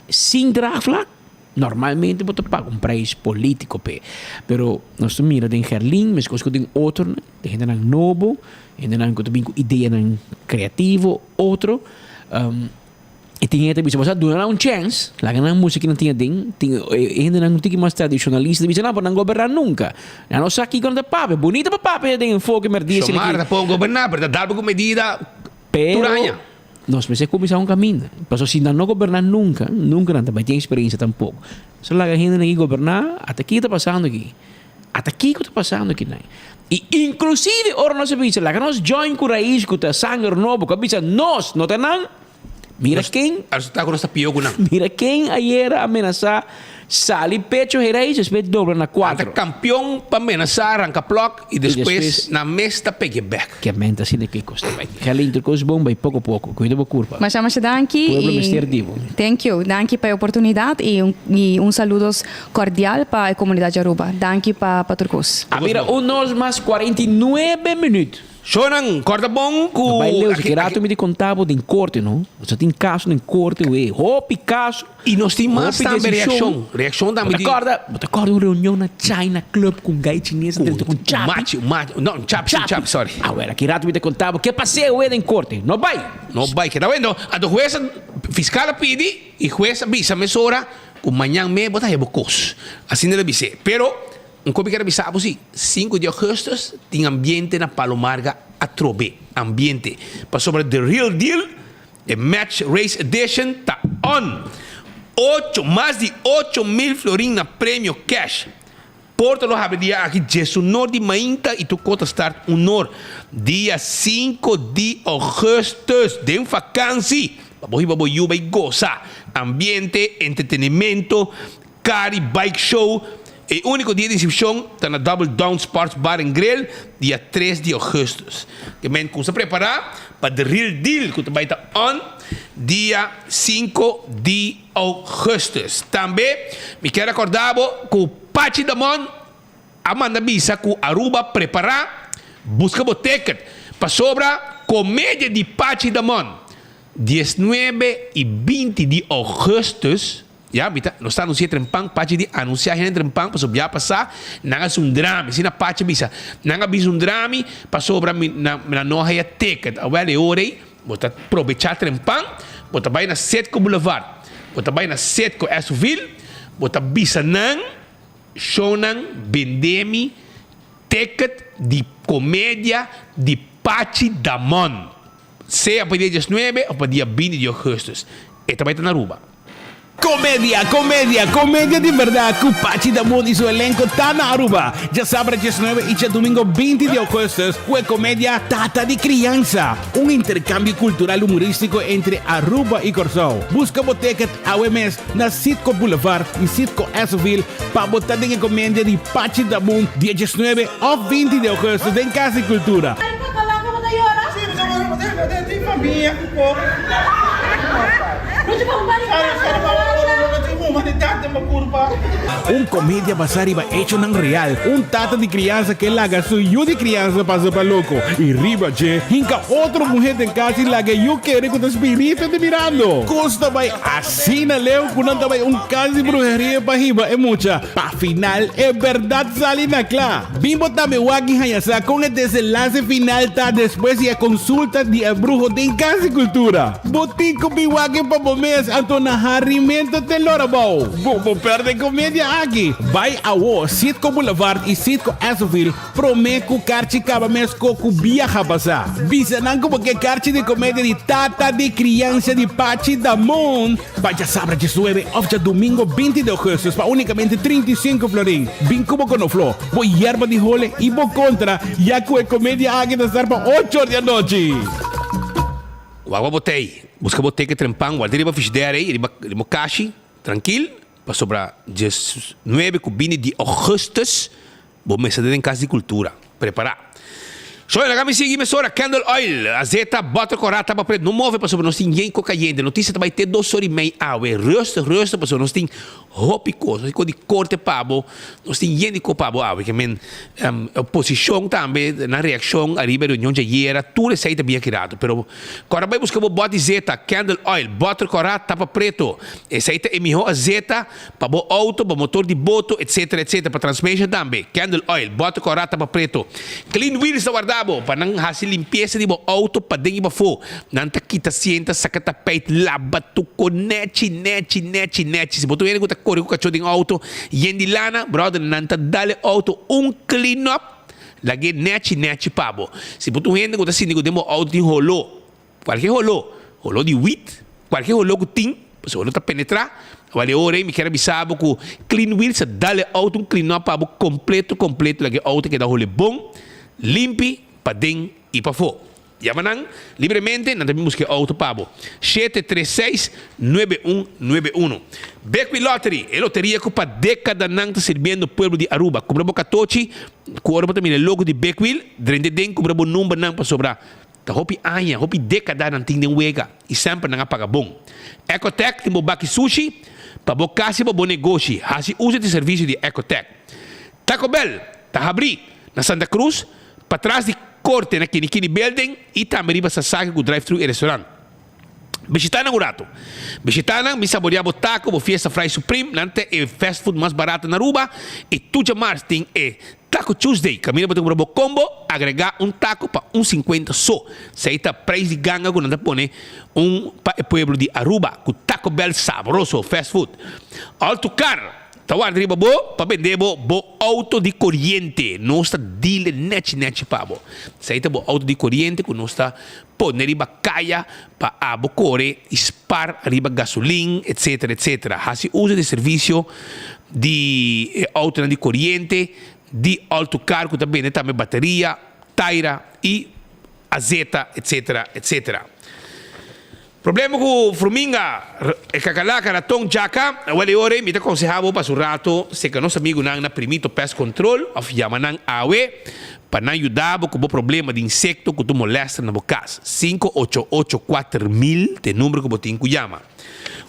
Sin draagvlak, normalmente bo ta paga un prijs politico p'e. Pero nos ta mira den Gerlin, meskos ku den otronan, den hendenan nobo, hendenan ku ta bin ku ideanan kreativo, otro. E tin hende ta bisa, bo sa duna nan un chèns, laga nan mustra kinan tin aden. Tin e hendenan un tiki mas tradishonalista ta bisa, no, pero nan goberná nunka. Nan no sa kiko nan ta papia. Bunita pa papia den enfoke merdia esei Shomar ta por goberná, pero ta dal bo ku medida tur aña. Nos mester kuminsá un kaminda. Pasobra si nan no goberná nunka, nunka nan ta bai tin eksperensia tampoko. So laga hendenan aki goberná, ata kiko ta pasando aki? Ata kiko ta pasando aki nan? I inklusive ora nos a bisa laga nos join ku Raiz ku ta sanger nobo ku a bisa nos no ta nan. Mira ken. A resultá ku nos ta pió ku nan. Mira ken ayera a menasá sali pecho hereis despues dobla na kuatro. Nan ta kampion pa menasá ranka plòk i despues nan mes ta peg'é bèk. Kiamente asina ke kos ta bai. Helen tur kos bon bai poko poko. Kuida bo kurpa. Masha masha danki Pueblo i mester di bo. Thank you. Danki pa e oportunidat i un i un saludos kordial pa e komunidat di Aruba. Danki pa pa tur kos. A bira un nos mas 49 minuut. Shownan, corda bon cu. No bai leu, si ke rato mi di conta bo den corte no. Nos a tin caso den corte we, hopi caso. Y nos tin mas hopi tambe decision. reaccion, reaccion tambe di. Bo ta corda, bo ta corda un reunion na China Club cu un gai chines a drenta cu un chapi. Un machi, un machi, no, un chapi, un chapi, sorry. Awel, aki rato mi ta conta bo ke paseo we den corte. No bai. No bai, keda wendo. Anto hues a, fiscal a pidi y hues a bisa mesora cu mañan me bo ta haya bo cos. Asina el a bis'é. Pero. Un kopi kere bisa bo si, sinku di augustus tin ambiente na Palo Marga atrobe. Ambiente. Pasobra the real deal, e match race edition ta on! Ocho, mas di 8000 florin na premio cash. Porta lo habri dia aki djesunor di mainta y tur kota start unor. Dia sinku di augustus den vakansi pa bo hiba bo yu bay gosa. Ambiente, entretenimento, Car y Bike Show. E unico dia di inscripcion ta na Double Down Sports Bar and Grill dia tres di augustus. Ke men cuminsa prepara pa The Real Deal cu ta bay ta on dia cinco di augustus. Tambe mi kier recorda bo cu Pachi Damon a manda bisa cu Aruba prepara busca bo ticket pasobra comedia di Pachi Damon diesnuebe y binti di augustus. Ya, mi ta, nos ta anunsia trempan, Pachi di anunsia hende trempan, pasobra bia pasá nan a zundra mi, asina Pachi a bisa, nan a bin zundra mi pasobra mi, nan, nan no a haya ticket. Awel e ora ei, bo ta probechá trempan, bo ta bai na Citgo Boulevard, bo ta bai na Citgo Esoville, bo ta bisa nan, shownan bende mi ticket di komedia di Pachi Damon. Sea pa dia diesnuebe of pa dia binti di augustus, e ta bai ta na Aruba. Comedia, comedia, comedia di berdad cu Pachi Damon y su elenco ta na Aruba. Djasabra diesnuebe y djadumingo binti di augustus cu e comedia Tata di Crianza, un intercambio cultural humoristico entre Aruba y Corsou. Busca bo ticket awe mes na Citgo Boulevard y Citgo Essoville pa bo ta den e comedia di Pachi Damon dia diesnuebe of binti di augustus den Cas di Cultura. Un komedia basá riba echonan real. Un tata di kriansa ke laga su yu di kriansa pasa pa loko i riba dje hinka otro muhé den kas i laga e yu kere ku ta spiritu di mirando. Kos ta bai asina leu ku nan ta bai un kas di bruheria pa hiba e mucha. Pa final e bèrdat sali na kla. Bin bo tambe wak i haña sa kon e desenlase final ta despues di e konsulta di e bruho den Kas di Kultura. Bo tin ku bin wak e pa bo mes, anto na harimento te lora bou. Bo por pèrdè komedia aki. Bai awo Citgo Boulevard i Citgo Essoville promé ku karchi kaba mes ko ku biaha pasá. Bisa nan ku bo ke karchi di komedia di Tata di Kriansa di Pachi Damon. Pa djasabra diesnuebe of djadumingo binti di augustus pa unicamente 35 florin. Bin cu bo conoflo, bo yerba di hole y bo contra, ya cu e comedia aki ta start pa ocho or di anochi. Wak bo tei, busca bo teken trempan, warda riba frishider ei, riba riba kashi, trankil, pasobra diesnuebe cu bini di augustus Bo mester ta den Cas di Cultura. Prepara. Soy laga mi sigui mesora Candle Oil, azeta, butter corá, tapa preto. No move pasobra nos tin yen ko cayente. Noticia ta bay te dos ora y mei awe. Rustig, rustig pasobra nos tin hopi cos. Nos tin cos di corte pa bo. Nos tin yen di cos pa bo awe. Ke men oposicion tambe nan reaccion ariba e reunion djayera. Tur esey ta bien aki rato. Pero cora bay busca bo bot di zeta, Candle Oil, butter corá, tapa preto. Esey ta e miho azeta. Pa bo auto, pa motor di boto, etc. Etc. Pa transmission tambe. Candle oil, boter kòrá tapa preto. Clean wheels ta warda bo pa nan hasi limpiesa di bo auto paden i pafó. Nan ta kita sienta, saka tapijt, laba tuko nèchi, nèchi, nèchi, nèchi. Si bo ta un hende ku ta kore ku kachó den auto yen di lana, bròder, nan ta dal e auto un clean up, lag'é nèchi, nèchi pa bo. Si bo ta un hende ku ta sinti ku den bo auto tin holó, Kualke holó, holó di wit, kualke holó ku tin, pasobra holó ta penetrá, awor e ora ei mi kier a bisa bo ku Clean Wheels a dal e outo un clean up pa bo kompleto kompleto laga e outo keda hole bon, limpi, paden i pafó. Yama nan libremente, nan ta bin buska e auto pa bo. 736 9191. Bequi Lottery, e loteria cu pa decadanan ta sirbiendo pueblo di Aruba. Cumpra bo catochi, cu ora bo ta mira e logo di Bequil, drenta den cumpra bo numbernan pasobra ta hopi aña, hopi decada nan tin den wega y semper nan a paga bon. Ecotech tin bo baki sushi pa bo cas y pa bo negoshi. Haci uso di servicio di Ecotech. Taco Bell ta habri na Santa Cruz, patras di Corte na Kinikini Building y tambe riba Sasaki cu drive-thru y restaurant. Bishita nan un rato. Bishita nan, mi saborea bo taco, bo fiesta fry supreme, nan ta e fast food mas barato na Aruba y tur djamars tin e Taco Tuesday, caminda bo ta cumpra bo combo, agrega un taco pa un cincuenta so. Esey ta prijs di ganga cu nan ta pone un pa e pueblo di Aruba cu Taco Bell sabroso fast food. All to car ta warda riba bo pa bende bo bo auto di coriente. Nos ta deal nechi nechi pa bo. Esey ta bo auto di coriente cu nos ta Pone riba kaya pa abo kore i spar riba gasolin etcetera etcetera. Hasi uso di servisio di e autonan di koriente di Altocar ku ta bende tambe bateria, taira i azeta etcetera etcetera. Problema ku fruminga, e kakalaka, raton, djaka, awel e ora ei mi ta konseha bo pasa un rato seka nos amigunan na Primito Pest Control òf yama nan awe pa nan yuda bo ku bo problema di insekto ku ta molèster na bo kas. 588 4000 ta e number ku bo tin ku yama.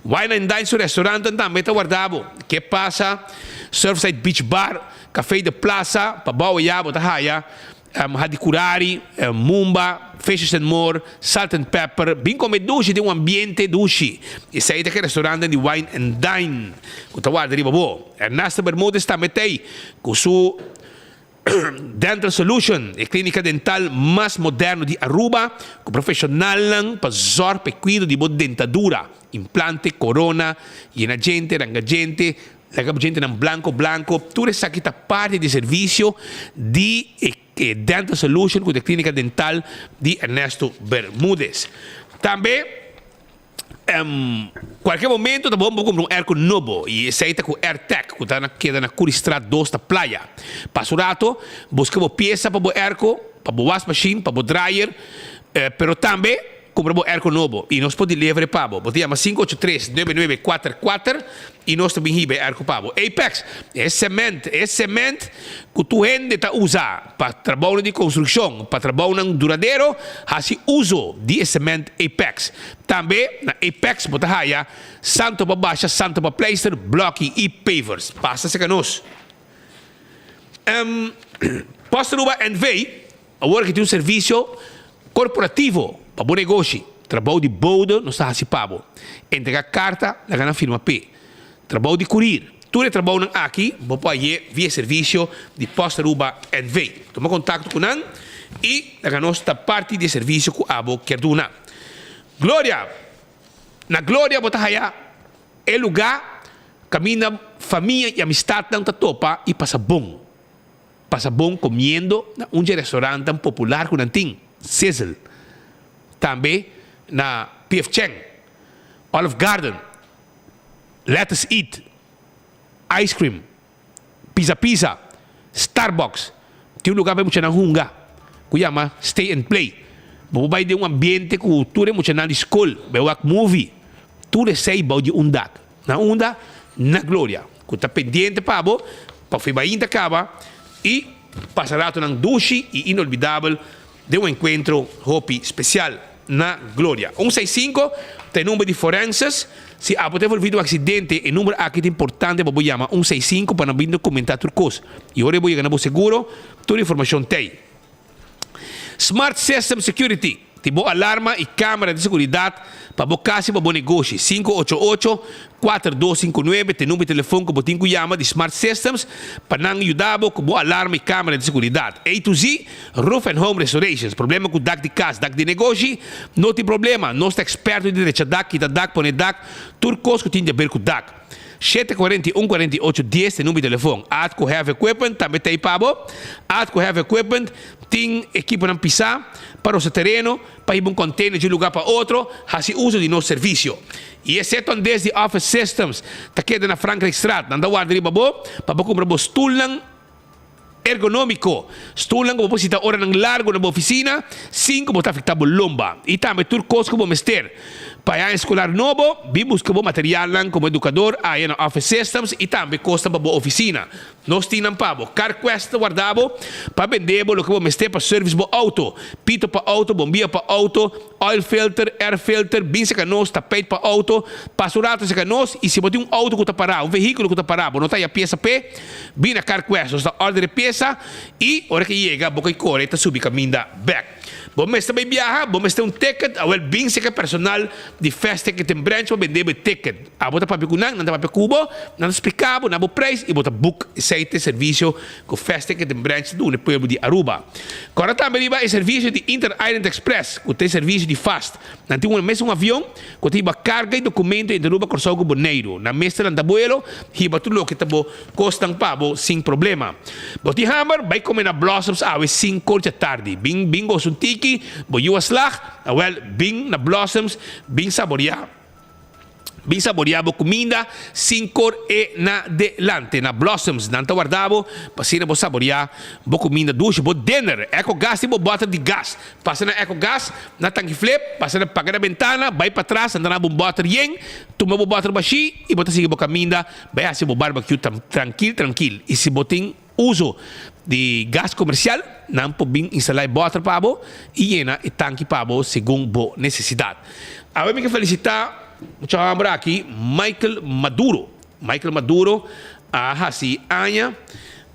Wine and Dine su restaurantan tambe ta warda bo. Ke pasa Surfside Beach Bar, Café de Plaza, pa bou ayá bo ta haya Hadicurari, Mumba, Fishes and More, Salt and Pepper, bin come dushi den un ambiente dushi. Esei ta ke restaurantnan di Wine and Dine ku ta warda riba bo. Ernesto Bermudez tambe t'ei ku su Dental Solution, e klinika dental mas moderno di Aruba ku profeshonalnan pa zòrg pa e kuido di bo dentadura, implante, korona, yena djente, ranga djente, Laga bo djentenan blanco blanco. Tur esaki ta parti di servicio di e Dental Solution cu ta e clinica dental di Ernesto Bermudez. Tambe cualkier momento ta bon bo cumpra un airco nobo y esey ta cu Airtec cu ta keda na Curistraat dos ta Playa. Pasa un rato busca bo pieza pa bo airco, pa bo wasmachine, pa bo dryer, pero tambe. Kumpra bo airco nobo y nos por deliver e pa bo. Bo ta yama 583 9944 y nos ta bin hiba e airco pa bo. Apex, e cement, e cement cu tur hende ta usa pa trabounan di construccion, pa trabounan duradero, haci uso di e cement Apex. Tambe na Apex bo ta haya santo pa basha, santo pa pleister, bloki y pavers. Pasa cerca nos. Post Aruba NV. Awor ki tin un servisio korporativo pa bo negoshi, trabou di bode nos ta hasi pa bo. Entrega karta, laga nan firma p'e. Trabou di kurir, tur e trabounan aki bo por haye via e servisio di Post Aruba NV. Tuma kontakto ku nan i laga nos ta parti di e servisio ku abo kier duna. Gloria! Na Gloria bo ta haya e lugá kaminda famia i amistatnan ta topa i pasa bon. Pasa bon comiendo na un dje restaurantnan popular cu nan tin, Sizzle. Tambe na PF Chang, Olive Garden, Lettuce Eat, Ice Cream, Pizza Pizza, Starbucks. Tin un lugar pa e muchanan hunga cu yama Stay and Play. Bo por bay den un ambiente cu tur e muchanan di scol bay wak movie. Tur esey bao di un dak. Na unda? Na Gloria, ku ta pendiente pa bo, pa fi bainta kaba i pasa ratonan dushi i inolvidabel den un enkuentro hopi spesial na Gloria. Un seis sinku ta e number di forenses. Si abo ta envolvi den un aksidente, e number aki ta importante pa bo yama un seis sinku pa nan bin dokumenta tur kos. I ora bo yega na bo seguro, tur informashon t'ei. Smart System Security tin bo alarma y camera di seguridad pa bo cas y pa bo negoshi. 588 4259 ta e number di telefon cu bo tin cu yama di Smart Systems pa nan yuda bo cu bo alarma y camera di seguridad. A to Z Roof and Home Restorations Problema cu dak di cas, dak di negoshi? No tin problema, nos ta experto di drecha dak, kita dak, pone dak, tur cos cu tin di haber cu dak. 7 41 48 10 ta e number di telefon. Atco Heavy Equipment tambe ta ei pa bo. Atco Heavy Equipment tin ekiponan pisá pa rosa tereno, pa hiba un container di un lugar pa otro, hasi uso di nos servisio. I e seton des di Office Systems ta keda na Frankrijkstraat. Nan ta warda riba bo pa bo kumpra bo stulnan. Ergonómiko, Stulnan ku bo por sinta oranan largu na bo ofisina sin ku bo ta afektá bo lomba. I tambe tur kos ku bo mester. Pa e aña eskolar nobo, bin buska bo materialnan komo edukador aya na Office Systems i tambe kosnan pa bo ofisina. Nos tin nan pa bo. CarQuest ta warda bo pa bende bo loke bo mester pa service bo outo. Pito pa outo, bombia pa outo, oil filter, air filter, bin seka nos, tapijt pa outo. Pasa un rato seka nos i si bo tin un outo ku ta pará, un vehíkulo ku ta pará, bo no ta haya piesa p'e, Bin na CarQuest, nos ta order e piesa y ora ke yega bo ke kore ta subi kaminda bek. Bo mester bay biaha, bo mester un ticket, awel bin seka personal di Fast Ticket den branch pa bende bo e ticket. Abo ta papia ku nan, nan ta papia ku bo, nan ta splika bo na bo prijs y bo ta book. Esey ta e servicio ku Fast Ticket den branch ta duna e pueblo di Aruba. Kòrda tambe riba e servicio di Inter Island Express ku ta e servicio di Fast. Nan tin un mes un avion Ku ta hiba karga i dokumento entre Aruba, Kòrsou ku Boneiru. Nan mester lanta buelo, hiba tur loke ta bo kosnan pa bo sin problema. Bo tin hamber? Bai kome na Blossoms awe sinku or djatardi. Bin bin gosa un tiki, bo yu a slag? Awèl, bin na Blossoms, bin saboriá bin saboriá bo kuminda sinku or e na delante. Na Blossoms nan ta warda bo pa asina bo saboriá bo kuminda dushi, bo dinner. Eko gas tin bo bòter di gas. Pasa na Ecogas, na tanki flip, pasa na paga na bentana, bai patras, anda na bo bòter yen, tuma bo bòter bashí i bo ta sigui bo kaminda bai hasi bo barbecue trankil trankil. I si bo tin uso di gas komersial, nan por bin instalá e bòter pa bo i yena e tanki pa bo segun bo nesesidat. Awe mi ke felisitá mucha hòmber aki, Michael Maduro. Michael Maduro a hasi aña,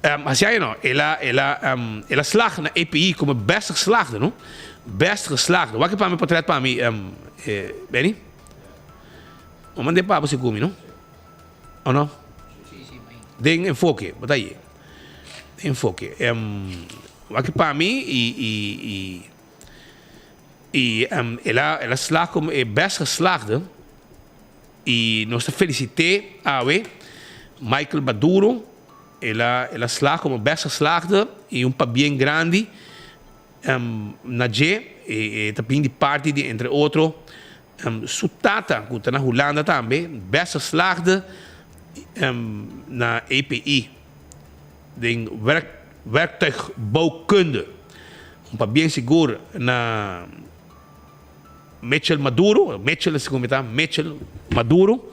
hasi aña no, el a, el a, el a slag na EPI como best geslaagde, no? Best geslaagde. Wak e pa mi portret pa mi, Benny? Bo mand'é pa bo segun mi, no? O no? Den enfoke, bo ta ahi. Den enfoke. Wak e pa mi i, i, i, i el a, el a slag como e best geslaagde. Y nos ta felicit'é awe Michael Maduro, el a el a slaag como best geslaagde y un pabien grandi na dje, e ta bin di parti di entre otro su tata cu ta na Hulanda tambe, best geslaagde na EPI den werk werktuigbouwkunde. Un pabien sigur na. Mitchell Maduro, Mitchell así como ta, Mitchell Maduro.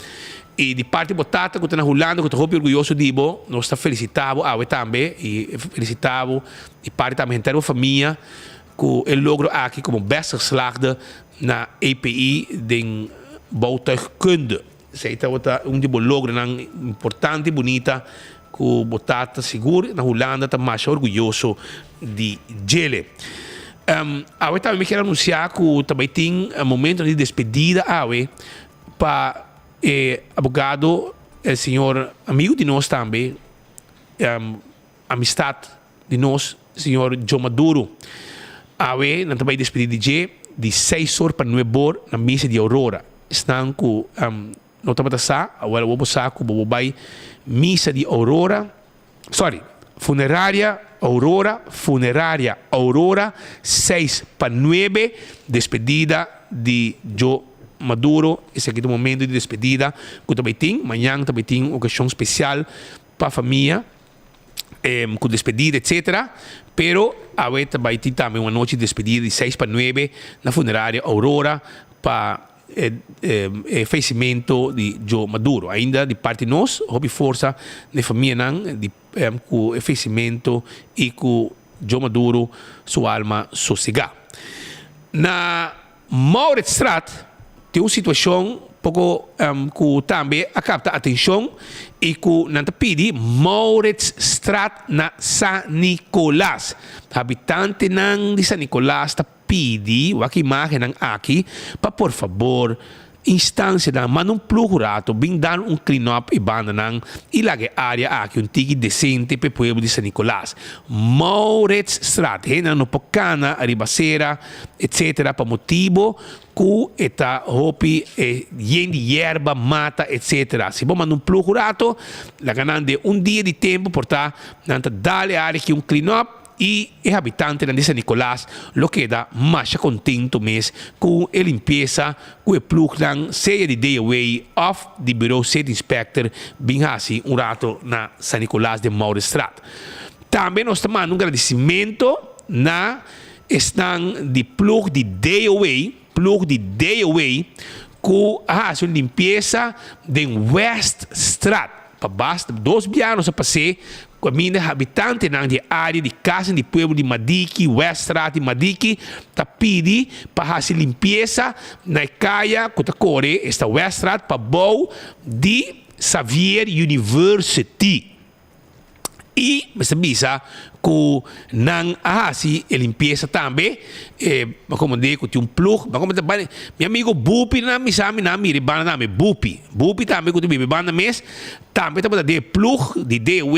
Y di parti bo tata cu ta na Hulanda cu ta hopi orguyoso di bo, nos ta felicita bo awe tambe y felicita bo di parti tambe henter bo famia cu e logro aki como best geslaagde na EPI den bouwtuigkunde. Esey tabata un di bo logronan importante y bunita cu bo tata sigur na Hulanda ta masha orguyoso di djele. Awe tambe mi kier anuncia cu ta bay tin momentonan di despedida awe pa e abogado e señor amigo di nos tambe, amistad di nos señor Joe Maduro. Awe nan ta bay despedi di dje di seis or pa nuebe or na misa di Aurora. Esnan cu no tabata sa, awel awor bo sa cu bo bo bay misa di Aurora, sorry, funeraria Aurora, funeraria Aurora, seis pa nuebe, despedida di Joe Maduro. Esaki ta un momento di despedida cu ta bay tin. Mañan ta bay tin un ocasion special pa famia. cu despedida etc. Pero awe ta bay tin tambe un anochi despedida di seis pa nuebe na funeraria Aurora pa e fayecimento di Joe Maduro. Ainda di parti nos hopi forsa na e famianan di cu e fayecimento y cu Joe Maduro su alma sosega. Na Mauritsstraat tin un situacion poco cu tambe a capta atencion y cu nan ta pidi Mauritsstraat na San Nicolas. Habitantenan di San Nicolas ta pidi, wak imagennan aki, pa por fabor instancianan manda un ploeg rato bin dal un clean up e bandanan y laga e area aki un tiki decente pa e pueblo di San Nicolas. Mauritsstraat, hendenan no por cana ariba acera etc. Pa motibo cu e ta hopi yen di yerba, mata etc. Si bo manda un ploeg rato laga nan den un dia di tempo por ta nan ta dal e area aki un clean up. I e habitantenan di San Nicolas lo keda masha kontento mes ku e limpiesa ku e plugnan sea di DOW òf di Bureau City Inspector bin hasi un rato na San Nicolas den Mauritsstraat. Tambe nos ta manda un gradicimento na esnan di ploeg di DOA, ploeg di DOA cu a haci un limpieza den Weststraat. Pa basta dos bia nos a pas'é ku kaminda habitantenan di e área di Kasen di Pueblo di Madiki, Weststraat di Madiki, ta pidi pa hasi limpiesa na e kaya ku ta kore esta Weststraat pa bou di Xavier University. I mester bisa ku nan a hasi e limpiesa tambe. E komand'é ku tin un plug. Mi amigo Bupi nan misa mi nan mira e banda tambe. Bupi. Bupi tambe ku ta biba e banda mes tambe tabata den e plug di DOW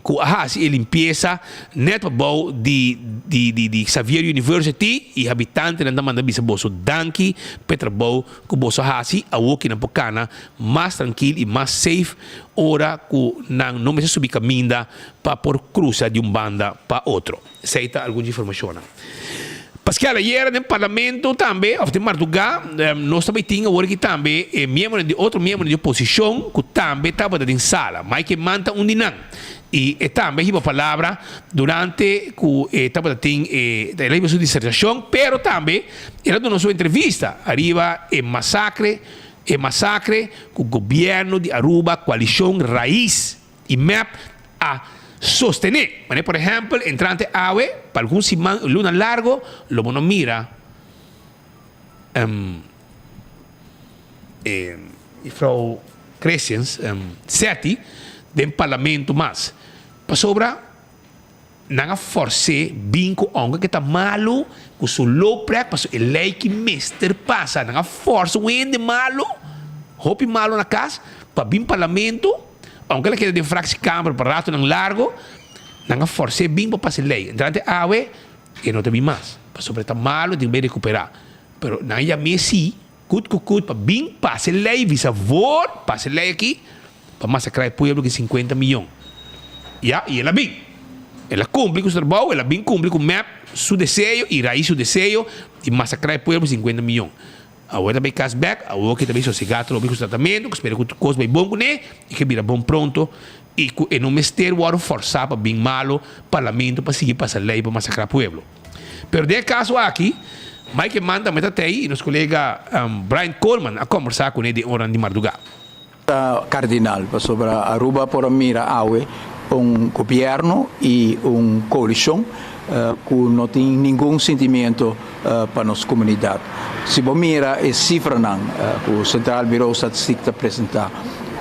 ku a hasi e limpiesa nèt pa bou di di di Xavier University i habitantenan ta manda bisa boso danki pa e trabou ku boso a hasi awor ki nan por kana mas trankil i mas safe ora ku nan no mester subi kaminda pa por krusa di un banda pa otro. Esei ta algun dje informashonnan. Paske ayer den parlamento tambe, òf den mardugá, nos ta bai tin awor aki tambe e miembronan di otro miembronan di oposishon ku tambe tabata den sala. Mike Eman ta un di nan. I e tambe a hiba palabra durante ku e tabata tin e el a hiba su disertashon, pero tambe el a duna su entrevista ariba e masakre E masacre cu gobierno di Aruba, coalicion Raiz y mep a sostene. Manera por ehempel entrante awe pa algun siman y luna largo lo bo no mira e juffrouw Christians Setti den parlamento mas. Pasobra. Nan a fors'é bin ku ounke ke ta malu ku su looprek pasobra e lei ki mester pasa. Nan a forsa un hende malu, hopi malu na kas, pa bin parlamento, ounke el a keda den fractiekamer pa ratonan largo, nan a fors'é bin pa pasa e lei. Entrante awe e no ta bin mas, pasobra e ta malu, e tin ku bin rekuperá. Pero nan a yam'é si, kut ku kut, pa bin pasa e lei, bisa voor, pasa e lei aki. Pa masakrá e pueblo ki sinkuenta miyon. Ya, i el a bin. El a kumpli ku su trabou, el a bin kumpli ku mep su deseo i Rais su deseo di masakrá e pueblo sinkuenta miyon. Awor e ta bai kas bèk, awor ku e ta bai sosegá atrobe ku su tratamentu, ku spera ku tur kos bai bon kuné i ku e bira bon pronto i ku e no mester wòrdu fòrsá pa bin malo parlamento pa sigui pasa lei pa masakrá pueblo. Pero den e kaso aki, Mike Eman tambe ta tei i nos kolega Brian Coleman a kòmbersá kuné den oran di mardugá. Ta cardinal pasobra Aruba por a mira awe un gobierno y un coalicion cu no tin ningun sentimiento pa nos comunidad. Si bo mira e cifranan cu Centraal Bureau Statistiek ta presenta,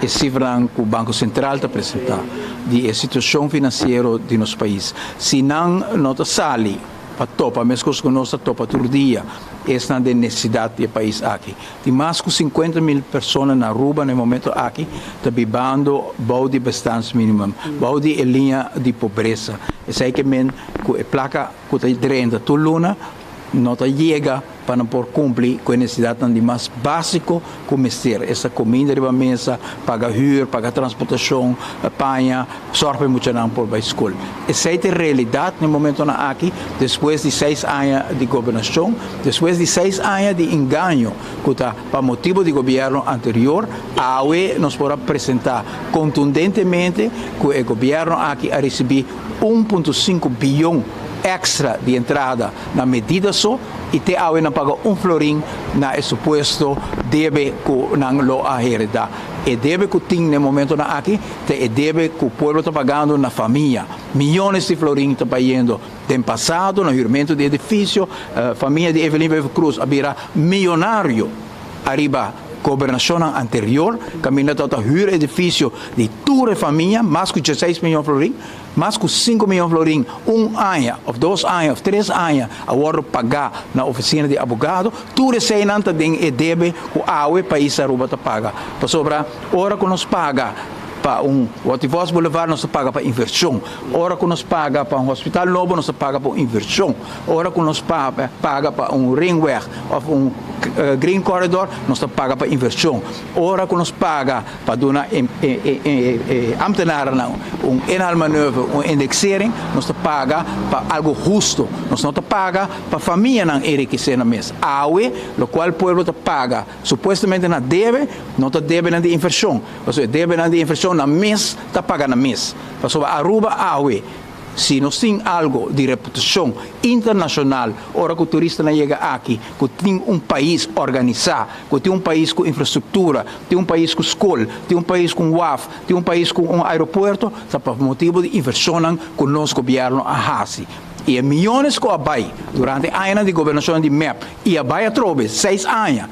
e cifranan cu Banco Central ta presenta di e situacion financiero di nos pais, si nan no ta sali pa topa mescos cu nos ta topa tur dia esnan den necesidad di e pais aki, Tin mas ku sinkuenta mil persona na Aruba na e momento aki ta bibando bou di bestaansminimum, bou di e liña di pobresa. Esei ke men ku e plaka ku ta drenta tur luna no ta yega pa nan por kumpli ku e nesesidatnan di mas básiko ku mester, esta kuminda riba mesa, paga hür, paga transportashon, paña, sòrg pa e muchanan por bai skol. Esei ta e realidat na e momentonan aki despues di seis aña di gobernashon. Despues di seis aña di engaño cu ta pa motibo di gobierno anterior, awe nos por a presenta contundentemente cu e gobierno aki a ricibi un punto sinku biyon extra di entrada na medida so y te awe nan paga un florin na e supuesto debe cu nan lo a hereda. E debe cu tin na e momentonan aki ta e debe cu pueblo ta pagando na famia. Miyones di florin ta bayendo. Den pasado, na hürmentu di edifisio, famia di Evelyn Wever Croes a bira miyonario ariba gobernashonnan anterior, kaminda tabata hür edifisio di tur e famia, mas ku dieseis miyon florin, mas ku sinku miyon florin un aña òf dos aña òf tres aña a wòrdu pagá na ofisina di abogado. Tur eseinan ta den e debe ku awe pais Aruba ta paga. Pasobra ora ku nos paga pa un Wativos Boulevard nos ta paga pa invershon. Ora ku nos paga pa un hospital nobo nos ta paga pa un invershon. Ora ku nos paga pa un ringweg òf un green corridor nos ta paga pa invershon. Ora ku nos paga pa duna e ambtenarennan un inhaalmanoeuvre, un indexering, nos ta paga pa algu husto. Nos no ta paga pa famianan enrikesé nan mes. Awe lokual pueblo ta paga supuestamente na debe, no ta debenan di invershon. Pasobra e debenan di invershon nan mes ta paga nan mes. Pasobra Aruba awe Si nos tin algo di reputacion internacional ora cu turistanan yega aki, cu tin un pais organisa, cu tin un pais cu infrastructura, tin un pais cu scol, tin un pais cu un waf, tin un pais cu un aeropuerto, ta pa motibo di inversionnan cu nos gobierno a haci. Y e miyones cu a bay durante añanan di gobernacion di mep y a bay atrobe seis aña,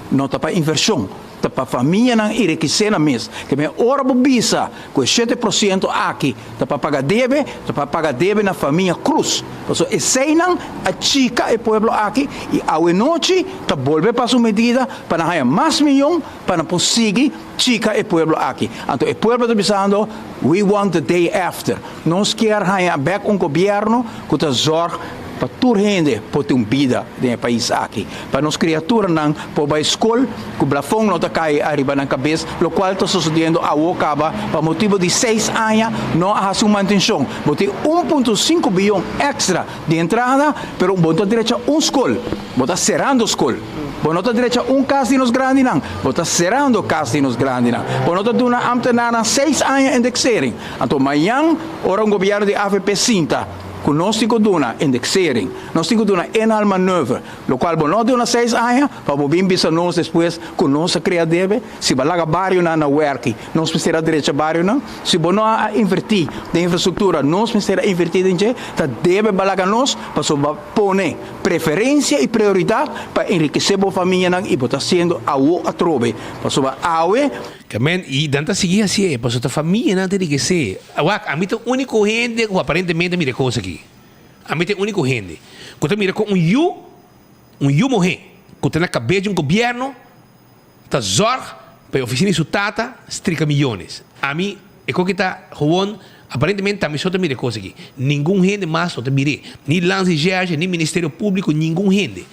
no ta pa inversion, ta pa famianan enrikisé nan mes. Ke men ora bo bisa ku e 7% aki ta pa paga debe, ta pa paga debe na famia Cruz. Pasobra eseinan a chika e pueblo aki i awenochi ta bolbe pasa un medida pa nan haña mas miyon pa nan por sigui chika e pueblo aki. Anto e pueblo ta bisando, We want the day after. Nos kier haña bek un gobierno ku ta zorg pa tur hende por tin un bida den e pais aki, pa nos kriaturanan por bai skol ku blafon no ta kai ariba nan kabes, lokual ta sosodiendo awo kaba pa motibu di seis aña no a hasi un mantenshon. Bo tin 1.5 biyon èkstra di entrada, pero bo no ta drecha un skol, bo ta serando skol. Bo no ta drecha un kas di nos grandinan, bo ta serando kas di nos grandinan. Bo no ta duna ambtenarnan seis aña indexering. Anto mañan ora un gobièrnu di avp sinta ku nos tin ku duna indexering, nos tin ku duna inhaalmanoeuvre, lokual bo no duna seis aña pa bo bin bisa nos despues ku nos a krea debe, si bo a laga barionan na wèrki, nos mester a drecha barionan, si bo no a invertí den infrastruktura, nos mester a invertí den dje, ta debe bo a laga nos pasobra bo a pone preferensia i prioridat pa enrikesé bo famianan i bo ta hasiendo awo atrobe pasobra awe. Amen, i nan ta sigui hasié, pasobra ta famianan ta enrikesé. Wak, ami ta úniko hende ku aparentemente a mira e kos aki. Ami ta e úniko hende ku ta mira kon un yu, un yu muhé, ku ta na kabes di un gobièrnu, ta zòrg pa e ofisina di su tata strika miyones. Ami, e kos ki ta gewoon, aparentemente ta ami so ta mira e kos aki. Ningun hende mas no ta mir'é. Ni Landsrecherche, ni Ministerio Públiko, ningun hende.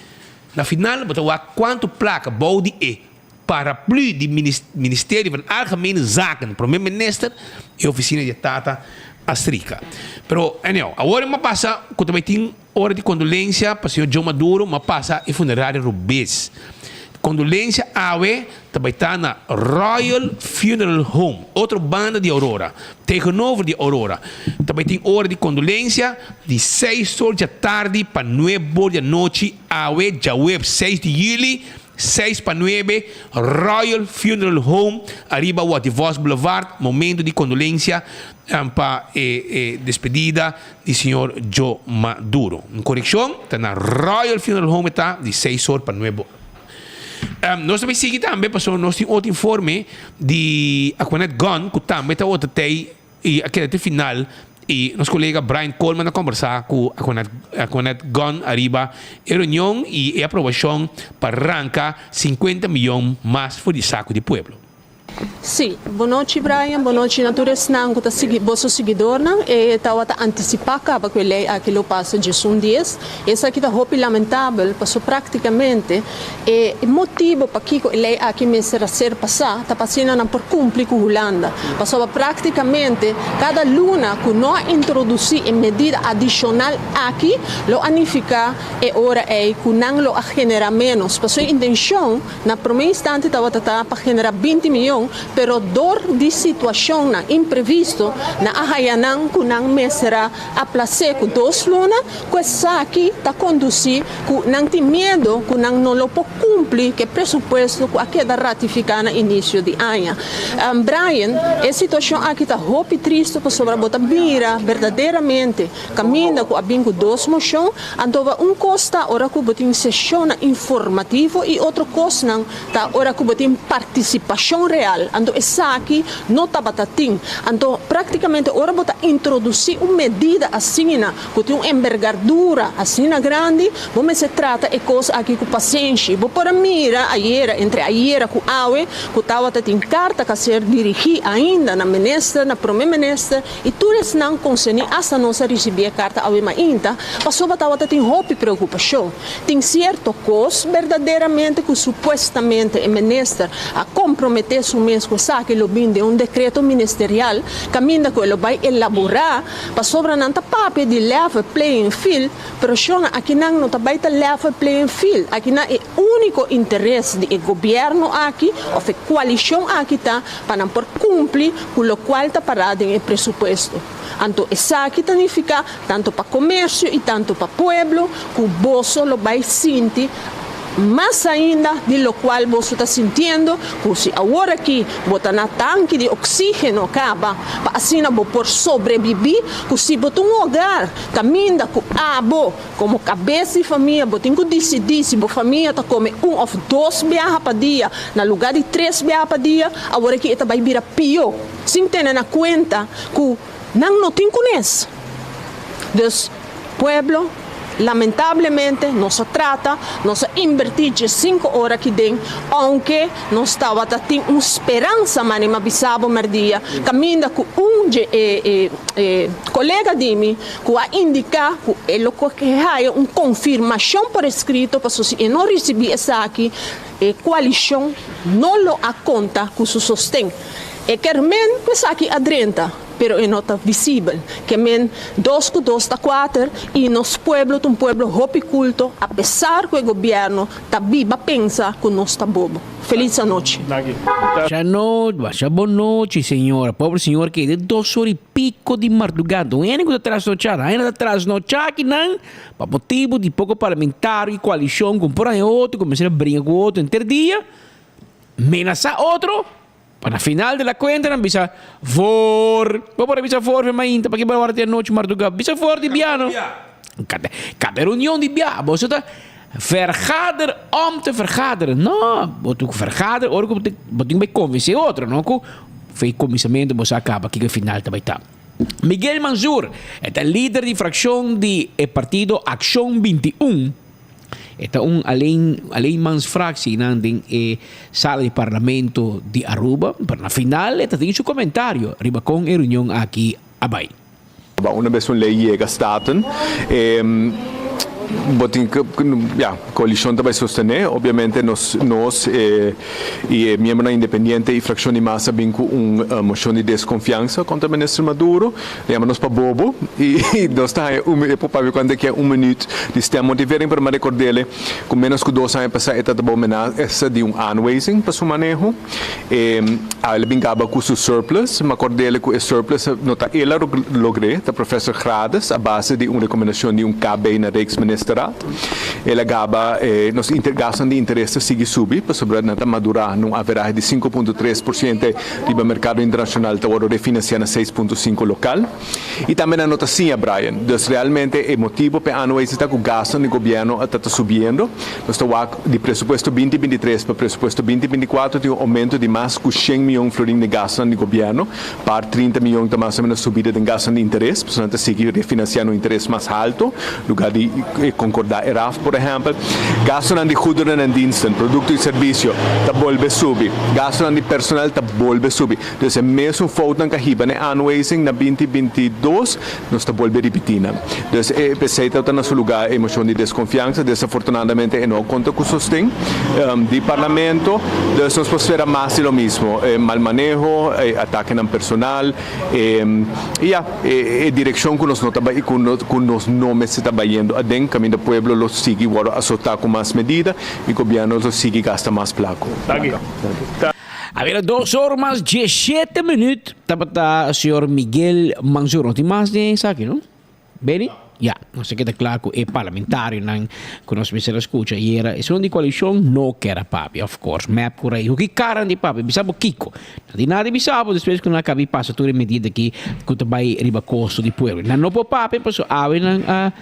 Na final bo ta wak kuantu plaka bou di e Paraplu di Ministerio van Algemene Zaken, Prome Minister y oficina di e tata a strika. Pero anyhow, awor mi a pasa cu ta bay tin ora di condolencia pa señor Joe Maduro, mi a pasa e funerario robes. Condolencia awe ta bay ta na Royal Funeral Home, otro banda di Aurora, tegenover di Aurora. Ta bay tin ora di condolencia di seis or djatardi pa nuebe or di anochi awe djaweps seis di juli. Seis pa nuebe, Royal Funeral Home ariba Watty Vos Boulevard, momento di condolencia pa e e despedida di señor Joe Maduro. Un coreccion, ta na Royal Funeral Home e ta di seis or pa nuebe or. Nos ta bay sigui tambe pasobra nos tin otro informe di Aquanet Gunn cu tambe ta otro tey I a keda te final i nos kolega Brian Coleman a kombersá ku Aquanet Gunn ariba e reunion i e aprobashon pa ranka 50 miyon mas for di saku di pueblo. Sí, bonochi Brian, bonochi na tur esnan ku ta sigui boso siguidornan. E tawata antisipá kaba ku e lei aki lo pasa djesun dies. Esaki ta hopi lamentabel paso práktikamente E motibo pakico e ley aki mester a ser pasa ta pa asina nan por cumpli cu Hulanda. Pasobra practicamente cada luna cu no a introduci e medida adicional aki lo a nifica e ora ey cu nan lo a genera menos. Pasobra e intencion na prome instante tabata ta pa genera 20 miyon pero dor di situacionnan imprevisto nan a haya nan cu nan mester a aplace cu dos luna Cu esaki ta conduci cu nan tin miedo cu nan no lo por cumpli cu e presupuesto cu a keda ratifica na inicio di aña. Brian, e situacion aki ta hopi tristo pasobra bo ta mira berdaderamente caminda cu a bin cu dos mocion, anto un cos ta ora cu bo tin sesionnan informativo y otro cosnan Ta ora ku bo tin partisipashon real, anto esaki no tabata tin. Anto praktikamente ora bo ta introdusí un medida asina, ku tin un embergardura asina grandi, bo mester trata e kos aki ku pasenshi. Bo por a mira ayera, entre ayera ku awe, ku tabata tin karta ku a ser dirigí ainda na minister, na prome minister, i tur esnan konserní, asta nos a risibí e karta awe mainta, pasobra tabata tin hopi preokupashon. Tin sierto kos berdaderamente ku supuestamente e minister a komprometé su mes. mes ku esaki lo bin den un dekreto ministerial kaminda ku e lo bai elaborá pasobra nan ta papia di level playing field pero shona akinan no ta bai ta level playing field akinan e úniko interes di e gobièrnu aki òf e koalishon aki ta pa nan por kumpli ku lokual ta pará den e presupuesto. Anto esaki ta nifiká tantu pa komersio i tantu pa pueblo ku boso lo bai sinti mas ainda di lokual boso ta sintiendo, ku si awor aki bo ta na tanki di oksígeno kaba pa asina bo por sobrebibí, ku si bo ta un hogar kaminda ku abo komo kabes di famia bo tin ku disidí si bo famia ta kome un òf dos biaha pa dia na lugá di tres biaha pa dia, awor aki e ta bai bira pió. Sin tene na cuenta cu nan no tin cunes. Dus, pueblo, lamentablemente nos a trata, nos a inverti dje cinco ora aki den, aunke nos tawata tin un speransa, mane m'a bisa bo merdia, caminda cu un dje e e e colega di mi cu a indica cu e lo coge haya un confirmacion por escrito, pasobra si e no ricibi esaki, E koalishon no lo a konta ku su sosten. E ker men ku esaki a drenta, pero e no ta visibel. Ke men dos ku dos ta kuater i nos pueblo ta un pueblo hopi kulto apesar ku e gobièrnu ta biba pensa ku nos ta bobo. Felis anochi. Basha nochi, basha bon nochi señora. Pobre señor keda dos ora y pico di mardugada. Un hende ku ta trasnochá, ainda ta trasnochá akinan. Pa motibu di poko parlamentario i koalishon ku un por haña otro, kuminsá bringa ku otro henter dia, menasá otro, pa na final di la kuenta nan bisa voor. Bo por a bisa voor fe mainta, paki bo a wòrdu di anochi mardugá? Bisa voor di bia no. Kada kada reunion di bia boso ta vergader om te vergaderen. No, bo tin ku vergader ora ku bo tin ku bai konvensé otro, no ku fe kuminsamentu bo sa kaba kiko e final ta bai ta. Miguel Mansur e ta lider di fraccion di e partido Accion 21. E ta un alleen alleenmansfractie nan den e sala di parlamento di Aruba, pero na final e ta tin su comentario riba con e reunion aki a bay. Una bes un ley yega Staten, bo tin ku, ya, koalishon ta bai sostené. Obviamente nos nos i e miembronan independiente i frakshon di mas a bin ku un moshon di deskonfiansa kontra minister Maduro. A yama nos pa bobo i nos ta haña un e por papia kuantu e ke un minuut di stemmotivering pero mi a rekord'é ku ménos ku dos aña pasá e ta tabata menasa di un aanwijzing pa su maneho. E a el a bin kaba ku su surplus. Mi a kord'é ku e surplus no ta el a logr'é, ta professor Grades a base di un rekomendashon di un KB na Rijksministerraad. El a gaba e nos gastonan di interes ta sigui subi pasobra nan ta madurá na un averahe di 5.3% riba merkado internashonal ta wòrdu refinansiá na 6.5 lokal. I tambe nan no ta siña Brian. Dus realmente e motibo p'e aanwijzing ta ku gastonan di gobièrnu a ta ta subiendo. Nos ta wak di presupuesto binti binti tres pa presupuesto binti binti kuater tin un oumento di mas ku shen mion florin den gastonan di gobièrnu. Par trinta mion ta mas o menos subida den gastonan di interes, pasobra nan ta sigui refinansiá na un interes mas halto, lugar di konkordá e raf por ehèmpel. Gastonan di goederen en diensten, produkto i servisio, ta bolbe subi. Gastonan di personal ta bolbe subi. Dus e mesun foutnan ku a hiba na e aanwijzing na binti binti dos, nos ta bolbe ripití nan. Dus e p'esei ta na su lugá e moshon di deskonfiansa. Desafortunadamente e no a konta ku sosten di parlamento. Dus nos por spera mas di lo mismo, e mal maneho, e atakenan personal, e i ya, e direkshon ku nos no ta bai ku ku nos no mester ta bayendo aden kaminda pueblo lo sigui wòrdu asotá ku mas medida i gobièrnu lo sigui gasta mas plaka. A bira dos or mas diesshete minuut tabata señor Miguel Mansur. No tin mas den esaki no? Benny? Ya, nos a keda kla ku e parlamentarionan ku nos mester a skucha ayera. Esun di koalishon no ker a papia, of course. Mep ku Rey. Hoki karan di papia? Bisa bo kiko? No tin nada di bisa bo despues ku nan a kaba di pasa tur e medida aki ku ta bai riba kosto di pueblo. Nan no por papia pasobra awe nan a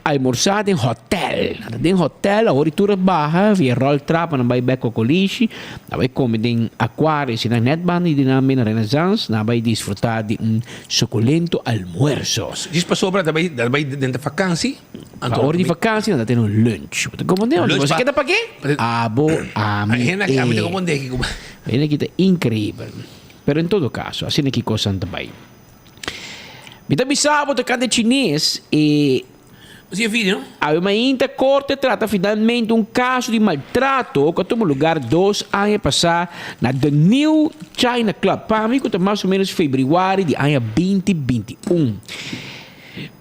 Almorsá den hotel. Nan ta den hotel, awor di tur a baha via roltrap, nan bai bek Cocolishi, nan bai come den Aquarius, i nan net banda di nan na Renaissance, nan bai disfruta di un suculento almuerzo. Djis pasobra nan ta bai, nan ta bai den ta vakansi, anto. Ora di vakansi nan ta tene un lunch. Bo ta comprende? Lunch Bo sa pa. keda pa ke? Abo, ami, Hende aki, ami ta e. comprende aki kuma. Hende aki ta increibel. Pero en todo caso, asina ki cosnan ta bai. Mi ta bisa bo tocante chines e. Si e video, no? Awe mainta korte trata finalmente un kaso di maltrato ku a tuma lugar dos aña pasá na The New China Club. Pa mi ku ta mas o ménos febrüari di aña 2021.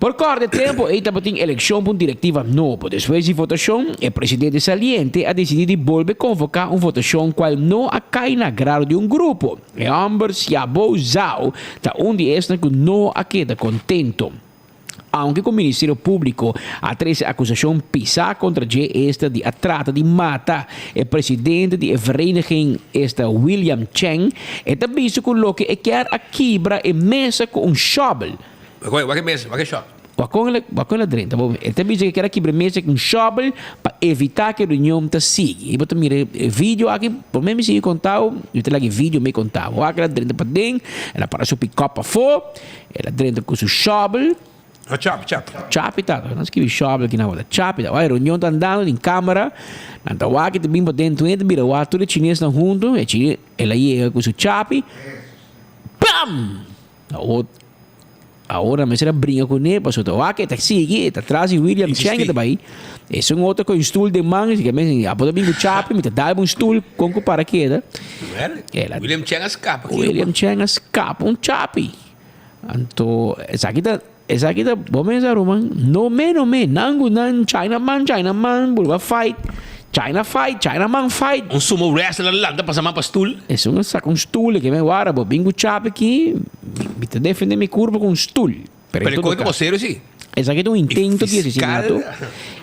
Por kòrda e tempu ei tabatin elekshon pa un direktiva nobo. Despues di votashon, e presidente saliente a disidí di bolbe konvoká un votashon kual no a kai na agrado di un grupo. E hòmber Xiaobo Zhao ta un di esnan ku no a keda kontento. Aunke ku Ministerio Públiko a trese akusashon pisá kontra dje esta di a trata di mata e presidente di e vereniging esta William Cheng, e ta bisa ku loke e kier a kibra e mesa ku un shòbel. Wak e mesa, wak e shòbel. Wak kon el wak kon el a drenta bo. E ta bisa ku e kier a kibra e mesa ku un shòbel pa evitá ku e reunion ta sigui. I bo ta mira e video aki, promé mi sigui kontá bo, mi ta laga e video mi kontá bo. Wak el a drenta paden, el a para su pikòp afó. El a drenta ku su shòbel. No, chapi, chapi. Chapi ta, nan skibi shòbel aki na wak. Chapi ta. Wak e reunion ta andando den kamera. Nan ta wak e ta bin paden tur hende ta bira wak tur e chinesnan huntu. E chines, el a yega ku su chapi. Bam! Awor, awor nan mester a bringa kuné pasobra ta wak e ta sigui, e ta tras di William Cheng e ta bai. Esun otro ku un stul den man, si ke mes, abo ta bin ku chapi, mi ta dal bo un stul, kon ku para keda. William Cheng a skapa. William Cheng a skapa un chapi. Anto esaki ta esaki ta bo mesa ruman no me no me nan ku nan China man China man burba fight China fight China man fight. Un sumo wrestler a lanta pasa man pa stoel. Esun a saka un stoel ke me wara bo bin ku chapi aki mi ta defende mi kurpa ku un stoel. Pero e koe ta serio si. Esaki ta un intento di asesinato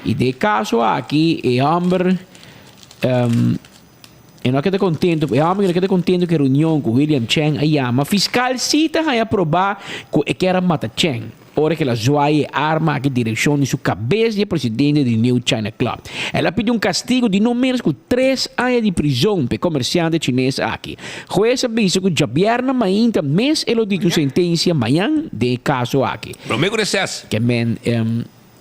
i den e kaso aki e homber E no a keda kontentu, e hòmber no a keda kontentu ku e reunion ku William Cheng a yama. Fiskal sí ta haña probá ku e kier a mata Cheng, ora ku el a zwai e arma aki direkshon di su kabes di e presidente di New China Club. El a pidi un kastigu di no ménos ku tres aña di prizon pa e komersiante chines aki. Hues a bisa ku djabièrnè mainta mes e lo dikta un sentensia mañan den e kaso aki. Promé ku reses. Ke men.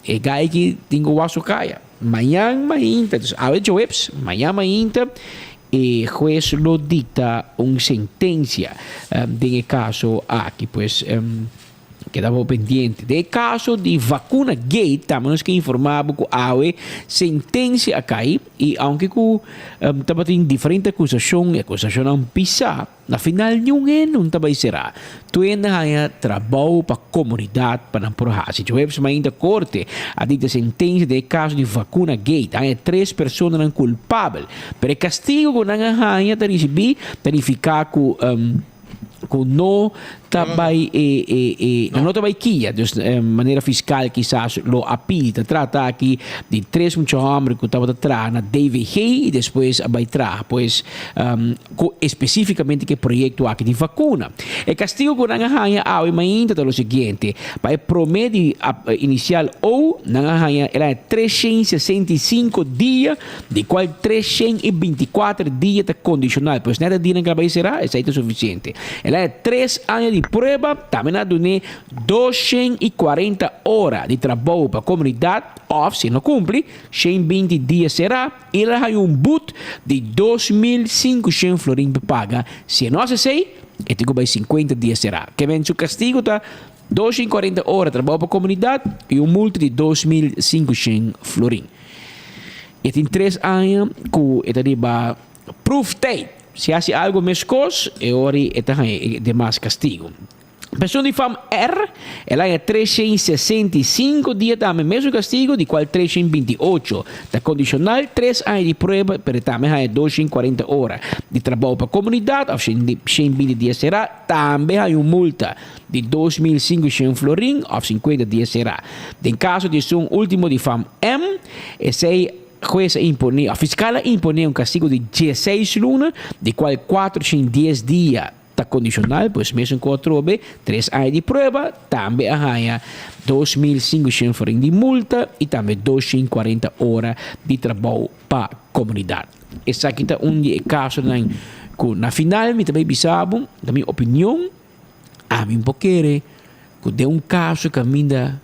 E gai ki tin ku wak su kaya. Mañan mainta, dus awe djoeps, mañan mainta e hues lo dikta un sentensia den e kaso aki. Pues keda bo pendiente. Den e kaso di Vacuna Gate tambe nos ke informa bo ku awe sentensia a kai i aunke ku tabatin diferente akusashon, e akusashonnan pisá. Na final niun hende no ta bai será. Tur hende haña trabou pa komunidat pa nan por hasi. Djoebs mainta korte a dikta sentensia den e kaso di Vacuna Gate. Haña tres personanan kulpabel. Pero e kastigo ku nan a haña ta risibí ta nifiká ku ku no ta bai e e e nan no ta bai kia. Dus manera fiskal kisas lo a pidi. Ta trata aki di tres mucha hòmber ku tabata traha na DVG i despues a bai traha. Pues. Ku espesífikamente ku e proyekto aki di vakuna. E kastigu ku nan a haña awe mainta ta lo siguiente, pa e promé di inisial O, nan a haña el haña 365 dia, di kual 324 dia ta kondishonal, pues nèt e dianan ku el a bai será, esei ta sufisiente. El haña tres aña di prueba, tambe nan a dun'é 240 ora di trabou pa komunidat, òf si e no kumpli, 120 dia será. El a haña un but di 2500 florin pa paga. Si e no hasi esei, e tin ku bai sinkuenta dia será. Ke men su kastigu ta 240 ora trabou pa komunidat i un multa di 2500 florin. E tin tres aña ku e ta riba proeftijd. Si hasi algu meskos, e ora ei e ta haña e demas kastigu. Persoon di fam R, el haña 365 dia tambe mesun castigo, di cual 328 ta condicional, tres aña di prueba, pero e tambe haña 240 ora di trabou pa comunidad of 120 dia será, tambe haña un multa di 2500 florin of 50 dia será. Den caso di esun ultimo di fam M, esey hues a impone, of fiscal a impone un castigo di 16 luna, di cual 410 dia Ta kondishonal, pues mesun ku atrobe tres aña di prueba, tambe a haña 2500 florin di multa i tambe 240 ora di trabou pa komunidat. Esaki ta un di e kasonan ku na final mi ta bai bisa bo, ta mi opinion, ami un por kere ku den un kaso kaminda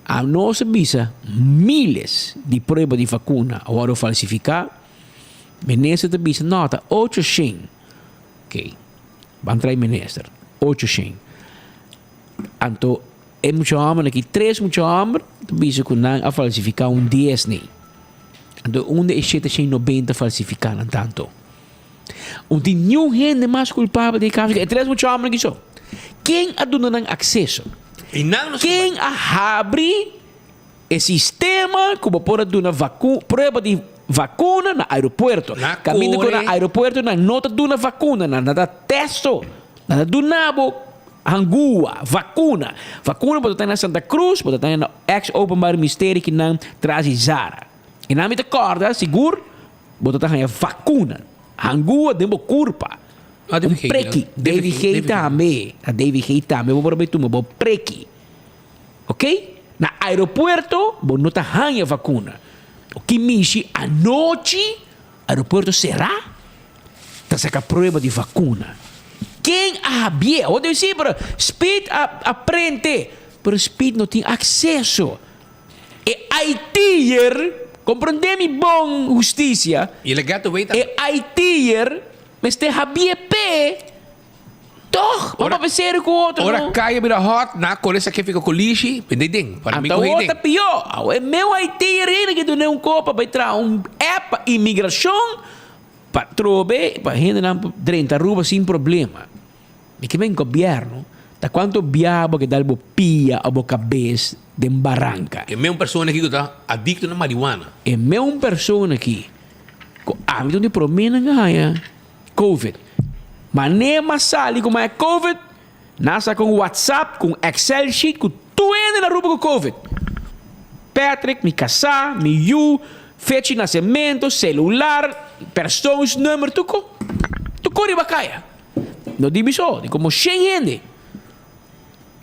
a nos a bisa miles di prueba di vakuna a wòrdu falsifiká, minister ta bisa no ta 800. Ok, ban trae minister, 800. Anto, E mucha hòmber aki, tres mucha hòmber, ta bisa ku nan a falsifiká un dies nei. Anto unda e 790 falsifiká nan tanto? Un tin niun hende mas kulpabel den e kaso ku e tres mucha hòmber aki so. Ken a duna nan akseso? Ken a habri e sistema ku bo por a duna vaku prueba di vakuna na aeropuerto? Kaminda ku na aeropuerto nan no ta duna vakuna, nan ta tèst so. Nan ta duna bo hangua, vakuna. Vakuna bo ta tene na Santa Cruz, bo ta tene na ex Openbaar Ministerie kinan tras di Zara. I nan mi ta kòrda sigur bo ta ta haña vakuna, hangua den bo kurpa. Un preki. DVG tambe. Na DVG tambe bo por bai tuma bo preki. Ok? Na aeropuerto bo no ta haña vakuna. Ki mishi anochi aeropuerto será ta saka prueba di vakuna. Ken a habié? Awor debe si, pero Speed a a prente. Pero Speed no tin akseso. E IT'er, komprondé mi bon hustisia, e IT'er mester habié p'e. Toch? Bo papia serio ku otro Ora no? kaya bira hot, na kore sa ke fika kolishi, bende den. Para mi Anta kohe awor den. ta pió. Awor e meu IT'er ei ke dun'é un kopa pa e traha un app pa imigrashon pa trobe pa hendenan por drenta Aruba sin problema. Mi ke men gobièrnu ta kuantu bia bo ke dal bo pia o bo kabes den baranka. E meun persona aki ku ta adikto na marihuana. E meun persona aki ku ami ta un di proménan a haña Covid. Manera m'a sali ku m'a Covid, nan sa ku un WhatsApp, ku un Excel sheet ku tur hende na Aruba ku Covid. Patrick, mi kasá, mi yu, fecha di nasementu, selular, persoonsnummer, tur ko. Tur ko riba kaya. No di mi so, di komo shen hende.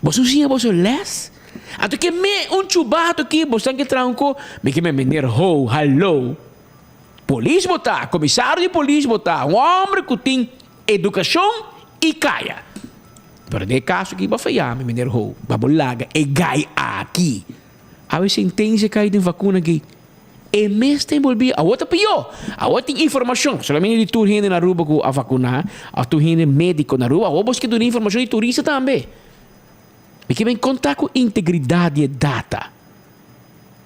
Boso siña boso les? Anto ke me un chubato aki boso tan ke traha un ko, mi ke me meneer ho, hallo. Polis bo ta, komisario di polis bo ta, un hombre ku tin edukashon i kaya. Pero den e kaso aki bo a faya mi, meneer Ho, pa bo laga e gai aki. Awe sentensia kai den vakuna gate. E mes ta enbolbí. Awor ta pió. Awor tin informashon, solamente di tur hende na Aruba ku a vakuná, òf tur hende médiko na Aruba. Awor bo ke duna informashon di turista tambe. Mi ke ben konta ku integridat di e data.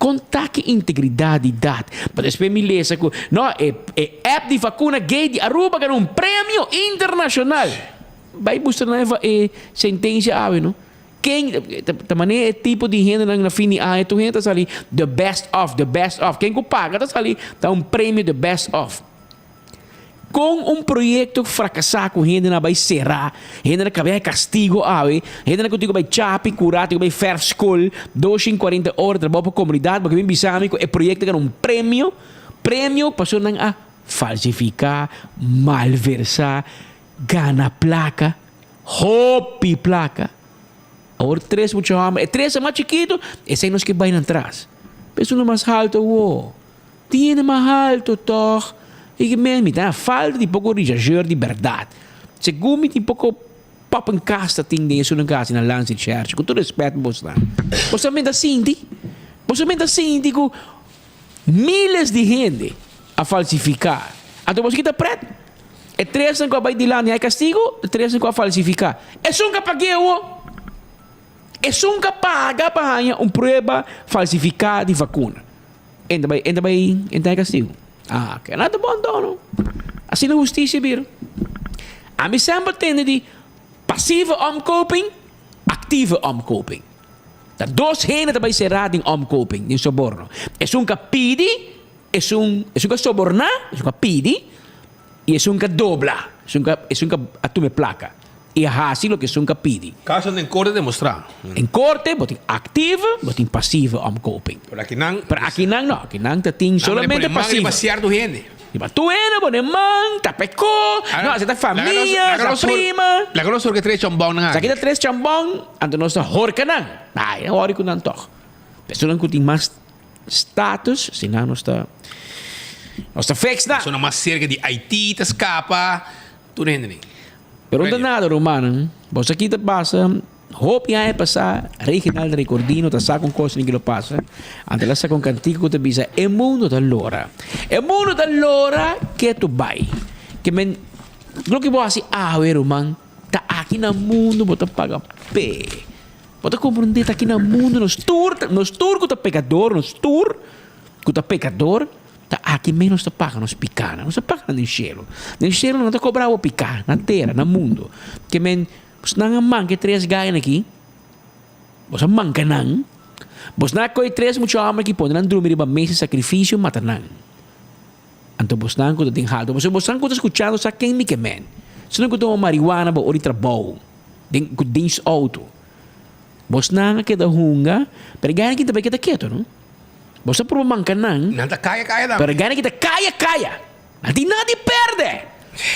Konta ki integridat di dat. Pa despues mi lesa ku no e e app di vakuna gate di Aruba gana un premio internashonal. Bai bustra nan e e sentensia awe no. Ken ta manera e tipo di hendenan na fin di aña tur hende ta sali the best of, the best of. Ken ku paga ta sali ta un premio the best of. Kon un proyekto frakasá ku hendenan a bai será, hendenan kabia e kastigo awe, hendenan ku tin ku bai chapi, kurá, tin ku bai fèrf skol, 240 ora trabou pa komunidat, bo ke bin bisa mi ku e proyekto gana un premio? Premio pasobra nan a falsifiká, malversá, gana plaka, hopi plaka. Awor tres mucha hòmber, e tres a mas chikitu, esei nos ke bai nan tras. Pero esun mas haltu awor. Tin hende mas halto tog. I ki men mi ta falta di poko rechercheur di berdad. Segun mi tin poko poppenkast ta tin den esun nan kasi na landsrecherche. Ku tur respet pa bosnan. Boso men ta sinti, boso men ta sinti ku miles di hende a falsifica. Anto boso kita pret. E tresnan ku a bai dilanti hay kastigo, e tresnan ku a falsifica. Esun ka pag'e awo. Esun ka paga pa haña un prueba falsifica di vakuna. En ta bai, en ta bai, en ta castigo. Ah, ke na ta bon tono. Asina husticia bira. Ami semper tende di passieve omkoping, actieve omkoping. Ta dos hende ta bai sera den omkoping, den soborno. Esun ka pidi, esun, esun ka soborna, esun ka pidi, I esun ka dobla, esun ka, esun ka a tuma e plaka i a hasi loke esun ka pidi. Kaso den korte demostrá. Den korte bo tin aktive, bo tin pasive omkoping. Pero akinan. Pero akinan no, akinan ta tin solamente Nan pone man pasive. riba sierto hende. Riba tur hende pone man, ta pekó, no, esei ta famia, ta prima. Laga nos horka tres chambònnan aki. Esaki ta tres chambòn, anto nos ta horka nan. Ai, nan hòri ku nan tòg. Personanan ku tin mas Status, si nan nos ta nos ta fix nan. Persona mas cerca di Haití ta scapa, tur hende ni. Pero no ta nada rumannan, boso aki ta pasa hopi aña pasa Reginald Recordino ta sa con cos ni ki lo pasa, anto el a saca un cantica cu ta bisa e mundo ta lora, e mundo ta lora ketu bay, ke men loke bo haci awe ruman ta aki na mundo bo ta paga p'e. Bo ta komprondé ta aki na mundu nos tur ta, nos tur ku ta pekador, nos tur ku ta pekador, ta aki mes nos ta paga nos pikánan. Nos ta paga nan den shelu. Den shelu nan no ta kobra bo piká, na tera, na mundu. Ke men, bosnan a manka e tres gainan aki, bos a manka nan, bosnan a kohe tres mucha hòmber aki pone nan drumi riba mes di sakrifisio mata nan. Anto bosnan ku ta den haltu, pasobra bosnan ku ta skuchando sa ken mi ke men. Esnan ku tuma mariwana bo ora di trabou. Den ku dins auto. Bosnan a keda hunga, pero e gana ki ta bai keda keto, no? Bos a proba manka nan. Nan ta kaya kaya tambe. Pero e gana ki ta kaya kaya. Nan tin nada di perde.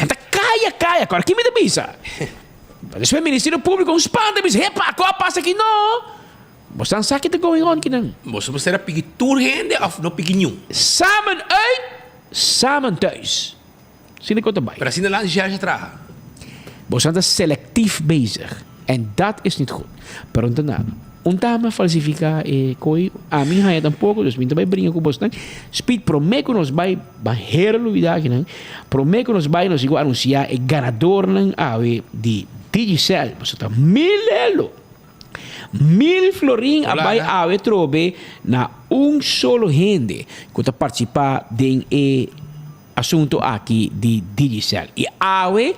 Nan ta kaya kaya. Kor ki mi ta bisa? Despues Ministerio Publico un spanta bisa, hepa, ko a pasa aki? No! Bosnan sa ki ta going on kinan. Boso mester a piki tur hende of no piki niun? Samen uit, samen thuis. Asina ku ta bai. Pero asina lan George a traha. Boso ta selectief bezig en dat is niet goed. Pero no ta nada. Un tama falsifica e koe, ami haya tampoco, dus mi ta bai bringa ku bosnan. Speed prome ku nos bai, ban hera lubida akinan, prome ku nos bai nos sigu anuncia e ganadornan awe di Digicel. Boso ta milelo. Mil florin a bai awe trobe na un solo hende ku ta participa den e Asunto aki di Digicel. Y awe,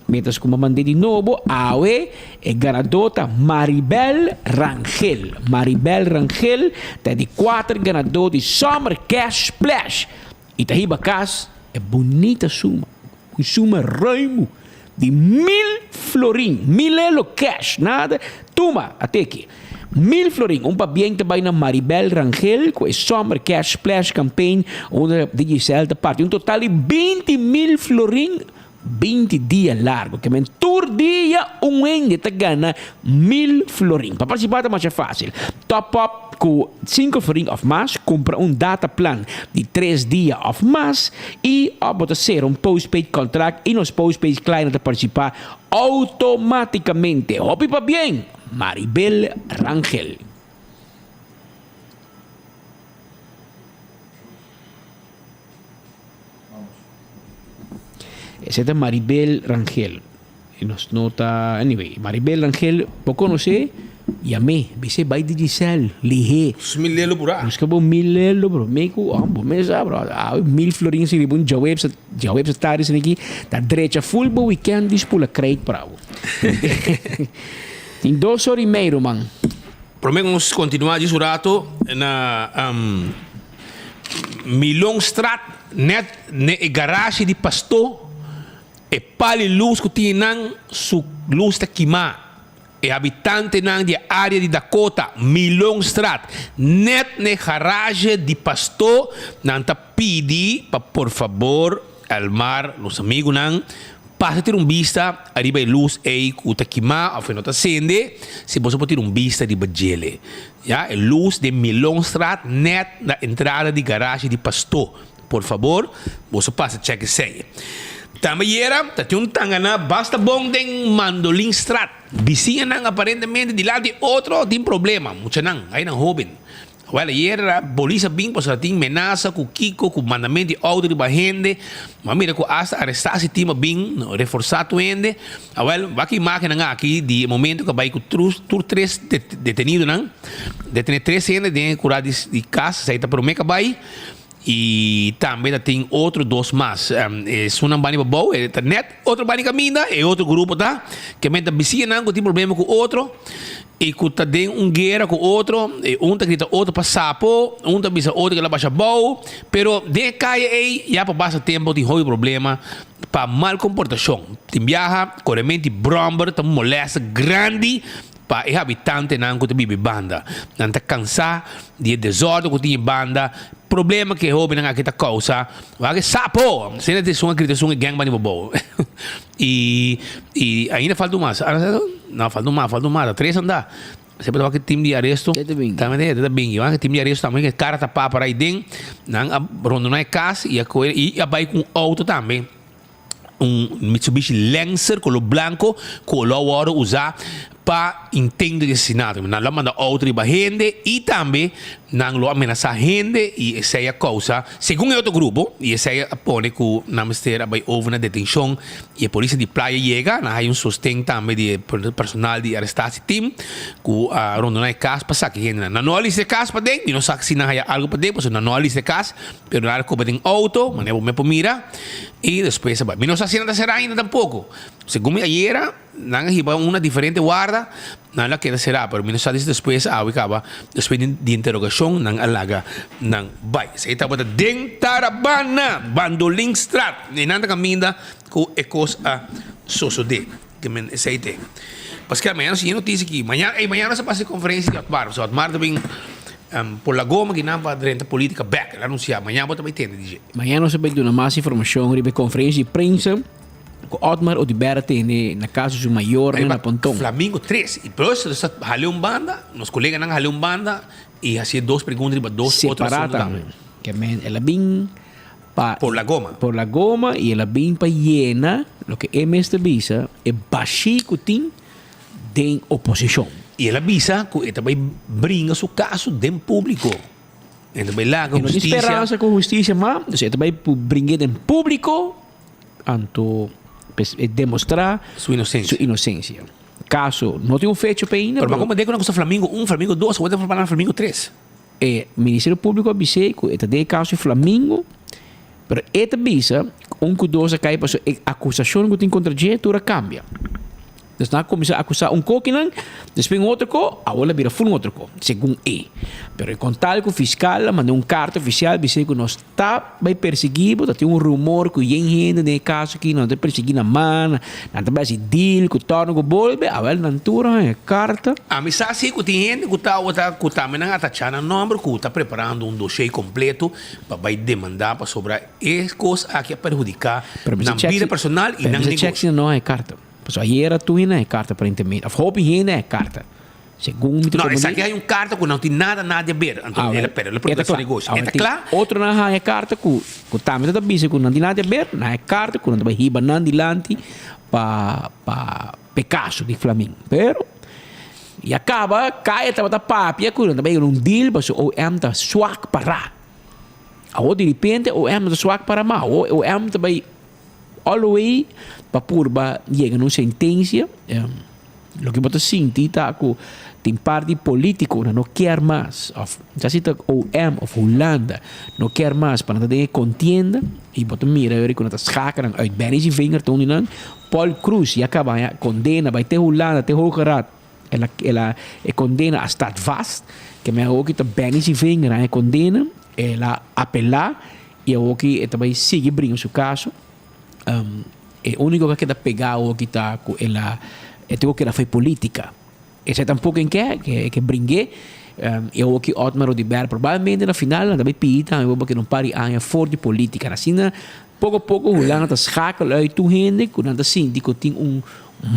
mientras cu mi a mand'é di nobo, awe e ganadó ta Maribel Rangel. Maribel Rangel ta e di cuater ganadó di Summer Cash Splash y ta hiba cas e bunita suma, un suma ruimu di mil florin, mil elo cash, nada, tuma, ateki. Mil florin, un pabien ta bai na Maribel Rangel ku e Summer Cash Splash Campaign unda Digicel ta parti un total di 20 mil florin 20 dia largo. Ke men tur dia un hende ta gana mil florin. Pa partisipá ta masha fásil. Top up ku sinku florin òf mas, kumpra un data plan di tres dia òf mas i òf bo ta sera un postpaid contract i nos postpaid client ta partisipá outomátikamente. Hopi pabien! Maribel Rangel. Esei ta Maribel Rangel. E nos no ta, anyway, Maribel Rangel bo konosé, yam'é, bis'é bai di Giselle, lihé. Mil lelo purá. Buska bo mil lelo bro, mi ku oh bo mes sa bro, awe mil florin si riba un djaweps, djaweps tardi esaki ta drecha ful bo weekend di spula kreit pra bo. Tin dos ora y mei ruman. Prome ku nos kontinuá djis un rato na Milonstraat nèt ne e garashi di pastó e pal i lus ku tin einan su lus ta kimá. E habitantenan di e área di Dakota, Milonstraat nèt ne garage di pastó nan ta pidi pa por fabor Elmar, nos amigunan, pasa tira un bista ariba e lus ei ku ta kimá òf e no ta sende, si boso por tira un bista riba djele. Ya, e lus den Milonstraat nèt na entrada di garashi di pastó. Por fabor, boso pasa chèk esei. Tambe yera ta tin un tanganá basta bon den Mandolinstraat. Bisiñanan aparentemente dilanti otro tin problema, muchanan, ainan hóben. Wèl ayer a polis a bin pasobra tin menasa ku kiko ku mandament di outo riba hende. Bo a mira ku asta arestá si tim a bin reforsá tur hende. Awèl wak e imágennan aki di e momento ku a bai ku tur tres detenidonan. Detené tres hende den e kurá di kas, esei ta promé ku a bai i tambe ta tin otro dos mas. Esunnan bani pabou e ta nèt otro bani kaminda e otro grupo ta ke men ta bisiñanan ku tin problema ku otro. I ku ta den un guera ku otro, e un ta grita otro pa sapo, un ta bisa otro ku el a basha bou, pero den e kaya ei ya pa basta tempu tin hopi problema pa mal komportashon. Tin biaha koremente bròmber ta un molèsta grandi pa e habitantenan ku ta biba e banda. Nan ta kansá di e desòrdu ku tin e banda, problema ku e hóbennan aki ta kousa. Wak e sapo! Asina ta esun a grita esun e gèng banda bou. Y y ainda falta un mas. No, falta un mas, falta un mas. Tres anda. Siempre ta wak team di aresto. Tambe te ta bingi. Wak team di aresto tambe cara tapá para ahí den. Nan a rondona e cas y a coge y a bai cu un auto tambe. Un Mitsubishi Lancer color blanco cu lo a wordo usa. Pa intento di asesinato. Nan lo a manda outo riba hende y tambe nan lo a menasa hende y esey a causa, segun e otro grupo, y esey a pone cu nan mester a bay over na detencion y e policia di playa yega, nan haya un sosten tambe di e personal di arrestatie team cu a rondona e cas pa saca e hendenan. Nan no a lista e cas paden, mi no sa si nan haya algo paden pasobra nan no a lista e cas, pero nan a coba den auto, manera bo me por mira, y despues a bay. Mi no sa si nan ta cera ainda tampoco. Segun mi ayera. Nan a hiba un na diferente warda, nan a keda será, pero mi no sa di si despues awe kaba, despues di interogashon nan a laga nan bai. Esei tabata den Tarabana, Bandolinstraat, einan ta kaminda ku e kos a sosodé. Ke men esei te. Paske mañana nos tin notisia aki, mañana, ey mañana nos a pasa e konferensia di Otmar, pasobra Otmar ta bin por la goma kinan pa drenta politika bèk, el a anunsiá, mañana bo ta bai tende di dje. Mañana nos a bai duna mas informashon riba e konferensia di prensa. Ku Otmar Oduber a tene na kas di su mayornan na Ponton. Flamingo tres y plus nos a hale un banda, nos coleganan a hale un banda y hacié dos pregunta riba dos otro Separá asunto tambe. tambe. Ke men el a bin pa. Por la goma. Por la goma y el a bin pa yena loke e mes ta bisa e bashí ku tin den oposishon. Y el a bisa ku e ta bai bringa su kaso den público. E ta bai laga E no tin hustisia. speransa ku hustisia ma, dus e ta bai bring'é den público. Anto pes e demostrá Su inosensia. su inosensia. Kaso no tin un fecha pa ainda, Pero pero ma como den ku nan Flamingo un, Flamingo dos, awor ta preparando Flamingo tres. E Ministerio Públiko a bis'é ku e ta den e kaso di Flamingo, pero e ta bisa ku un ku dos a kai pasobra e akusashon ku tin kontra dje tur a kambia. Dus nan a kuminsá akusá un kokinan, despues un otro ko, awor el a bira ful un otro ko, segun e. Pero e kontal ku fiskal a manda un karta ofisial bis'é ku nos ta bai persiguí bo, ta tin un rumor ku yen hende den e kaso aki nan ta persiguí nan man, nan ta bai hasi deal ku tòrno ku bolbe, awel nan tur a haña e karta. Ami sa si ku tin hende ku ta tabata ku tambe nan a atachá nan nòmber ku ta preparando un doshé kompleto pa bai demandá pasobra e kos aki a perhudiká nan bida personal i nan Pero mester chèk negoshi. si nan no haña e karta. Pasobra ayera tur hende a e karta aparentemente, of hopi hende a e karta. Segun mi ta No, komprendé. esaki hay un karta ku no tin nada nada di aber. Anto Ah, el a wel, pero el a e ta pregunta su kla. negoshi. Ah, E ta tin kla? Otronan a haña e karta ku ku tambe ta bisa ku nan tin nada di aber, nan a e karta ku nan ta bai hiba nan dilanti pa pa p'e kaso di Flamin. Pero ya kaba Kaya tabata papia ku nan ta bai yega na un deal pasobra OM ta swak pará. Awor diripente OM no ta swak pará mas. Awor OM ta bai All the way pa purba yega na un sentencia, loke bo ta sinti ta cu tin parti politiconan no kier mas, of ya si ta OM of Hulanda no kier mas pa nan ta den e contienda y bo ta mira yori cu nan ta schakenan uit Benny sin vinger ta un di nan, Paul Croes ya caba haña condena bay te Hulanda te Hoge Raad el a el a e condena a staat vast, ke men awoki ta Benny sin vinger haña condena el a apela. I awoki e ta bai sigui bringa su kaso. E úniko ku a keda pegá awoki ta ku el a e tin ku keda fo'i polítika. Esei tampoko en ke e ke bring'é. I awoki Otmar Oduber probablemente na final nan ta bai pidi tambe bo pa keda un par di aña for di polítika. Asina poko poko Hulanda ta schakel uit tur hende ku nan ta sinti ku tin un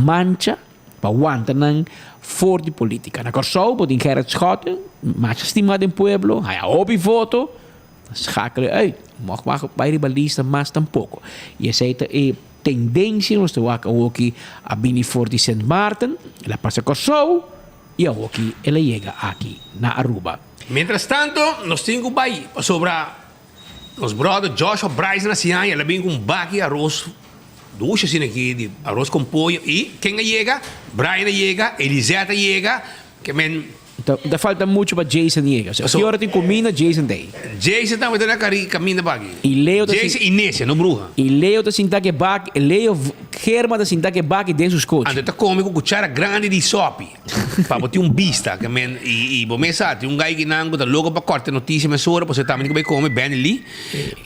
mancha pa wanta nan for di polítika. Na Kòrsou bo tin Gerrit Schotten, masha stimá den pueblo, haña hopi voto. Schakel uit. Mag mag bai riba lista mas tampoco. Y esey ta e tendencia nos ta wak awoki a bini for di Sint Maarten, el a pasa Corsou y awoki el a yega aki na Aruba. Mientras tanto nos tin cu bai pasobra nos brother Joshua Bryson a siña el a bin cu un baki aros dushi asina aki di aros con pollo y ken a yega? Brian a yega, Elisette a yega, ke men Ta falta mucho pa Jason yega. Osea, ki ora tin cuminda, Jason ta ey. Jason tambe ta na cari caminda pa aki. Y Leo ta Jason y Necia, no bruha. Y Leo ta sinta ke baki, Leo Germa ta sinta ke baki den su scochi. Anto e ta come cu cuchara grandi di sopi. Pa bo tin un bista. Ke men, y, y bo mes sa, tin un guy kinan cu ta loco pa corta noticia mesora, pasobra e tambe tin cu bay come, Benny Lee.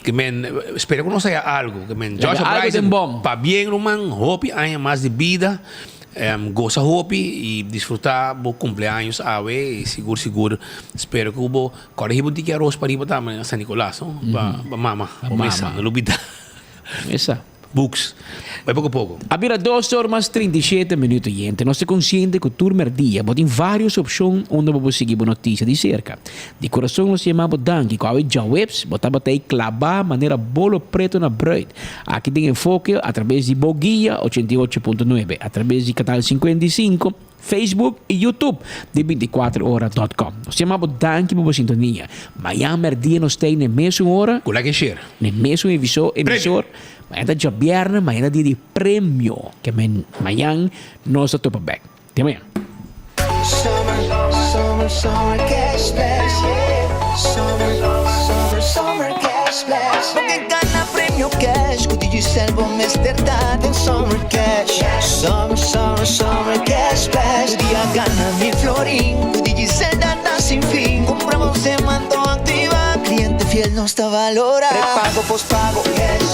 Ke men, spera cu nos haya algo. Ke men, Laga Joshua algo Bryson, den bom. pabien ruman, hopi aña mas di bida. Gosa hopi y disfruta bo cumpleaños awe y sigur sigur spero cu bo corda hiba un tiki aros pa riba tambe na San Nicolas no pa mama bo mesa no lubida. Mesa. Books. Bai poco poco. A bira dos or mas 37 minuto yente. Nos ta consciente cu tur merdia bo tin varios opcion unda bo por sigui bo noticia di cerca. Di corazon nos yama bo danki cu awe djaweps bo tabata ey claba manera bolo preto na bruid. Aki den Enfoke a traves di bo guia 88.9, a traves di canal 55. Facebook y YouTube di 24ora.com. Nos ta yama bo danki pa bo sintonia. Mañan merdia nos ta na e mesun ora. Cu like en share. Na e mesun evisor, emisor. Mañan ta djabièrnè, mañan ta dia di premio. Ke men mañan nos ta topa bek. Te mañan. Summer, summer, summer cash splash, yeah. Summer, summer, summer cash splash. Bo ke gana premio cash ku Digicel bo mester ta den Summer Cash. Summer, summer, summer cash splash. Tur dia gana mi florin ku Digicel data sin fin. Kumpra bo semanto aktiva. Kliente fiel nos ta valora. Prepago, postpago, cash.